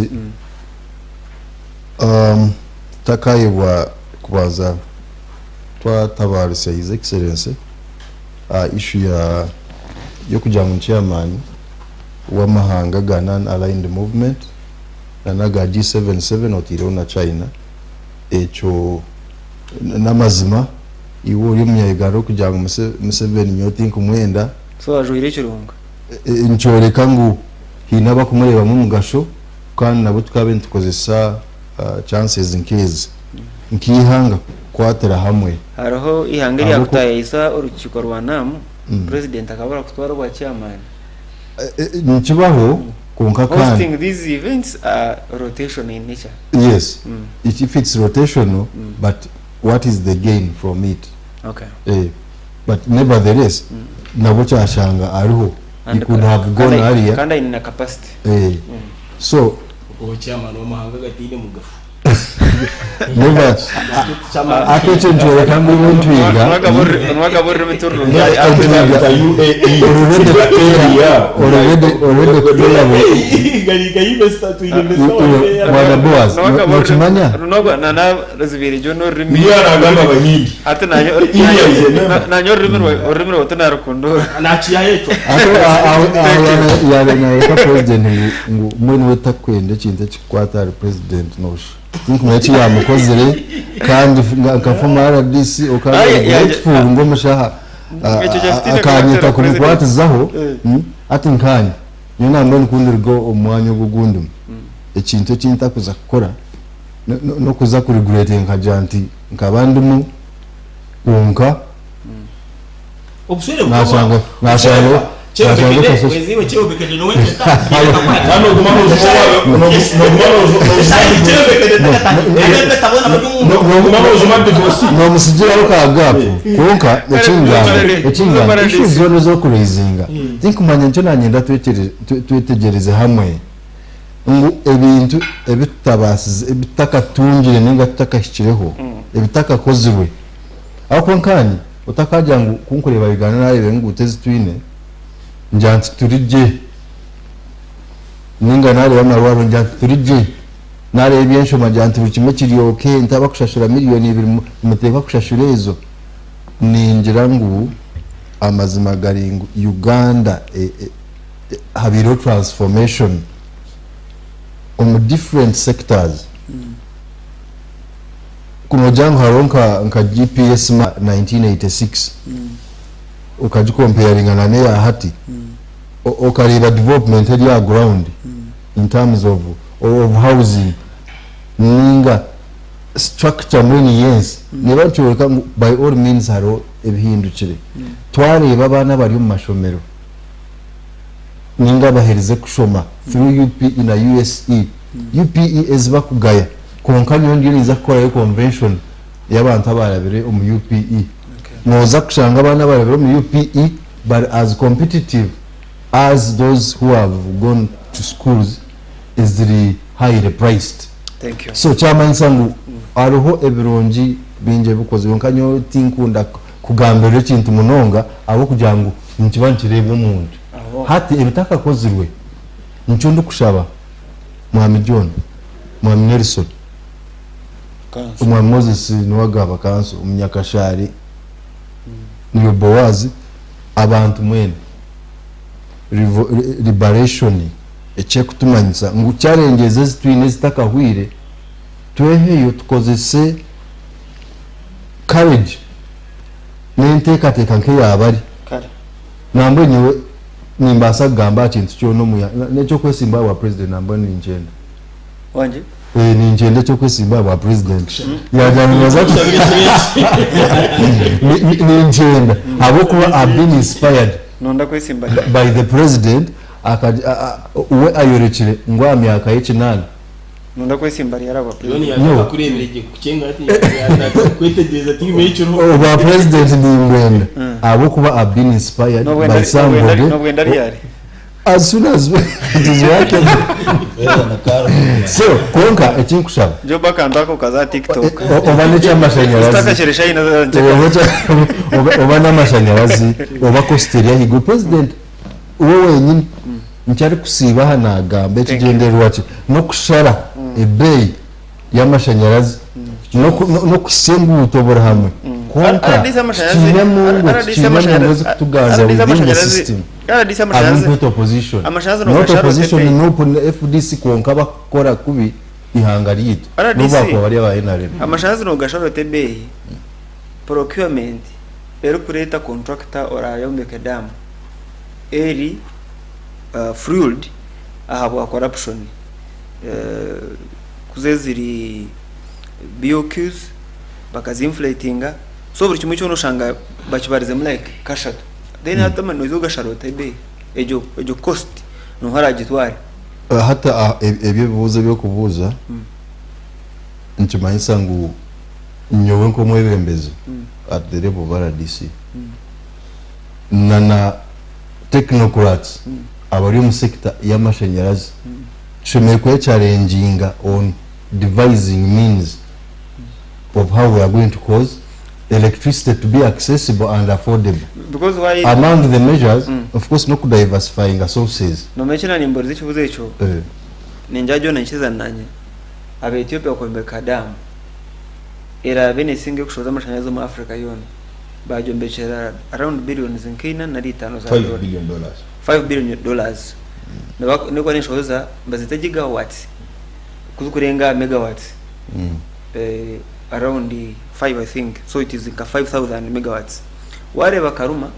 tutakayebwa kubanza twatabaarisa His Excellency aha issue ya y'okugira ngu ni chairman w'amahanga aga Non-Aligned Movement na n'aga G77 otaireho na China. Ekyo n'amazima iwe ori omunya-Uganda orikugira ngu Museveni nyowe tinkumwenda, So ajwaire ekirunga. Nikyoreka ngu haine abakumureebamu omugasho kandi nabo tukabe nitukozesa chances nk'ezi nk'eihanga kukwatira hamwe. Hariho eihanga Ahabw'oku- eryakutaayaayisa orukiiko rwa NAM, Purezidenti akabura kutwara obwa chairman. Nikibaho kwonka kandi. Hosting these events are rotational in nature. Yes, if it's rotational but what is the gain from it? Okay. But nevertheless nabwo kyashanga ariho he could have gone earlier. Kandi aine na capacity. So Oho chairman w'amahanga agataine mugasho. Never ate ekyo nikyoreka ngu iwe ntwiga already kuteera Bwana Boaz nokimanya Niyo aragamba Abahindi. Ate India is a member. nanye orurimi rwawe tinarukundura. Ate aho yaaba nayoreka president ngu mbwenu we takwenda ekintu ekikukwata ahari president nosha tinkumanya eki yamukozire kandi nka former RDC okaba grateful ngu omushaha akanyeta kumukwatizaho hati nkanye nyowe nambwenu ku ndiruga omu mwanya ogu ogundimu ekintu eki ntakuza kukora n'okuza ku regretinga nkagira nti nkaba ndimu kwonka Obushwere nashanga nashanga nashanga nomusigiraho ka gap kwonka ekingamba ekingamba issues zoona ez'okuraisinga tinkumanya nikyo nanyenda twetegyereze hamwe ngu ebintu ebi tutabaasize ebi tutakatungire ninga tutakahikireho ebitakakozirwe ahabw'okuba nkaanye otakagira ngu ku nkureeba Uganda nareeba enguuto ezi twine ngira nti turi gye ninga nareeba amarwariro ngira nti turi gye nareeba eby'enshoma ngira nti buri kimwe kiri ok ntaba kushashura miriyoni ibiri nimuteekwa kushashura ezo ningira ngu amazima gari ngu Uganda habaireho transformation omu different sectors ku nogira ngu hariho nka nka GPS ma 1986 okagikompeyaringa na n'eya hati okareeba development eri aha ground in terms of of housing ninga structure mbwenu y'ensi neeba nikyoreka ngu by all means hariho ebihindukire. Twareeba abaana abari omu mashomero ninga abaherize kushoma through UPE na USE, UPE ezi bakugaya kwonka nyowe ndiyo ninza kukorayo convention y'abantu abarabire omu UPE. Noza kushanga abaana abarabire omu UPE bari as competitive as those who have gone to schools eziri highly priced. Thank you. So kyamanyisa ngu hariho ebirungi bingi ebikozirwe kwonka nyowe tinkunda kugambirira ekintu munonga ahabw'okugira ngu nikiba nikireebwa omuntu. Hati ebitakakozirwe nikyo ndikushaba Mwami John, Mwami Nelson, Omwami Moses niwe agaba kanso, Omunyakashari niiwe Boaz, abantu mwena liberation ekyekutumanyisa ngu challenges ezi twine ezitakahwire tweheyo tukozese courage n'enteekateeka nk'eya bari. Nambwenu nyowe nimbaasa kugamba aha kintu kyona omu ihanga, n'eky'okwesimba aha bwa president nambwenu ninkyenda. Wangi? Eh, ninkyenda eky'okwesimba aha bwa president. Yaagira ngu nooza Ninkyenda ahabw'okuba I've been inspired Nonda kwesimba by the president, we ayorekire ngu aha myaka ye kinaana. Nonda kwesimba ryari aba John president? yashaka kurebera gye kucenga ati yataka kwetegereza ati mekiro Obwa president nimbwenda ahabw'okuba I've been inspired Nobwenda- by somebody nobwenda ryari? As soon as it is working. So kwonka ekinkushaba Job akantu ako kaza TikTok. Oba n'ekyamashanyarazi. Sitakakiresha hino Oba n'amashanyarazi oba cost eri ahaiguru, president we wenyini nkyarikusiiba aha nagamba ekigyendererwa kye n'okushara ebeeyi y'amashanyarazi n'okuhitsya enguuto buri hamwe kwonka RDC amashanyarazi- tukiine mungu RDC tukiine mungu amashanyarazi- ezikutuganza RDC within the amashanyarazi- system. RDC amashanyarazi- Ab'omu opposition, amashanyarazi not nogashara opposition, otebeeyi. NUP na FDC kwonka bakukora kubi ihanga ryaitu RDC n'obu bakuba bari aba NRM. Amashanyarazi nogashara ota ebeeyi, procurement erikureeta contractor orayombeka edamu eri fueled ahabwa corruption kuza eziri BOQs bakazi inflatinga, so buri kimwe kyona oshanga bakibarizemu like kashatu, then hati noija ogashara ota ebeeyi egyo egyo cost noha aragitware? Hati ebi ebibuuzo ebi orikubuuza nikimanyisa ngu nyowe nk'omwebembezi at the level of RDC na na technocrats abari omu sector y'amashanyarazi tushemereire kwechallenginga on devising means of how we are going to cause electricity to be accessible and affordable. Because why? Among the measures, of course, n'okudiversifyinga sources. Nomanya eki nanimburize ekibuzo ekyo? Eh. Ningira John nkiza nanye aba Ethiopia kwombeka damu eraabe nesinga ekushohoza amashanyarazi omu Africa yoona bagyombekyera around billions nka ina nari itaano za Five dola. billion dollars. $5 billion. Nikuba neshohoza nibazeta gigawatts kuzikurenga aha megawatts around 5, I think, so it is nka 5000 megawatts. Wareeba Karuma,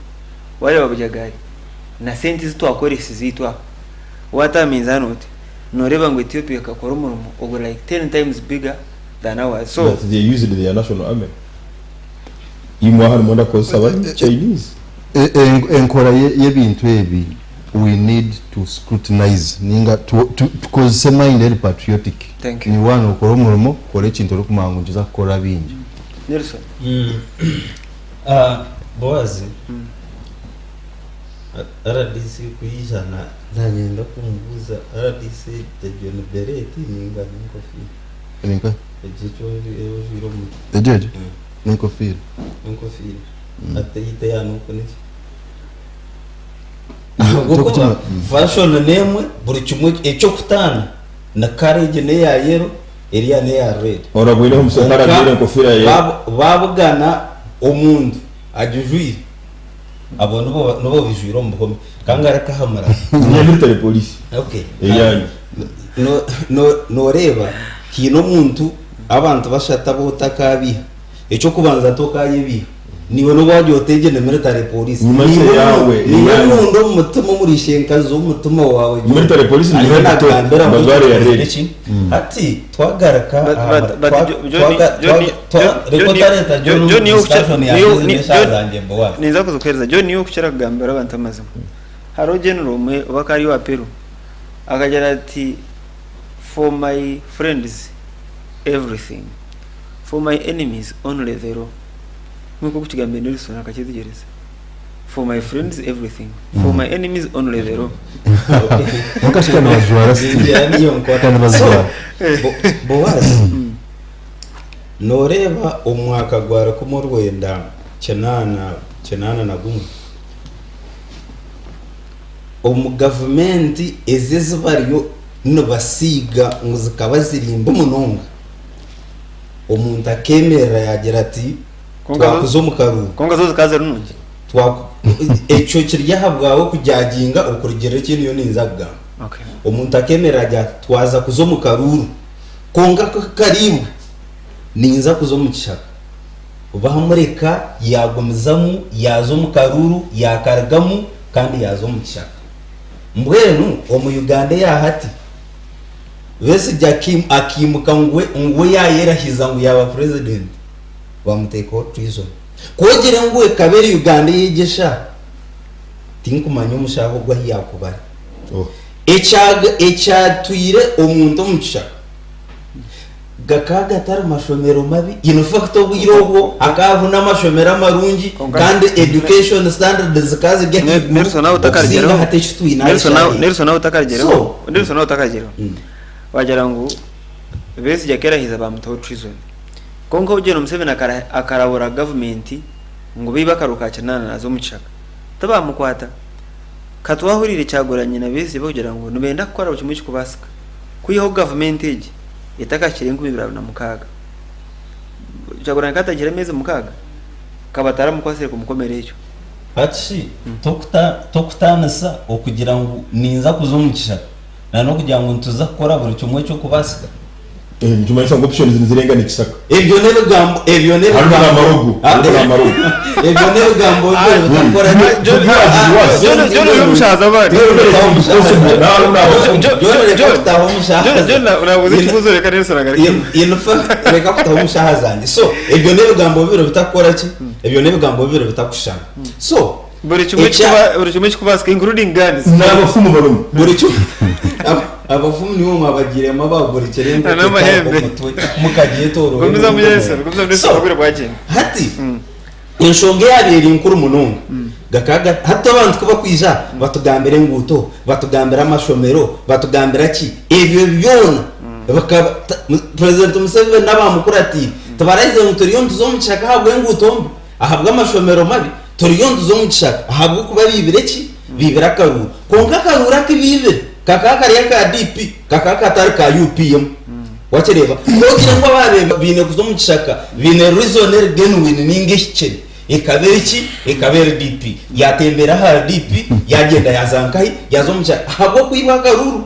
wareeba Bujagari na sente ezi twakoresize itwe aha, waata aha minzaani oti noreeba ngu Ethiopia ekakora omurimo oguri like 10 times bigger than ours, so But they used their national army. Imwe aha nimwenda kukozesa aba Chinese. Enkora y'ebintu ebi we need to scrutinize ninga tukozese mind eri patriotic. Thank you. Ni waana okora omurimo, kora ekintu orikumanya ngu nikiza kukora bingi. Nelson. Ah, Boazi, RDC kwijana nanyenda kumubuuza RDC egyo ni beret ninga n'enkofiira? Ninka? Egyo eki ojwire omu mutwe. Egyo egyo? N'enkofiira. N'enkofiira. Mm. Ate yiita ya nuku niki? Ahabw'okuba fashion n'emwe, buri kimwe eky'okutaana na kara egi n'eya yellow, eriya n'eya red. Orabwireho omusirikare Kwonka ajwaire enkofiira ye. Babugana omuntu agijwire, abo nibo bijwire omu buhome kangaraka ahamara. Ni military police. Okay. Eyanyu. No, noreeba hiine omuntu abantu bashatu abu otakabiha. Ekyokubanza, tokayebiha niwe nobu wagira otegye military police. Nyuma se yawe, Niwe eyanyu. nunda omu mutima omurishe enkazi w'omutima wawe. Military police ni Ariyo red top, nagambira ngu bajware ya red. eki. Hati twagaruka But reka otareta John discussion yanjye n'eshaaha zanjye, Bowazi. Ninza kuzukuhereza John, niwe okukira kugambira abantu amazima. Hariho general omwe oba akaba ari owa Peru, akagira ati, "For my friends everything, for my enemies only the law." Nkuko kukigambira Nelson akakyetegyereza, "For my friends everything, for my enemies only the law." Mukashika nibajwara still. Ngira niyo nkora. Kandi nibajwara. So, Bowazi, noreeba omwaka gwa 1981 omu gavumenti ezi ezibariyo nibasiiga ngu zikaba zirimba munonga, omuntu akemerera yagira ati twakuza omu karuuru. Konka zo zikaza runungi. Ekyo kiri aha bwawe kujudginga okurugiirira eki niyo ninza kugamba. Omuntu akemerera agira ati twaza kuza omu karuuru, konka karibwe ninza kuza omu kishaka. Bamureka yagumizamu, yaza omu karuuru, yakarugamu kandi yaza omu kishaka. Mbwenu omu Uganda eyahati Besigye akimuka ngwe yayerahiza ngu yaba president, bamuteekaho treason. Kwogire ngu ekaba eri Uganda eyegyesha, tinkumanya omushaho ogwo ahi yakubara. Ekyatwire omuntu omu kishaka. Gakaba gatari mashomero mabi, in fact obwire obwo hakaba hariho n'amashomero amarungi kandi education standards zikaba ziri ahaiguru Nelson aho okusinga otakarugyereho hati eki twine aha Nelson shaaha aho egi. Nelson aho otakarugyereho So, Nelson aho otakarugyereho wagira ngu Besigye akerahiza bamutaho treason kwonka ogyenda Museveni akara akarabura gavumenti ngu beiba akaruru ka kinaana naaza omu kishaka tibamukwata katwahuriire Kyagulanyi na Besigye bakugira ngu nibenda kukora buri kimwe ekikubaasika kwihaho gavumenti egi etakahikire 2026. Kyagulanyi katahikire ameezi mukaaga kabataramukwasire kumukomera ekyo. Hati shi tokutaanisa okugira ngu ninza kuza omu kishaka na n'okugira ngu nituza kukora buri kimwe ekirikubaasika? Nikimanyisa ngu options nizirenga n'ekishaka. Ebyo n'ebigambo ebyo Harimu n'ebigambo n'amarogo, harimu n'amarogo. Ebyo n'ebigambo bibiri bitakora gye. John John uri omushaza bari. John reka kutaho omushaha. John nabuze ekibuzo reka Nelson agaruke. In fact reka kutaho omushaha zangye. So ebyo n'ebigambo bibiri bitakukora ki? Ebyo n'ebigambo bibiri bitakushushana. So Buri kimwe ekya buri kimwe ekikubaasika including guns. N'abafumu barimu. Buri kimwe abafumu nibo mwabagiiremu abagurikire engoko N'amahembe. etari omutwe mukagyetoorora Gumizamu emirundi Nelson, omwenda. gumizamu Nelson So obwire bwagyenda. hati enshonga eyabaire eri nkuru munonga gakaba ga hati abantu ku bakwija batugambira enguuto, batugambira amashomero, batugambira ki, ebyo byona bikaba ta President Museveni n'abamukuratiire tibarahizire ngu turiyo nituza omu kishaka ahabw'enguuto mbi. Ahabw'amashomero mabi, turiyo nituza omu kishaka ahabw'okuba baibire ki? Baibire akaruuru. Kwonka akaruuru aku baibire kakaba kari aka DP, kakaba katari ka UPM. Wakireeba? Ku ogire ngu abaabaire baine kuza omu kishaka baine reason eri genuine ninga ehikire, ekaba eri ki? Ekaba eri DP. Yaatembera ahari DP, yaagyenda yaaza nkahi? Yaaza omu kishaka ahabw'okwibwa akaruuru.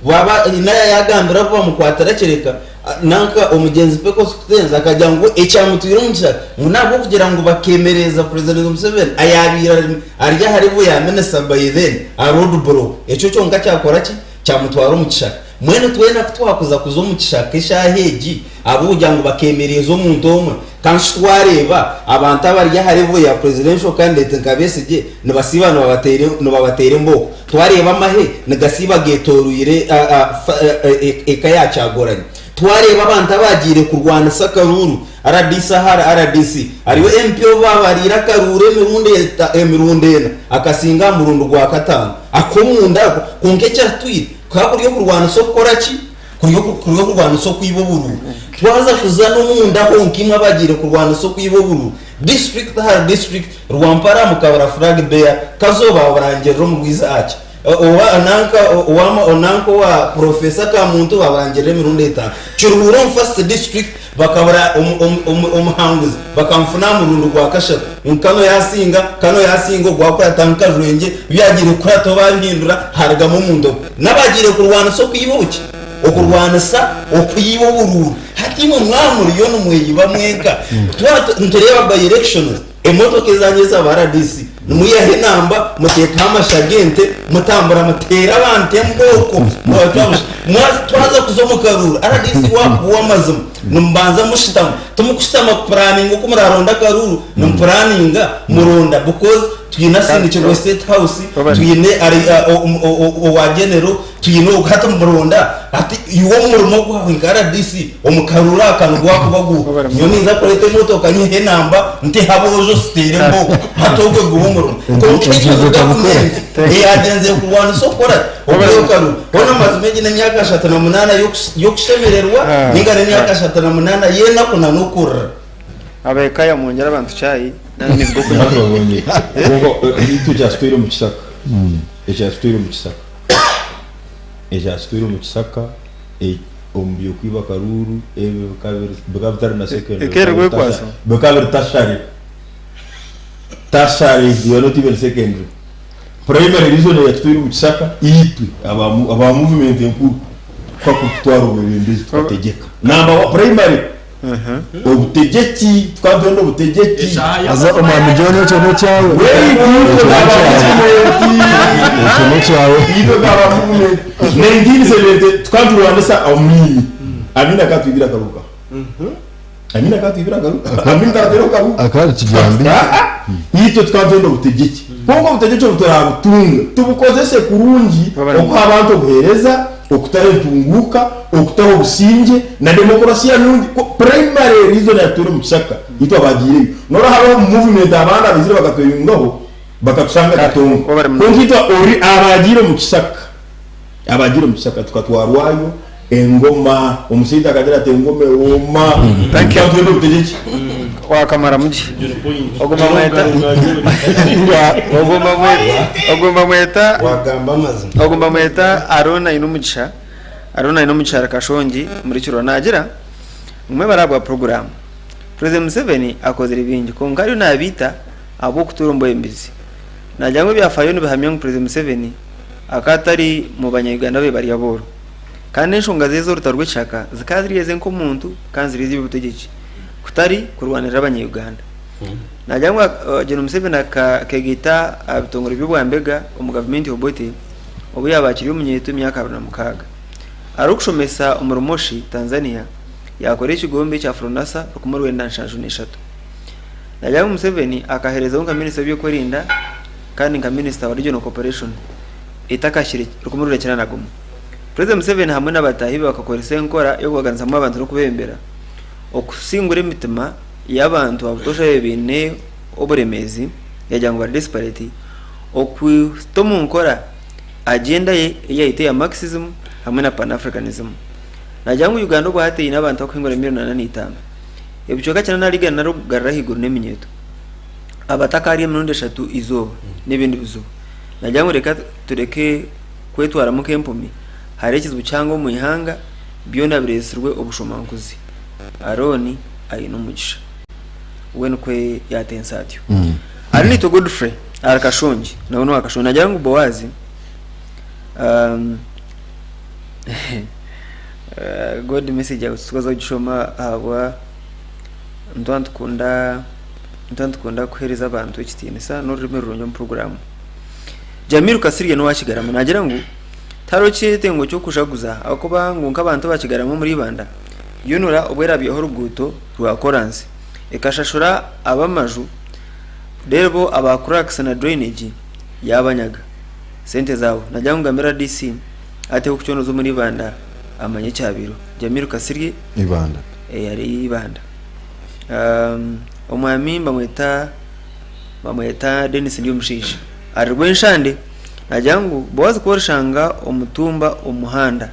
Bwaba nayo yagambira abu bamukwatira kireka nanka omugyenzi Pecos Kutenza akagira ngu ekyamutwire omu kishaka ngu nahabwokugira ngu bakemereza President Museveni ayabaire ari aha level ya minister by then a road block ekyo kyonka kyakora ki? Kyamutwara omu kishaka. Mbwenu twena kutwakuza kuza omu kishaka eshaaha egi ahabwokugira ngu bakemereza omuntu omwe Kandi shi twareeba abantu abari aha level ya presidential candidate nka Besigye nibasiiba nibabateera embooko. Twareeba amahe nigasiiba getoroire eka ya Kyagulanyi. Twareeba abantu abagiire kurwanisa akaruuru rdc aha rdc hariyo MP ou baabariire akaruuru emirundi ena akasinga aha murundi gwa kataano. Ak'omunda ako kwonka ekyatwire kukaba kuri okurwanisa okukora ki? Kuri okurwanisa okwiba oburuuru. Twaza kuza n'omunda honka imwe abagiire kurwanisa okwiba oburuuru, district ahari district, Rwampara mukabura flag bearer, Kazo baburangirira omu Rwizi Arch, owa nanka owa nanka owa Professor Kamuntu baburangirira emirundi etano, Kiruhura omu first district bakabura omuhanguzi bakamufuna aha murundi gwa kashatu ngu kanu yasinga, kanu yasinga, ogwakurata nka Kajwengye, byagiire kukurataho babihindura harugamu omuntu omwe. N'abagiire kurwanisa okwiba oki? Okurwanisa okwiba oburuuru. Hati imwe mwaba muriyo nimweyiba mwenka. Twaba nitureeba by elections, emotoka ezanyu eza ba rdc nimwihaho enamba muteekaho amasha g'ente mutambura muteera abantu embooko. Twaza kuza omu karuuru, rdc waakuba ow'amazima nimubanza mushutama. Timukushutama kupuraninga oku muraronde akaruuru, nimupuraninga muronda because Twine asindikirwe State House, twine owa General, twine ogu hati muronda hati iwe omurimo gwawe nka rdc omu karuuru aka nigwakuba guuha? Nyowe ninza kureeta emotoka nyihe enamba nteho aboojo ziteere embooko hati ogwe gube omurimo. Kwonka ekyo gavumenti eyagyenzire kurwanisa okukora ki? Okwiha akaruuru. Hoona amazima egi n'emyaka 38 y'okushemererwa ninga n'emyaka 38 y'enaku n'okurira. Ab'eka mwongyere abantu chai n'amaizi g'okunywa. Babonye. Kwonka itwe ekyatutwire omu kisaka, ekyatutwire omu kisaka, ekyatutwire omu kisaka omu by'okwiba akaruuru ebyo bikaba bitari na secondary, Eka eri Rwekwaso? bikaba biri tertiary, tertiary they were not even secondary. Primary reason eyatutwire omu kisaka itwe aba movement enkuru kwakutwara obwebembezi tukategyeka. Number one, primary Obutegyeki, tukaba nitwenda obutegyeki. Haza omwami John ekyo n'ekyawe. Wait, Ekyo n'ekyawe. Ekyo n'ekyawe. Itwe twaba movement. 1970 tukaba niturwanisa Amini. Amini akatwibira akaruka. Amini akatwibira akaruka. Amini taratwire akaruka. Akaba ari kijambiya. Itwe tukaba nitwenda obutegyeki. Kwonka obutegyeki obu turabutunga tubukozese kurungi okuha abantu obuhereza. okutaho entunguuka, okutaho obusingye na demokurasiya nungi. Ku primary reason eyatutwire omu kishaka itwe abaagiireyo. Noreeba hariho movement abandi abaizire bakatweyungaho bakatushanga Katongo. Kwonka itwe ori abaagiire omu kishaka, abaagiire omu kishaka tukatwarwayo engoma. Omushaija akagira ati engoma ewooma. Thank you. Tukaba nitwenda obutegyeki. Wakamara mugi. Ogwo bamweta ogwo bamweta ogwo bamweta Wagamba amazima. ogwo bamweta Arooni Ainomugisha Arooni Ainomugisha ari Kashongi omuri Kirwa naagira ngu mwebare ahabwa puroguraamu. President Museveni akozire bingi kwonka ariyo nabiita ahabw'okutuura omu bwebembezi. Naagira ngu ebyafaayo nibihamya ngu President Museveni akaba atari mu banya-Uganda ababaire bari abooro. Kandi enshonga ze ez'orutaro rw'ekishaka zikaba ziri eze nk'omuntu kandi ziri ez'eby'obutegyeki kutari kurwanirira abanya-Uganda. Naagira ngu Gen Museveni akeegaita aha bitongore by'obwambega omu gavumenti Obote obu yaaba akiri omunyeeto emyaka 26. Arikushomesa omuri Moshi, Tanzania, yaakora ekigombe ekya Fronasa 1973. Naagira ngu Museveni akaheerezaho nka minisita w'ebyokwerinda kandi nka minisita wa Regional Cooperation etakahikire 1991. Purezidenti Museveni hamwe n'abataahi be bakakoresa enkora y'okubaganisamu abantu n'okubebembera okusingura emitima y'abantu abutoosha ababaire baine oburemeezi yagira ngu bari desperate okuta omu nkora agenda ye ei yayeta eya Marxism hamwe na Pan-Africanism. Nagira ngu Uganda obwahati eine abantu abakuhingura milioni 45, ebicweka kyana nari igana nari okugarura ahaiguru n'eminyeeto abatakaarya emirundi eshatu eizooba n'ebindi bizibu. Nagira ngu reka tureke kwetwaramu nk'empumi hariho ekizibu kihango omu ihanga byona bireetsirwe obushomankuzi. Arooni aine omugisha. We nikwo yaatensa atyo. Ari naitwe Godfrey ahari Kashongi, nawe n'owa Kashongi. Naagira ngu Boazi um, God message yawe titukaza kugishoma ahabwa nituba nitukunda nituba nitukunda kuheereza abantu ekitiinisa n'orurimi rurungi omu puroguraamu. Jamiru Kasirye n'owa Kigarama naagira ngu tihariho kyetengo ky'okujaguza ahakuba ngu nk'abantu aba Kigarama omuri Ibanda, UNRA obu erabyeho oruguuto rwa koransi ekashashura ab'amaju reero bo aba cracks na drainage yaabanyaga sente zaabo. Naagira ngu ngambire RDC ateho okucondooza omuri Ibanda amanye ekyabaireho. Jamiru Kasirye Ibanda. Ari Ibanda. Omwami bamweta Bamweta Denis Ndyomushaija. Ahari Rwenshande naagira ngu Boazi ku orishanga omutumba omu muhanda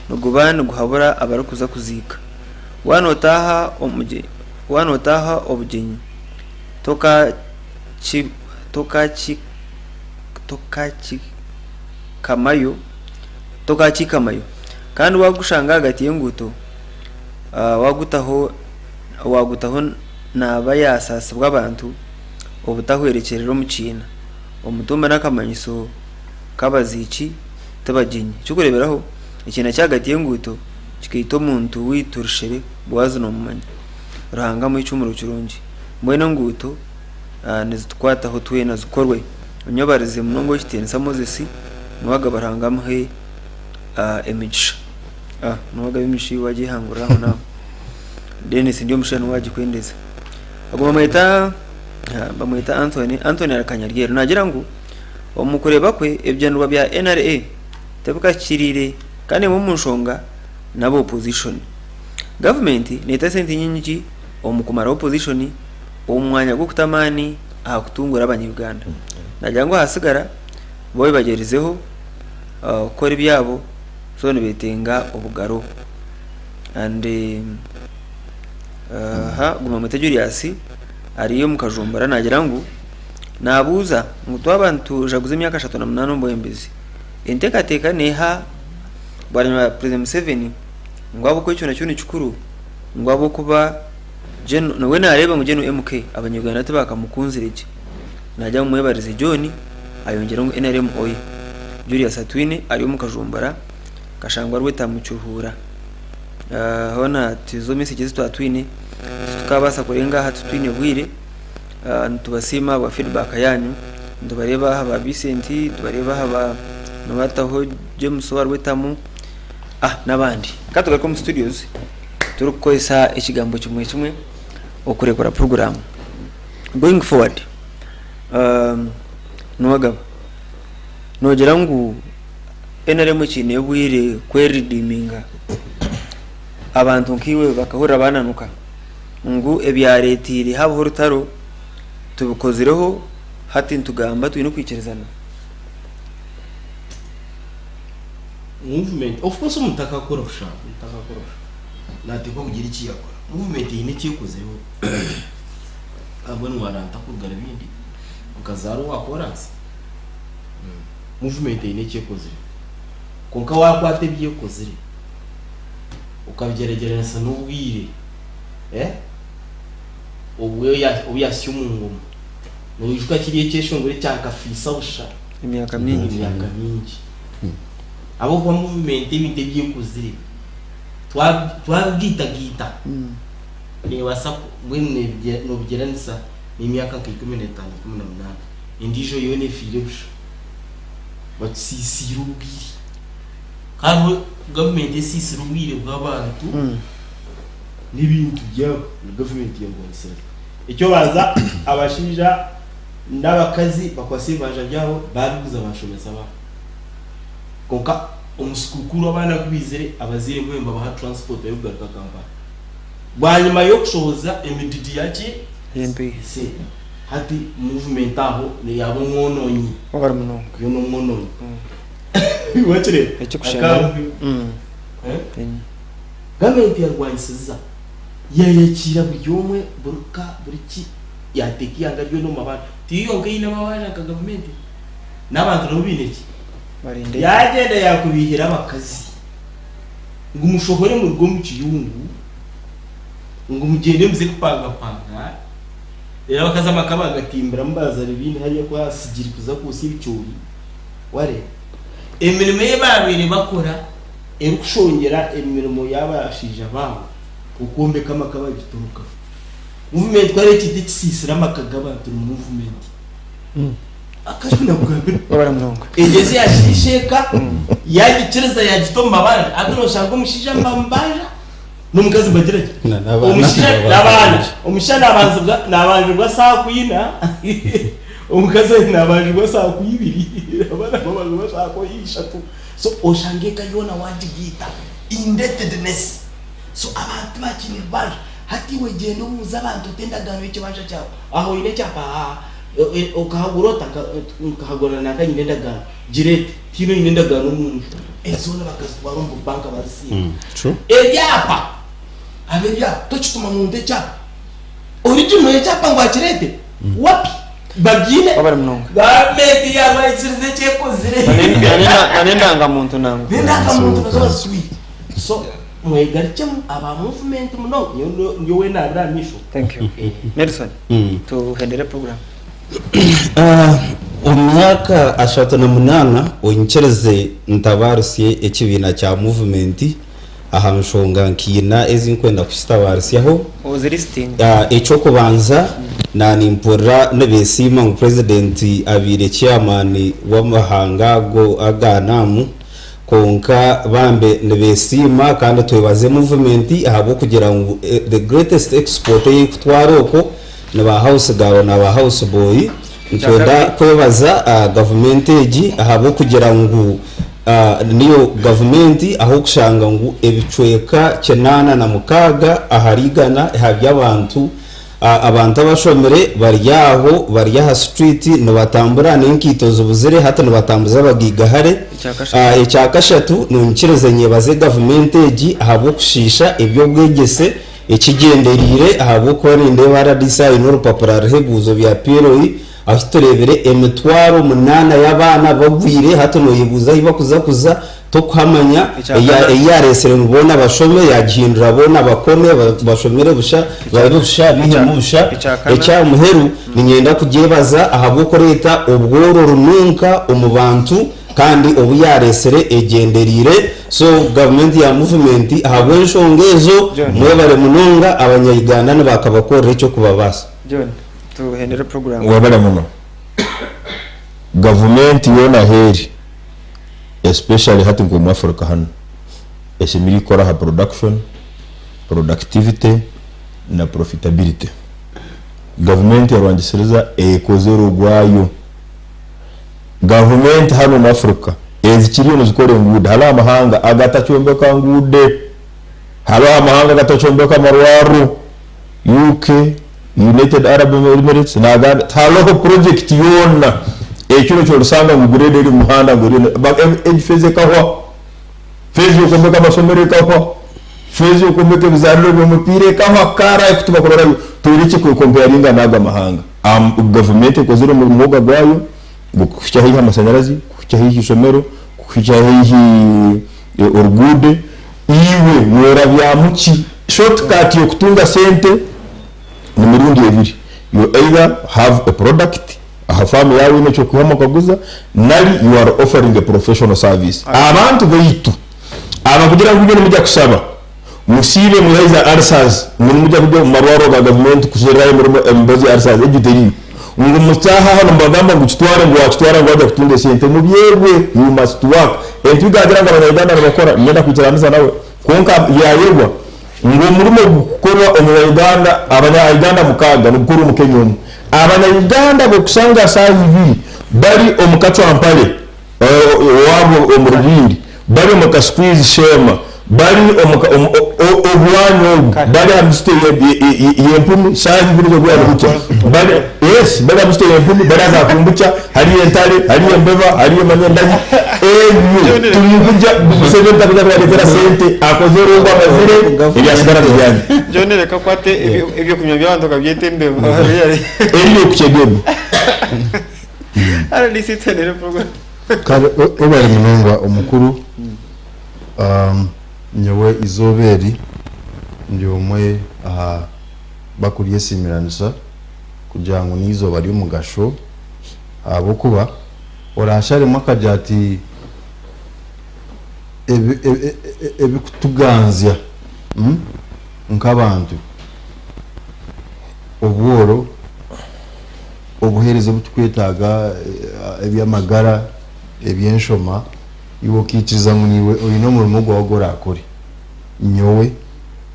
niguba niguhabura abarikuza kuziika. Waaba nootaaha waaba nootaaha obugyenyi tokaakikamayo tokaakikamayo kandi waagushanga ahagati y'enguuto waagutaho waagutaho naaba yaasaasibwa abantu obutahwerekyerera omu kiina. Omutumba n'akamanyiso k'abaziiki tibagyenyi. Eky'okureeberaho, ekiina ky'ahagati y'enguuto kikaita omuntu waitu Rushere Boazi noomumanya. Ruhanga amuhe ekihuumuro kirungi. Mbwenu enguuto nizitukwataho twena zikorwe. Onyebarize munonga ow'ekitiinisa Moses niwe agaba Ruhanga amuhe emigisha. Niwe agaba emigisha iwe wagyehangurira aho n'aho. Denis Ndyomushana niwe waagikwendeza. Ogwo bamweta bamweta Anthony, Anthony ari Kanyaryeru naagira ngu omu kureeba kwe ebigyendererwa bya NRA tibikahikiriire kandi emwe omu nshonga n'aba opposition. Gavumenti neeta esente nyingi omu kumaraho opposition omu mwanya gw'okuta amaani aha kutunguura abanya-Uganda. Naagira ngu ahasigara bo bagyerizeho kukora ebyabo so nibetenga obugaro. And aha guma mwete Julius ari omu Kajumbura naagira ngu naabuuza ngu twaba nitujaguza emyaka 38 omu bwebembezi, enteekateeka neeha bwanyima ya President Museveni ngu ahabw'okuba ekyo nakyo ni kikuru ngu ahabw'okuba Gen we naareeba ngu Gen MK abanya-Uganda tibakamukunzire gye. Naagira ngu mwebarize John ayongyere ngu NRM oye. Julius Atwine ari omu Kajumbura. Kashangwa Rwetamu Kiruhura. Hoona tizo message ezi twatwine titukabaasa kurenga aha titwine bwire. Nitubasiima ahabwa feedback yanyu. Nitubareeba aha ba Vincent, nitubareeba aha ba Nobataho James owa Rwetamu n'abandi. Ka tugaruke omu studios turikukozesa ekigambo kimwe kimwe okurekura puroguraamu. Going forward, Nuwagaba, noogira ngu. NRM ekiine obwire kweridiiminga, abantu nkaiwe bakahurira bananuka ngu ebyareeteire habaho orutaro tubikozireho hati nitugamba twine okwikirizana. Movement, of course omuntu takakora busha, omuntu takakora busha. Nateekwa kugira eki yakora. Movement eine eki ekozireho. Ahabwe niwaranta kuruga Rubindi okazaarwa owa koransi. Movement eine eki ekozire. Kwonka wakwata ebi ekozire okabigyeragyeranisa n'obwire eh obu yasya omu ngoma. Noijuka kiriya ekyeshongoro ekya Nkafiisa busha Emyaka mingi. Emyaka mingi. Ahabw'okuba movement ebintu ebi ekozire twabigaitagaita neebaasa mbwenu noobigyeranisa n'emyaka nka 15, 18 endiijo yoona efiire busha. Batusiisiire obwire. Kandi gavumenti esiisire obwire bw'abantu n'ebintu byabo ni gavumenti yarwanisiriza. Eky'obanza abashaija n'abakazi bakwatsa ebibanja byabo baabiguza baashomesa abaana. Kwonka omu sikuukuru abaana ku baizire, abazaire mbwenu nibabaha transport y'okugaruka Kampala. Bwanyima y'okushohoza emididi ya ki? Esente. Hati movement aho neyaaba omwononyi. Wabara munonga. Yo n'omwononyi. Wakireeba? Ekikushemera. Gavumenti yarwanyisiza, yayakiira buri omwe, buri ka, buri ki, yateeka eihanga ryona omu mabanja. Tiyo yonka eine amabanja nka gavumenti. N'abantu nabo baine ki? Yagyenda yakubiihira abakazi ngu mushohore muruge omu kiyungu ngu mugyende muze kupangapanga. Reero abakazi amaka bagatimbiramu baza Rubindi hariya ku aha sigiri kuza kwotsya ebicoori. Wareeba? Emirimo ei baabaire bakora erikushongyera emirimo y'abashaija baabo okwombeka amaka bagitoroka. Movement ku hariho ekintu ekisiisire amaka g'abantu ni movement. Akajwe nakugambira. Wabara munonga. Egyezi yashiisha eka, yagikiriza yagita omu mabanja. Hati noshanga omushaija nibamubanja n'omukazi nibagira ki? Omushaija n'abaana. Omushaija nabanzibwa nabanjibwa saa kwina, omukazi nabanjibwa saa kwibiri, abaana babanjibwa saa kwishatu. So oshanga eka yoona wagigaita indebtedness. So abantu tibakiine rubanja. Hati iwe gyenda obuuze abantu oti endagaano y'ekibanja kyawe, aha oine ekyapa? Haa. Okahagura ota? Nkahagura nanka nyine endagaano. Gira eti, tihaine oine endagaano omu nju. Ezoona bakazitwara omu bubanka bazisiinga. Ebyapa, ab'ebyapa, tokituma muntu ekyapa. Original y'ekyapa ngu akireete, wapi? Babiine. Gavumenti yaaba ikiriza eki ekozire. Na n'endangamuntu nangwa. N'endangamuntu nazo bazitwire. So mwegarukyemu aba movement munonga nyowe nyowe nabire aha maisho. Thank you. Nelson, tuhendere program. Omu myaka 38 onyikirize ntabaarusye ekibiina kya movement aha nshonga nka ina ezi nkwenda kukitabaarusyaho. Ozilistinge. Eky'okubanza, naanimpurira nibeesiima ngu Purezidenti abaire chairman w'amahanga ago aga NAM. Kwonka bambe nibesiima kandi twebaze muvumenti ahabw'okugira ngu the greatest export ei erikutwara okwo ni ba house girl na ba house boy. Nitwenda kwebaza gavumenti egi ahabw'okugira ngu niyo gavumenti ah'okushanga ngu ebicweka 86 ahari igana aha by'abantu Abantu abashomire bari aho bari aha street nibatambura n'enkaito zibuzire hati nibatambuza abagaiga hare. Ekya kashatu ninyikirize nyebaze gavumenti egi ahabw'okushiisha eby'obwegyese ekigyendereire ahabw'okuba nindeeba rdc aine orupapura ruriho ebibuuzo bya PLE ahu tureebire 8000 y'abaana bagwire hati noyebuuza ahu bakuza kuza Tokuhamanya ei yareetsire ngu boona bashome, yaagihindura boona bakome, bashomere busha, babe busha, baihemu busha. Eky'aha muheru, niinyenda kugyebaza ahabw'okureeta obworo rununka omu bantu kandi obu yaareetsire egyendereire. So gavumenti ya muvumenti ahabw'enshonga ezo, mwebare munonga, Abanya-Uganda nibaakabakorera eky'okubabaasa. John, tuhendere puroguraamu. Webale muno. Gavumenti yoona ahu eri. Especially hati nka omu Africa hanu, eshemereire kukora aha production, productivity na profitability. Gavumenti erwangisiriza ekozire ogwayo. Gavumenti hanu omu Africa. Ezikiriyo nizikora enguudo. Hariho amahanga agatakyombeka nguude. Hariho amahanga agatakyombeka amarwariro. UK, United Arab Emirates n'agandi. Tihariho purojekiti yoona ekiro eki orisanga ngu grade eri omu muhanda ngu eriyo egi feeza ekahwa. Feeza y'okwombeka amasomero ekahwa. Feeza y'okwombeka ebizaaniro by'omupiira ekahwa kare ahu tibakurorayo. Toine eki kompeyaringa n'ago amahanga. Gavumenti ekozire omurimo gwayo gw'okuhikya haihi amashanyarazi, kuhikya haihi eishomero, kuhikya haihi oruguude. Iwe norabyamu ki? Short cut y'okutunga sente ni mirundi ebiri, you either have a product aha faamu yaawe oine eky'okwihamu okaguza nari you are offering a professional service. Abantu baitu abakugira ngu inywe nimugya kushaba musiibe mwihayo za ulcers ngu nimugya kugya omu marwariro ga gavumenti kusherurayo emirimo emibazi ya ulcers egyo teriyo. Ngu mutaahe aho nimubagamba ngu kitware ngu wakitwara ngu wagya kutunga esente mubyebwe you must work. Entwiga agira ngu abanya Uganda nibakora niinyenda kwikiranisa nawe kwonka yayebwa ngu omurimo ogukukorwa omunya Uganda abanya Uganda mukaaga nigukorwa omu Kenya omwe. Abanya Uganda abokusanga shaaha ibiri bari omu kacwampare owaabo omu Rubindi bari omu ka squeeze Sheema bari omu obwanya obu bari aha misito y'empunu shaaha ibiri z'obwire bukye bari yes bari aha misito y'empunu bari aha za kombucha hariyo entare hariyo embeba hariyo manya endagi ebyo tumukujja Museveni takuja kubaretera sente akozere ogu amazire ebyasigara nibyanyu. John reka akwate ebyokunywa by'abantu akabyeta embeba. Eriyo kukyegego. RDC tenere program. Kare webare munonga omukuru nyowe eizooba eri ndi omwe aha bakuryesiimiranisa kugira ngu n'eizooba ry'omugasho ahabw'okuba oraasharemu akagira ati ebikutuganzya nk'abantu obworo obuheereza obu turikwetaaga, eby'amagara, eby'enshoma, iwe okaikiriza ngu naiwe oine omurimo gwawe ogu oraakore. Nyowe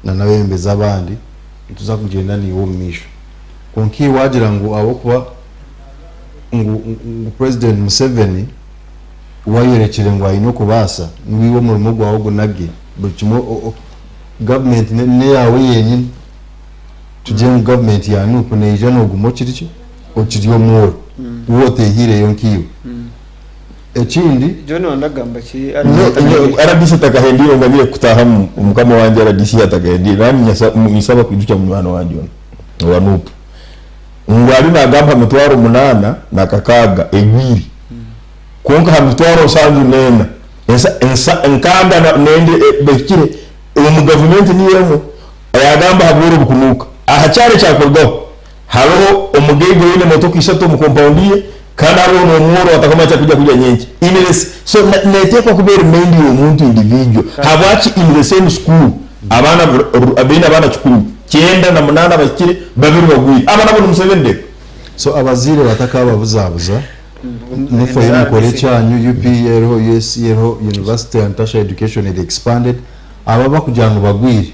n'abeebembezi abandi nituza kugyenda naiwe omu maisho. Kwonka iwe waagira ngu ahabw'okuba ngu ngu Purezidenti Museveni we ayorekire ngu aine okubaasa, ngu iwe omurimo gwawe ogunage, buri kimwe gavumenti n'eyaawe yenyini. Tugire ngu gavumenti ya Nup neija noguma okiri ki? Okiri omworo. Iwe otehiireyo nkaiwe. Ekindi. John wandagamba ki? RDC atakahendiire ngabire kutahamu mukama wangye RDC atakahendiire nanye ninsaba kwijukya munywani wangye onu owa Nup ngu ariyo nagamba aha mitwaro munana nakakaaga egwire kwonka aha mitwaro nsanju nena nkaaga nenda behikire omu gavumenti niyo emwe. Yagamba aha bworo obukunuuka. Aha kyaro ekyakurugaho, hariho omugaiga oine emotoka ishatu omu kompawundi ye kandi hariho n'omworo otakumanya eki arikuja kurya nyenkya. In the so neteekwa kuba eri mind y'omuntu individual. Habwaki in the same school abaana baine abaana kikumi, 98 abahikire, babiri bagwire. Aba nabo ni Museveni deeka. So abazaire batakababuzabuza, mufeyo mukore ekyanyu, UPE eriho, USE eriho, University and Tertiary Education eri expanded. Abo abakugira ngu bagwire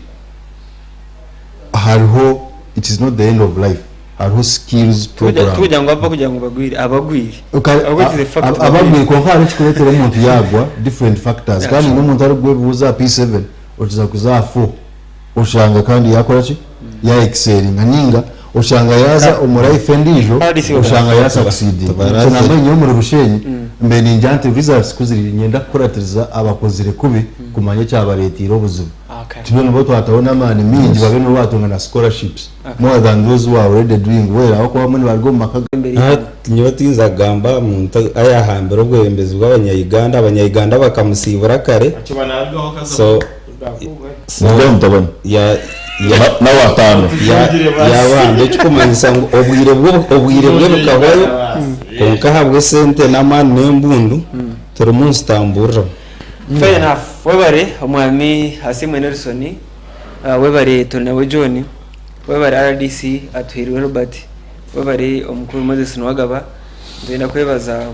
hariho it is not the end of life hariho skills program. Tikugira ngu abakugira ngu bagwire abagwire Ahubwo it is a fact bagwire. Abagwire kwonka hariho ekikuretera omuntu yagwa different factors kandi n'omuntu arikugwa ebibuuzo aha P7 okiza kuza aha 4 oshanga kandi yakoraki ya excelinga ninga oshanga yaaza omu life endiijo oshanga ya succeedinga so nambwenu nyowe omuri Bushenyi mbe ningira nti results ku ziri niinyenda kukuratiriza abakozire kubi kumanya ekyabareeteire obuzibu tube nibo twataho n'amaani maingi babe nibo baatunga na scholarships more than those who are already doing well ahabw'okuba abamwe nibaruga omu maka Nyowe tiyinza kugamba aha muntu ayahambire obwebembezi bw'abanya-Uganda, abanya-Uganda bakamusiibura kare so Yaabanda ekirikumanyisa ngu obwire bwe obwire bwe bukahwayo kwonka ahabw'esente n'amaani n'embundu turimu nitutamburiramu. Fair enough. Webare omwami Asiimwe Nelson, webare Turinawe John, webare RDC Atuhairwe Robert, webare omukuru Moses Nuwagaba. Nitwenda kwebaza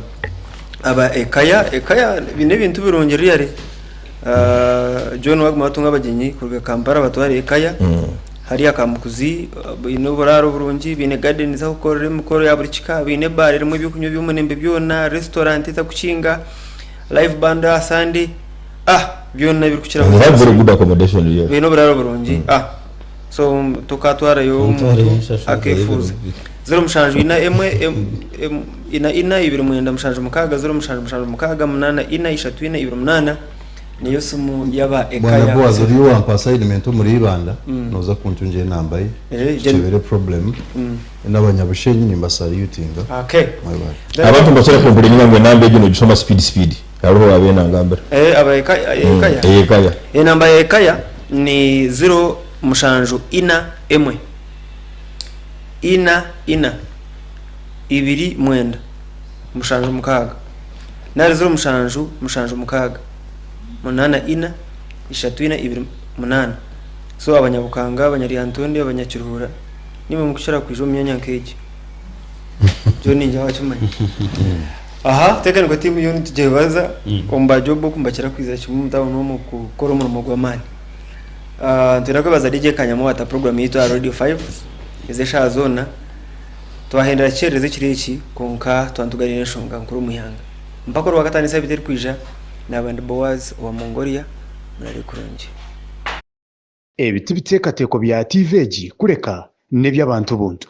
aba Ekaya, Ekaya biine ebintu birungi really. John waguma watunga abagyenyi kuruga Kampala batware ekaya hariya Kamukuzi baine oburaaro burungi baine gardens ahu kukorera emikoro ya buri kika baine ebaara erimu ebyokunywa eby'omunembe byona restaurant etakukinga. Live band aha Sunday. Ah byona ebirikukiraho. And they have very good accommodation here. Baine oburaaro burungi. Ah so tokatwarayo Omutware omuntu enshasha akefuuza. 074 emwe em- em- ina ina 26 6 07 6 8 4 3 4 28 niyo simu yaba eka Bwana ya Boaz ori wampa assignment omuri Ibanda noza kuntungira enamba ye Eh, tukyebere problem n'abanyabushenyi nimbasalutinga. Okay. Mwebale. Abantu mbakira complaininga ngu enamba egyo nogishoma speed speed. Hariho owaabaire nangambira. Eh, aba eka ekaya. Eyekaya. Enamba ya ekaya ni 0 mushanju ina emwe ina ina ibiri mwenda mushanju mukaaga nari 0 mushanju mushanju mukaaga munaana ina ishatu ina ibiri munaana. So abanyabukanga, abanyaryantonde, abanyakiruhura nimwe mukukira kwija omu myanya nk'egi. John ningira wakimanya. Aha technical team yo nitugyebaza omu ba job oku nibakira kwiza kimwe omu town omu kukora omurimo gw'amaani. Ah, nitwenda kwebaza DJ Kanyama owaata program yaitu aha Radio 5 ez'eshaaha zoona. Twahendera kikyererezi ekiro eki kwonka twaba nitugaaniira enshonga nkuru omu ihanga. Mpaka orwakataano esaabiiti erikwija, naaba ndi Boaz owa Mongolia, murare kurungi. Ebi tibiteekateeko bya tiivi egi kureka n'eby'abantu buntu.